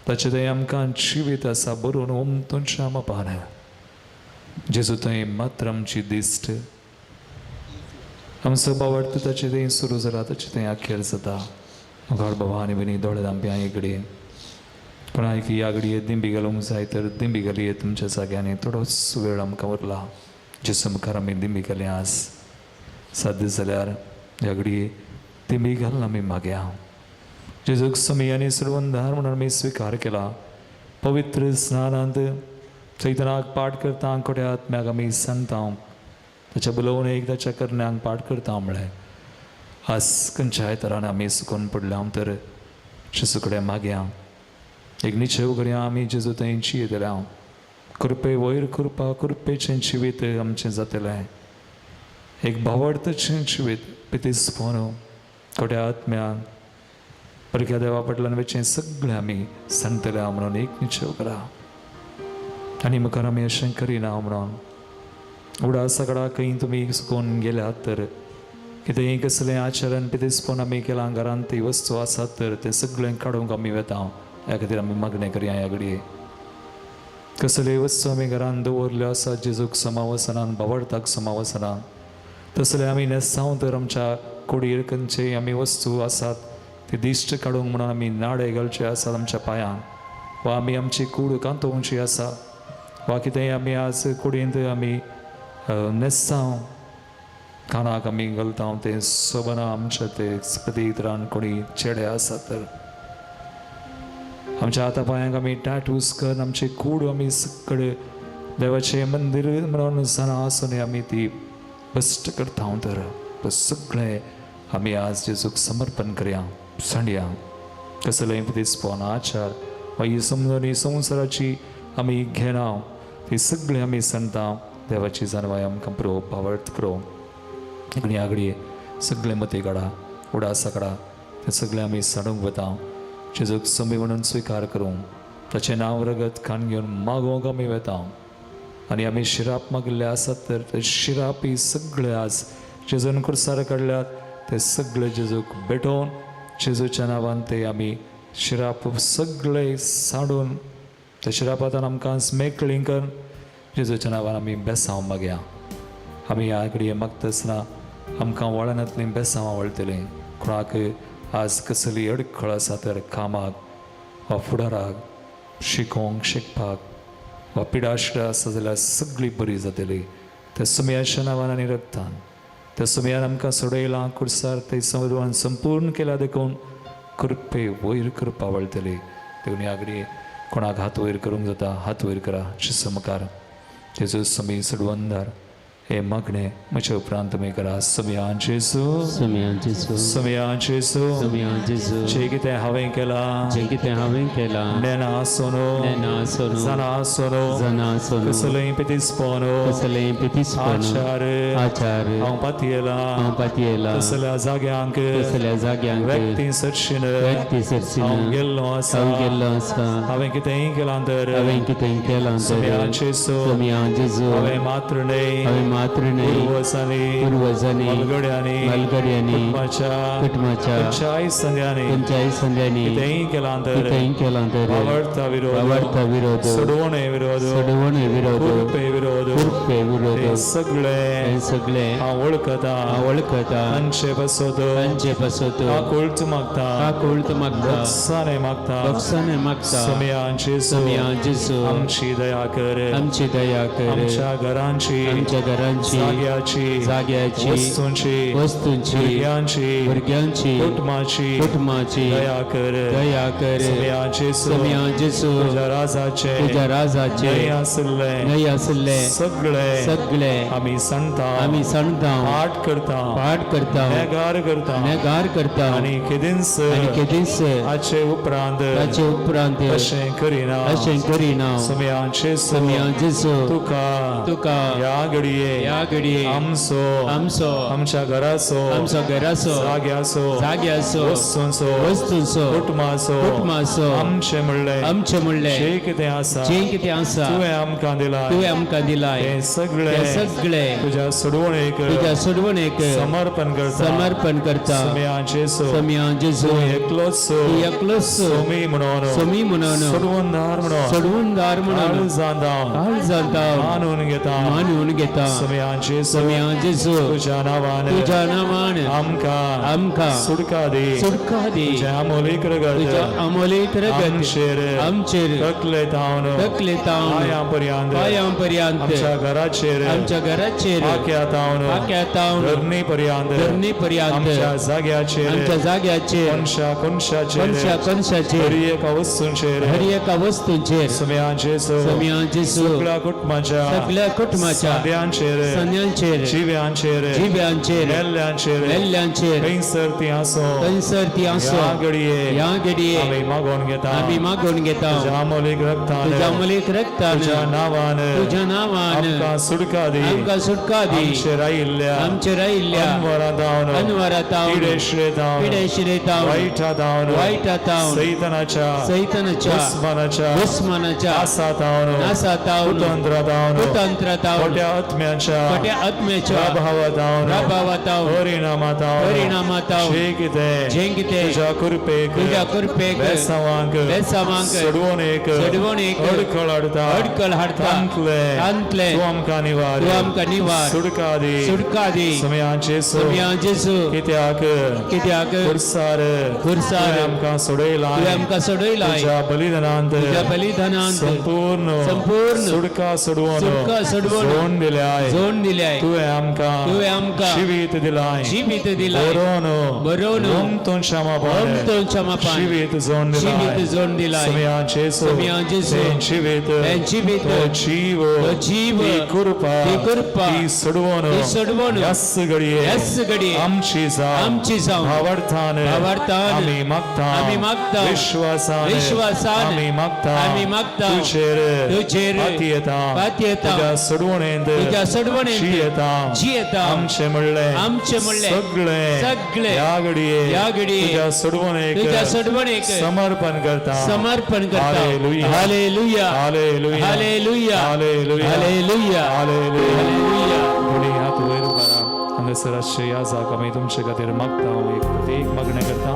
ताचें तें आमकां जिवीत आसा बरोवन ओमतूनच्या मापान. जेजू थंय मात्र आमची दिश्ट आमचो बावडत ताचें तें सुरू जाला, ताचें तें अखेर जाता. मुखार बाबा आनी भयणी दोळे धांपया. एक कोणाक ह्या घडये दिंबी घालूंक जाय तर दिंबी घालये तुमच्या जाग्यांनी. थोडोच वेळ आमकां उरला. जेजू मुखार आमी दिंबी घाली आज साध्य जाल्यार ह्या घडये दिंबी घालून आमी मागया. जेजूक समी आनी सोडवणदार म्हणून आमी स्विकार केला. पवित्र स्नानांत चैतनाक पाठ करता, खोट्या आत्म्याक आमी सांगता, ताच्या बुलोवन एक ताच्या करण्यांक पाठ करता म्हळें. आज खंयच्याय तरान आमी सुकून पडल्या तर जेजू कडेन मागया. एक निश्चय करया आमी जेजू थंय जियेतले. कृपे वयर कृपा, कृपेचें जिवीत आमचें जातलें. एक भावार्थाचें जिवीत पितीसपण खोट्या आत्म्याक परक्या देवा फाटल्यान वचचें सगळें आमी सांगतले म्हणून एक निश्चय करा. आनी मुखार आमी अशें करिना म्हणून उडासा कडा खंय तुमी चुकून गेल्यात तर कितेंय कसलें आचरण पितीसपण आमी केलां घरांत ती वस्तू आसात तर तें सगळें काडूंक आमी वता. ह्या खातीर आमी मागणें करया. ह्या घडये कसल्यो वस्तू आमी घरांत दवरल्यो आसात जेजूक समावसनान बावडताक समावसनान तसले आमी न्हेसांव तर आमच्या कुडीर खंयचे आमी वस्तू आसात ती दिश्ट काडूंक म्हणून आमी नाडे घालचे आसात आमच्या पांयांक, वा आमी आमची कूड कांतोवची आसा, वा कितेंय आमी आज कुडींत आमी न्हेसांव कानाक आमी घालता तें सोबना आमच्या ते प्रतीतरान कोणी चेडे आसात तर आमच्या हाता पांयांक आमी टॅटूज करून आमची कूड आमी सगळे देवाचें मंदीर म्हणून जाणां आसून आमी ती भश्ट करता तर सगळें आमी आज जेजूक समर्पण करया. सांडया कसलेंय दिसपण आचार वा ही समजून ही संवसाराची आमी घेना ती सगळीं आमी सांगता. देवाची जानवाय आमकां प्रो भावार्थ प्रो आनी आगडी सगळें मती काडा उडासा काडा तें सगळें आमी सांडूंक वता. जेजूक समी म्हणून स्विकार करूं ताचें नांव रगत खाण घेवन मागोवंक आमी वता. आनी आमी शिराप मागिल्ले आसात तर ते शिरापी सगळे आज जेजून कुर्सार काडल्यात ते सगळे जेजूक भेटोवन जेजूच्या नांवान ते आमी शिराप सगळे सांडून त्या शिरापांतल्यान आमकां मेकळीं करून जेजूच्या नांवान आमी बेसांव मागया. आमी ह्या घडये मागता आसतना आमकां वळणांतलीं बेसांवां वळटलीं. कोणाक आज कसली अडखळ आसा तर कामाक वा फुडाराक शिकोवंक शिकपाक वा पिडाशिडा आसा जाल्यार सगळी बरी जातली त्या सुमयाच्या नांवान आनी रक्तान. त्या सुमयान आमकां सोडयलां कुर्सार ते संवदान संपूर्ण केला देखून कृपे वयर कृपा वळटली. देखून ह्या घडये कोणाक हात वयर करूंक जाता हात वयर करा. जेजू मुखार जेजू समी सोडवणदार हे मागणें म्हज्या उपरांत तुमी करा. सुमयान जेजू, सुमयान जेजू, सुमयान जेजू, सुमयान जेजू, जें कितें हांवें केलां, जें कितें हांवें केलां, नेणा आसून, नेणा आसून, जाणा आसून, जाणा आसून, कसलेंय पितीसपण, कसलेंय पितीसपण, आचार, आचार, हांव पातयेलां, हांव पातयेलां, तसल्या जाग्यांक, तसल्या जाग्यांक, व्यक्ती सरशीन, व्यक्ती सरशीन, हांव गेल्लो आसा, हांव गेल्लो आसा, हांवें कितेंय केलां तर, हांवें कितेंय केलां तर, सुमयान जेजू, सुमयान जेजू, हांवें मात्र न्हय, हांवें मात्र न्हय, पुर्वजांनी, पुर्वजांनी, म्हालगड्यांनी, म्हालगड्यांनी, कुटुंबाच्या, कुटुंबाच्या, खंयच्याय संद्यांनी, खंयच्याय संद्यांनी, कितेंय केलां तर, कितेंय केलां तर, आवडता विरोध, आवडता विरोध, सोडवणे विरोध, सोडवणे विरोध, कुरपे विरोध, कुरपे विरोध, हे सगळे हे सगळे हांव वळखता, हांव वळखता, तांचे पासत, तांचे पासत, काकूळट मागता, काकूळट मागता, भोगसाणे मागता, भोगसाणे मागता, सुमयान जेजू, सुमयान जेजू, आमची दया कर, आमची दया कर, आमच्या घरांची, आमच्या घरांची, जाग्याची, जाग्याची, वस्तूंची, वस्तूंची, भुरग्यांची, भुरग्यांची, कुटुंबाची, कुटुंबाची दया कर, दया कर, सुमयान जेजू, सुमयान जेजू, तुज्या राजाचे, तुज्या राजाचे, न्हय आशिल्ले, न्हय आशिल्ले, सगळे, सगळे, आमी सांगता, आमी सांगता, पाठ करता, पाठ करता, नेगार करता, नेगार करता, आनी केदींच, आनी केदींच, हाचे उपरांत, ताचे उपरांत, अशें करिना, अशें करिना, सुमयान जेजू, सुमयान जेजू, तुका, तुका, ह्या घडये, ह्या घडये, आमचो, आमचो, आमच्या घराचो, आमचो घराचो, जाग्याचो, जाग्याचो, वस्तूंचो, वस्तूंचो, कुटुंबाचो, कुटुंबाचो, आमचें म्हणलें, आमचें म्हणलें, जें कितें आसा, जें कितें आसा, तुवें आमकां दिलां, तुवें आमकां दिलां, हें सगळें, हें सगळें, तुज्या सोडवणेक, तुज्या सोडवणेक, समर्पण करता, समर्पण करता, सुमयान जेजू, सुमयान जेजू, तूं एकलोच, तूं एकलोच, सोमी म्हणून, सोमी म्हणून, सोडवणदार म्हणून, सोडवणदार म्हणून, काळजांत हांव, काळजांत हांव, मानून घेता, मानून घेता, सुमयान जेजू, सुमयान जेजू, तुज्या नांवान, तुज्या नांवान, आमकां, आमकां, सुटका दी, सुटका दी, तुज्या अमोलीक रगत, तुज्या अमोलीक रगत, आमचेर, आमचेर, तकले तावन, तकले तावन, पांयां पर्यंत, पांयां पर्यंत, आमच्या घराचेर, आमच्या घराचेर, पाक्या तावन, पाक्या तावन, धरणी पर्यंत, धरणी पर्यंत, आमच्या जाग्याचेर, आमच्या जाग्याचेर, कोनशा कोनशाचेर, कोनशा कोनशाचेर, हर एका वस्तूंचेर, हर एका वस्तूंचेर, सुमयान जेजू, सुमयान जेजू, सगळ्या कुटुंबाच्या, सगळ्या कुटुंबाच्या, संद्यांचेर, संद्यांचेर, जिव्यांचेर, जिव्यांचेर, मेल्ल्यांचेर, मेल्ल्यांचेर, खंयसर ती आसूं, खंयसर ती आसूं, ह्या घडये, ह्या घडये, आमी मागोवन घेता, आमी मागोवन घेता, तुज्या अमोलीक रगतान, तुज्या अमोलीक रगतान, तुज्या नांवान, तुज्या नांवान, आमकां सुटका दी, आमकां सुटका दी, आमचेर आयिल्ल्या, आमचेर आयिल्ल्या, अनवरा तावन, अनवरा तावन, पिडेश्रे तावन, पिडेश्रे तावन, वायटा तावन, वायटा तावन, सैतानाच्या, सैतानाच्या, दुस्मानाच्या, दुस्मानाच्या, नासा तावन, नासा तावन, कुतंत्रा तावन, कुतंत्रा तावन, खोट्या आत्म्याच्या, खोट्या आत्म्याच्या, प्रभावा तावन, प्रभावा तावन, परिणामा तावन, परिणामा तावन, जें कितें, जें कितें, तुज्या कृपेक, तुज्या कृपेक, बेसावांक, बेसावांक, सोडवणेक, सोडवणेक, अडखळ हाडता, अडखळ हाडता, तांतलें, तांतलें, तूं आमकां निवार, तूं आमकां निवार, सुटका दी, सुटका दी, सुमयान जेजू, सुमयान जेजू, कित्याक, कित्याक, खुर्सार, खुर्सार, तुवें आमकां सोडयलां, तुवें आमकां सोडयलां, तुज्या बलिदानांत, तुज्या बलिदानांत, संपूर्ण, संपूर्ण, सुटका सोडवून, सुटका सोडवून, जोड दिल्याय, जोड दिल्याय, तुवें आमकां, तुवें आमकां, जिवीत दिलाय, जिवीत दिलाय, बरोवन, बरोवन, ओमतून क्षमापण, ओमतून क्षमापण, जिवीत जोड दिलाय, जिवीत जोड दिलाय, सुमयान जेजू, सुमयान जेजू, तें जिवीत, तें जिवीत, तो जीव, तो जीव, ती कृपा, ती कृपा, ती सोडवून, ती सोडवून, ह्याच घडये, ह्याच घडये, आमची जावं, आमची जावं, भावार्थान, भावार्थान, आमी मागता, आमी मागता, विश्वासान, विश्वासान, आमी मागता, आमी मागता, तुजेर, तुजेर, पातयेता, पातयेता, तुज्या सोडवणेंत, तुज्या सोडवणेंत, जियेता, जियेता, आमचें म्हणलें, आमचें म्हणलें, सगळें, सगळें, ह्या घडये, ह्या घडये, तुज्या सोडवणेक, तुज्या सोडवणेक, समर्पण करता, समर्पण करता. Hallelujah. Hallelujah. Hallelujah. Hallelujah. Hallelujah. Hallelujah. Hallelujah. Hallelujah. दोन्ही हात वयर उबारा. हांगासर आसचे ह्या जाग आमी तुमचे खातीर मागता, एक एक मागणें करता.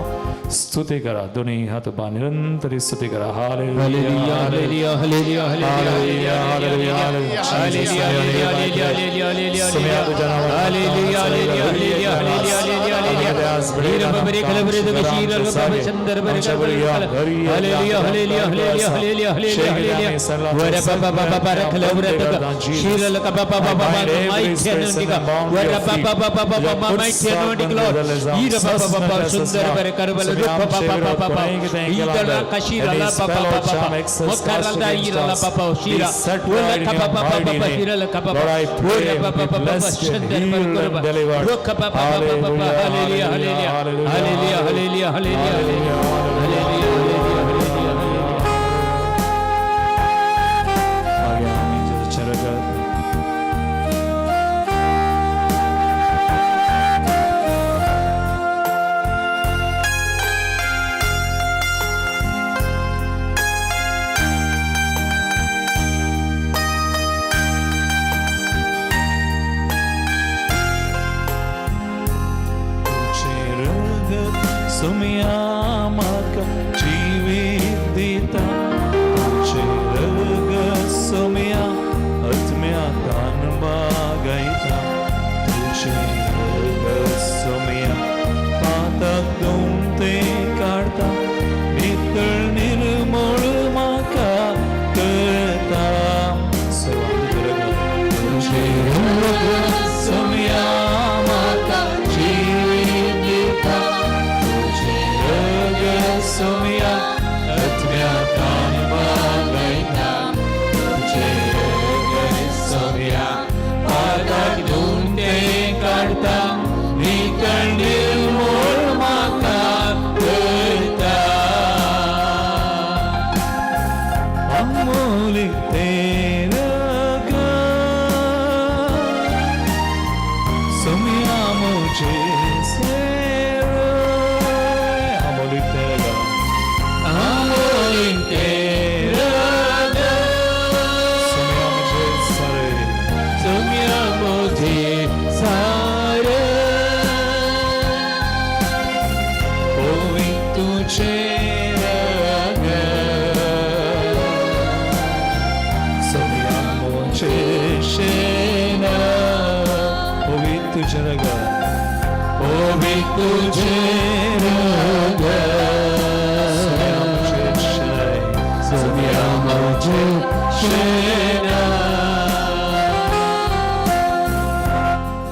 स्तुती करा, दोन्ही हात उबा निरंतर स्तुती करा. Hallelujah. Hallelujah. Hallelujah. Hallelujah. Hallelujah. Hallelujah. Hallelujah. Hallelujah. Hallelujah. सुम्या तुझ्या नावात hallelujah. Hallelujah. Hallelujah. Hallelujah. Lord, I pray, be blessed, healed and delivered. Hallelujah, hallelujah, hallelujah, hallelujah, hallelujah, hallelujah. मागीर आमी जेजूचें रगत तुजें रगत सुमया म्हाका जिवीत दिता तुजें रगत सुमया आत्म्या तान बागयता तुजें रगत सुमया पातक दुमते काडता नितळ निर्मळ म्हाका करता. सर्वांक तुजें रगत, तुजें रगत सुमया म्हाका जिवीत दिता तुजें रगत सुमया आत्म्या तान बागयता तुजें रगत सुमया पातक दुमते काडता नितळ निर्मळ म्हाका करता. अमोलिक तें रगत सुमया म्हजें सेवे. अमोलिक तें रगत, अमोलिक तें रगत सुमया म्हजें सारे, सुम्या मोजे सारे. पवित्र तुझें रगत सुमया म्हजें शेण. पवित्र तुझें रगत, पवित्र तुझें रगत सुमया म्हजें शेण, सुम्या मोजे शेण.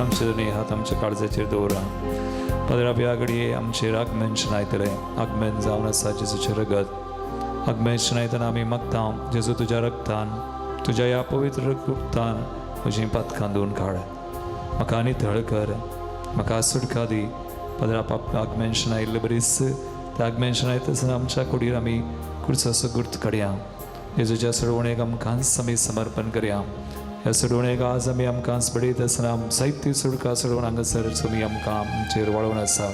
आमचे दोनी हात आमच्या काळजाचेर दवरा. पदरा ह्या घडये आमचेर आगमन शेणायतले. आगमन जावन आसा जेजूचें रगत. आगमन शेणायतना आमी मागता, जेजू, तुज्या रगतान, तुज्या ह्या पवित्र रगतान म्हजीं पातकां धुवन काड, म्हाका नितळ कर, म्हाका सुटका दी. पदरा पाप आगमन शेणायल्ले बरीच त्या आगमन शेणायता आसतना आमच्या कुडीर आमी कुर्साचो गुर्त काडया. जेजूच्या सोडवणेक आमकांच आमी समर्पण करया. ह्या सोडवणेक आज आमी आमकां बडयत आसतना जायती सुटका सोडवण हांगासर तुमी आमकां आमचेर वाळोवन आसा.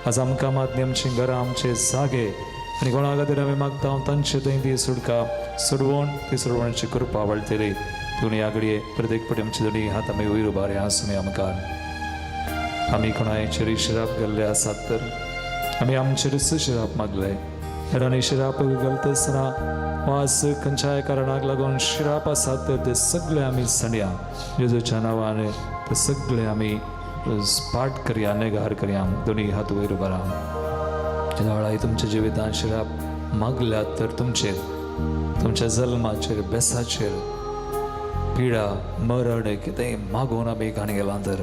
आज आमकां मात आमचीं घरां, आमचे जागे आनी कोणा खातीर आमी मागता तांचे थंय ती सुटका सोडवण, ती सोडवण्याची कृपा वाडटली. दोनी ह्या घडये प्रत्येक पटी आमचे दोनी हात आमी वयर उबारया. आसूं आमकां आमी कोणाचेर शिराप गेल्ले आसात तर आमी आमचेरच शिराप मागले. हेरांनी शिराप घालता आसतना वास खंयच्याय कारणाक लागून शिराप आसात तर ते सगळे आमी सांडया. जेजूच्या नांवान ते सगळे आमी पाठ करया, नेगार करया. दोनी हात वयर उबारा. ज्या वेळार तुमच्या जिवितांत शिराप मागल्यात तर तुमचेर, तुमच्या जल्माचेर, बेसाचेर पिडा, मरण कितेंय मागून आमी काणी गेलां तर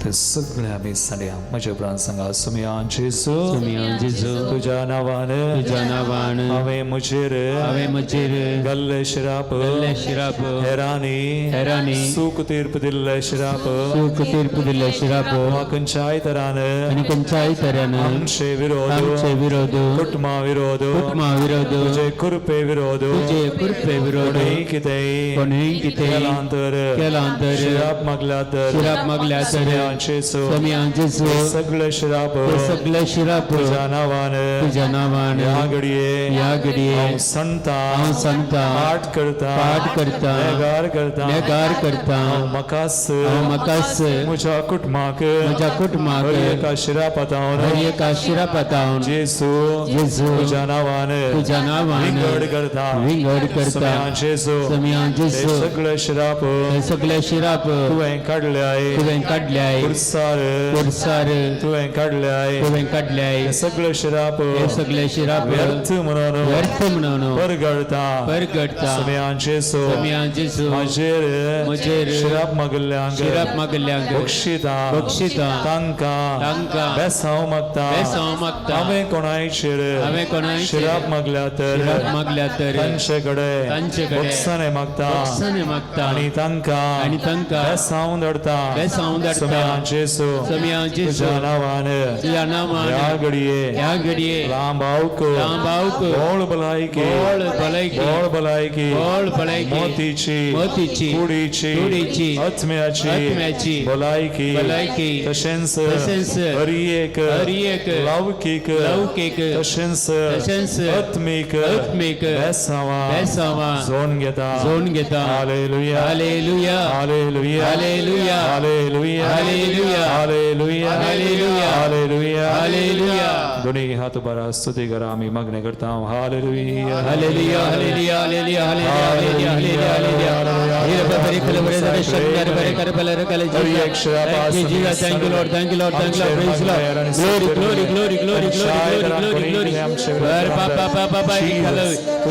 ते सगळे आमी सांडया. म्हज्या उपरांत सांगा, सुमया जेजू, सुमया जेजू, तुज्या नांवान, तुज्या नांवान, हांवें म्हजेर, हांवें म्हजेर, घाल्ले शिराप, घाल्ले शिराप, हेरांनी, हेरांनी, सूख तीर्प दिल्ले शिराप, सूख तीर्प दिल्ले शिराप, वा खंयच्याय तरान, आनी खंयच्याय तरेन, आमचे विरोध, आमचे विरोध, कुटुंबा विरोध, कुटुंबा विरोध, तुजे कृपे विरोध, तुजे कृपे विरोध, कोणेय कितेंय, कोणेय कितेंय, केलां तर, केलां तर, शिराप मागल्या तर, शिराप मागल्या तर, सुमया जेजू, सुमया जेजू, सगळे शिराप, ते सगळे शिराप, तुझ्या नांवान, तुज्या नांवान, ह्या घडये, ह्या घडये, हांव सांडता, हांव सांडता, पाठ करता, पाठ करता, नेगार करता, नेगार करता, हांव म्हाकाच, हांव म्हाकाच, म्हज्या कुटुंबाक, म्हज्या कुटुंबाक, हर एका शिरापातावन, हर एका शिरापातावन, जेजू, जेजू, तुझ्या नांवान, तुज्या नांवान, विंगड करता, विंगड करता, सुमया जेजू, सुमया ते जेजू, सगळे शिराप, ते सगळे शिराप, तुवें काडले तुवें काडले. खुर्सार खुर्सार तुवें काडल्याय तुवें काडल्याय हे सगळे शिराप हे सगळे शिराप व्यर्थ म्हणून व्यर्थ म्हणून परगळता परगडता. सुम्या जेसू सुम्या जेसू म्हजेर म्हजेर शिराप मागल्ल्यांक शिराप मागल्ल्यांक बक्षिता बक्षिता. तांकां तांकां बेसांव मागता बेसांव मागता. हांवें कोणायचेर हांवें कोणायचेर शिराप मागल्या तर शिराप मागल्या तर तांचे कडेन तांचे कडेन बक्षाने मागता बक्षाने मागता. आनी तांकां आनी तांकां बेसांव धाडता बेसांव धाडता. सुम्या जेसू सुम्या जेसू. तुज्या नांवान तुज्या नांवान ह्या घडये ह्या घडये लांबावक लांबावक बोळ भलायकी बोळ भलायकी बोळ भलायकी बोळ भलायकी मोतीची मोतीची कुडीची कुडीची आत्म्याची आत्म्याची भलायकी भलायकी तशेंच तशेंच हर एक हर एक लौकीक लौकीक तशेंच तशेंच आत्मीक आत्मीक बेसांवां बेसांवां जोन घेता जोन घेता. Hallelujah hallelujah hallelujah hallelujah hallelujah hallelujah hallelujah hallelujah hallelujah hallelujah दोन्ही हात उबारा स्तुती करा आमी मागणें करता hallelujah hallelujah hallelujah hallelujah hallelujah hallelujah hallelujah हिरप बरे कल बरे दरे शंकर बरे कर बले रे कल हर एक शिराप Thank you Jesus, thank you Lord, thank you Lord, thank you Lord, praise Lord. Glory glory glory glory glory glory glory glory. वर पा पा पा पा पा कल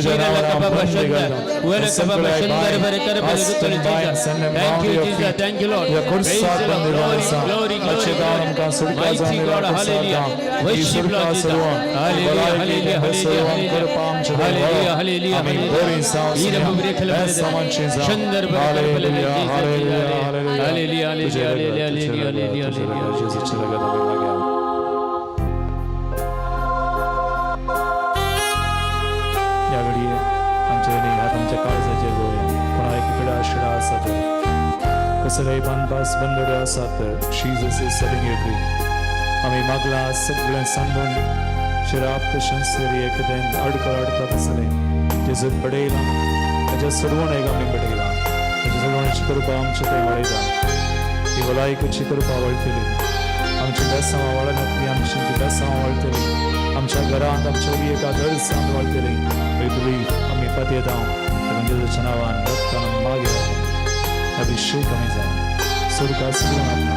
शिरा लका पा शंकर वर का पा शंकर बरे कर बले रे कल Jesus. Thank you Jesus, thank you Lord. Praise the Lord. Glory glory glory. Mighty God, hallelujah. Worship Lord Jesus. Hallelujah hallelujah hallelujah. Hallelujah hallelujah hallelujah. हिरप बरे कल बरे शंकर बरे कर बले रे Jesus. Hallelujah hallelujah hallelujah hallelujah hallelujah. ह्या घडये आमच्या दोन्ही हात आमच्या काळजाचेर दवरया. कोणाक पिडा शिडा आसा तर कसलेय बांदपास बंदड्यो आसा तर Jesus is setting you free. आमी मागला सगळें सांगून शिराप तशेंच एखाद्यान अडकळ हाडटा तसलें जेजूक बडयलां ताच्या सोडवणेक आमी बडयलां ताच्या सोडवणेची कृपा आमचे थंय वळयता ही भलायकेची कृपा वळटली आमची बेसांवां वळनातली आमची ती बेसांवां वळटली आमच्या घरांत आमच्या एका गरजांत वळटली. We believe आमी पतयता जेजूच्या नांवान रक्तान मागीर अभिषेक आमी जावं सुरका सुरू आपणा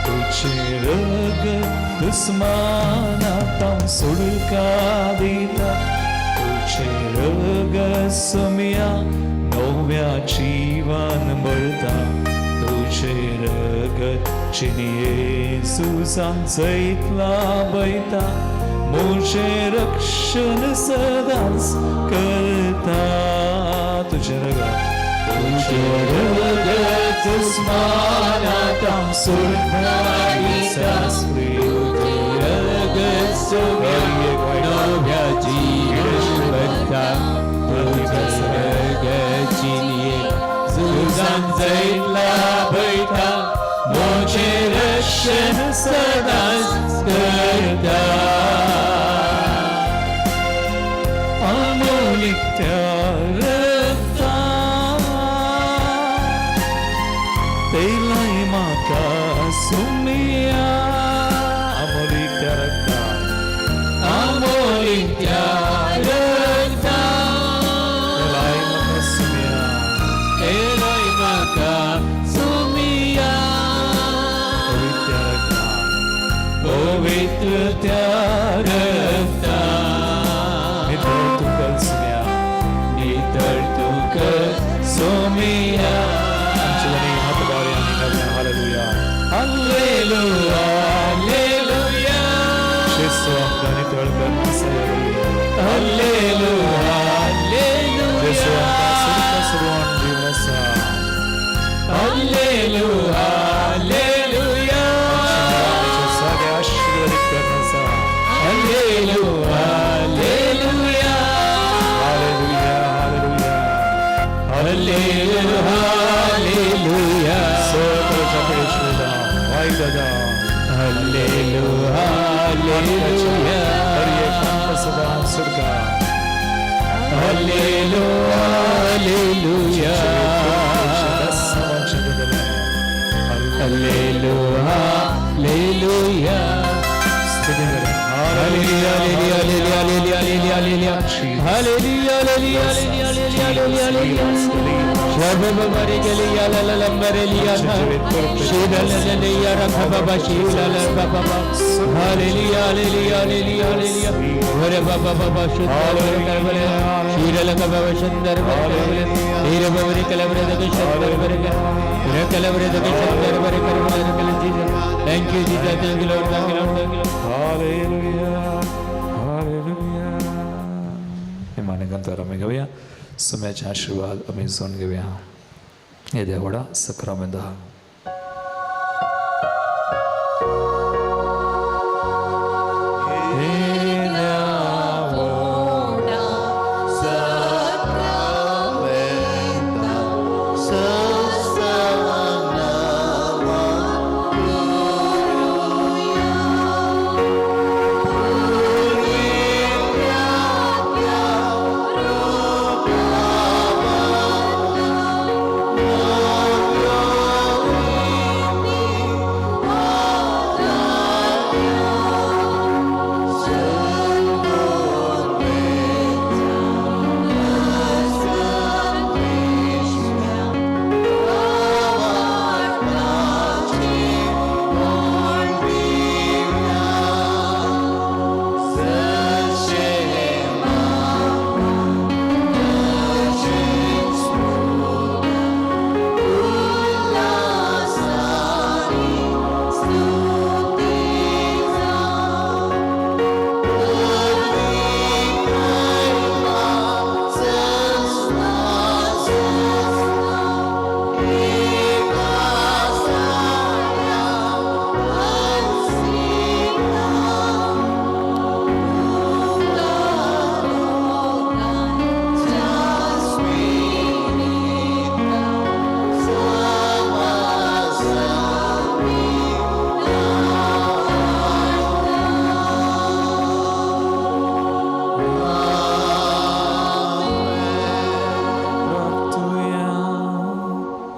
तुझे रग दुस्मानातां सुडका दिता तुझे रग सुम्या नव्या जीवन भरता तुझे रग चिनी सुसान जैतला बैता मुझे रक्षण सदाच करता तुझे रग तुझे रग दुस्मानातां सुडका दिता रग सुम्या नव्या जीवन भरता तुझे रग चिनिये सुजान जैतला बैठा मोजे रक्षण सदाच करता. अमोलिक त्या रक्ता तेलाय म्हाका सुमिया अमोलिक त्या रक्ता अमोलिक त्या रक्ता तेलाय म्हाका सुमिया तेलाय म्हाका सुमिया पवित्र रक्ता पवित्र त्या रक्ता नितळ तुका सुमिया नितळ तुका सुमिया. आमचे दोन्ही हात बारे आनी गावया हालेलुया हालेलुया हालेलुया जेसू आमकां नितळ कर हालेलुया जेसू हालेलुया आमकां सुरका सुरवान जीवन आसा हालेलुया हालेलुया आमचे सगळे आशीर्वादीत करून आसा hallelujah hallelujah hallelujah hallelujah hallelujah hallelujah सगळ्या परमेश्वरा वाय दादा हालेलुया हालेलुया हर एक सदा सुरका हालेलुया हालेलुया hallelujah hallelujah hallelujah hallelujah hallelujah hallelujah hallelujah hallelujah hallelujah hallelujah hallelujah. Thank you, Jesus. Thank you, Lord. Thank you, Lord. Thank you, Lord. Hallelujah, hallelujah. निमाणे आमी घेवया सुम्याचे आशिर्वाद आमी जोन घेवया. येद्या व्हडा सक्रामेंदा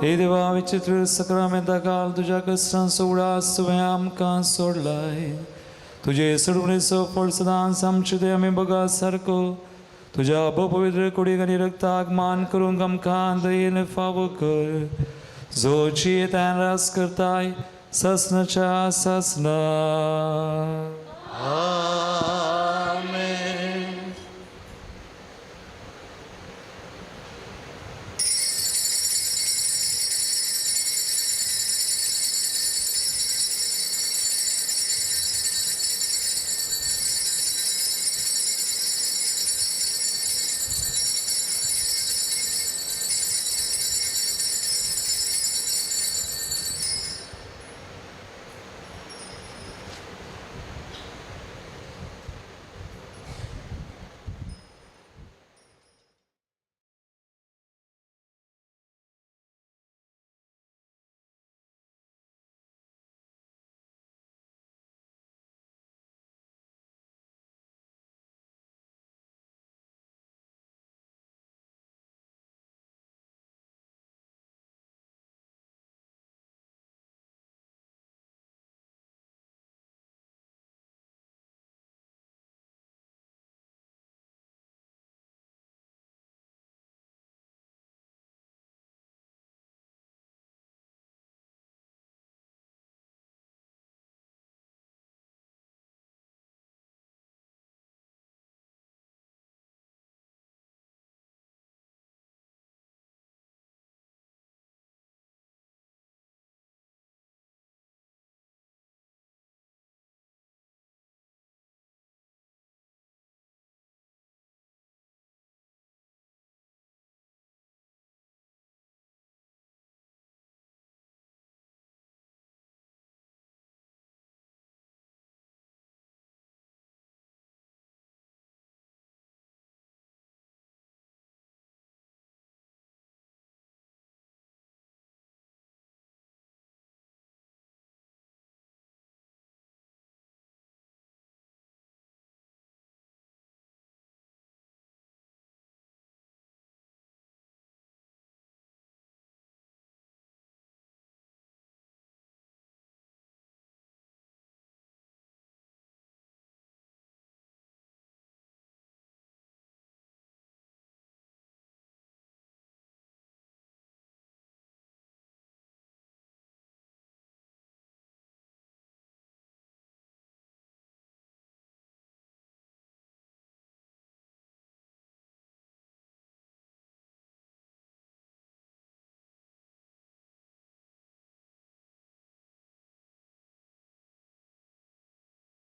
हे देवा विचित्र सक्रामेंता काल तुज्या कश्टांचो उडास तुवें आमकां सोडलाय. तुजे सोडवणेचो फळ सदांच आमचे ते आमी बगा सारको तुज्या पवित्र कुडीक आनी रक्ताक मान करूंक आमकां दयेन फावो कर. जो जियेतान रास करताय ससनाच्या ससना.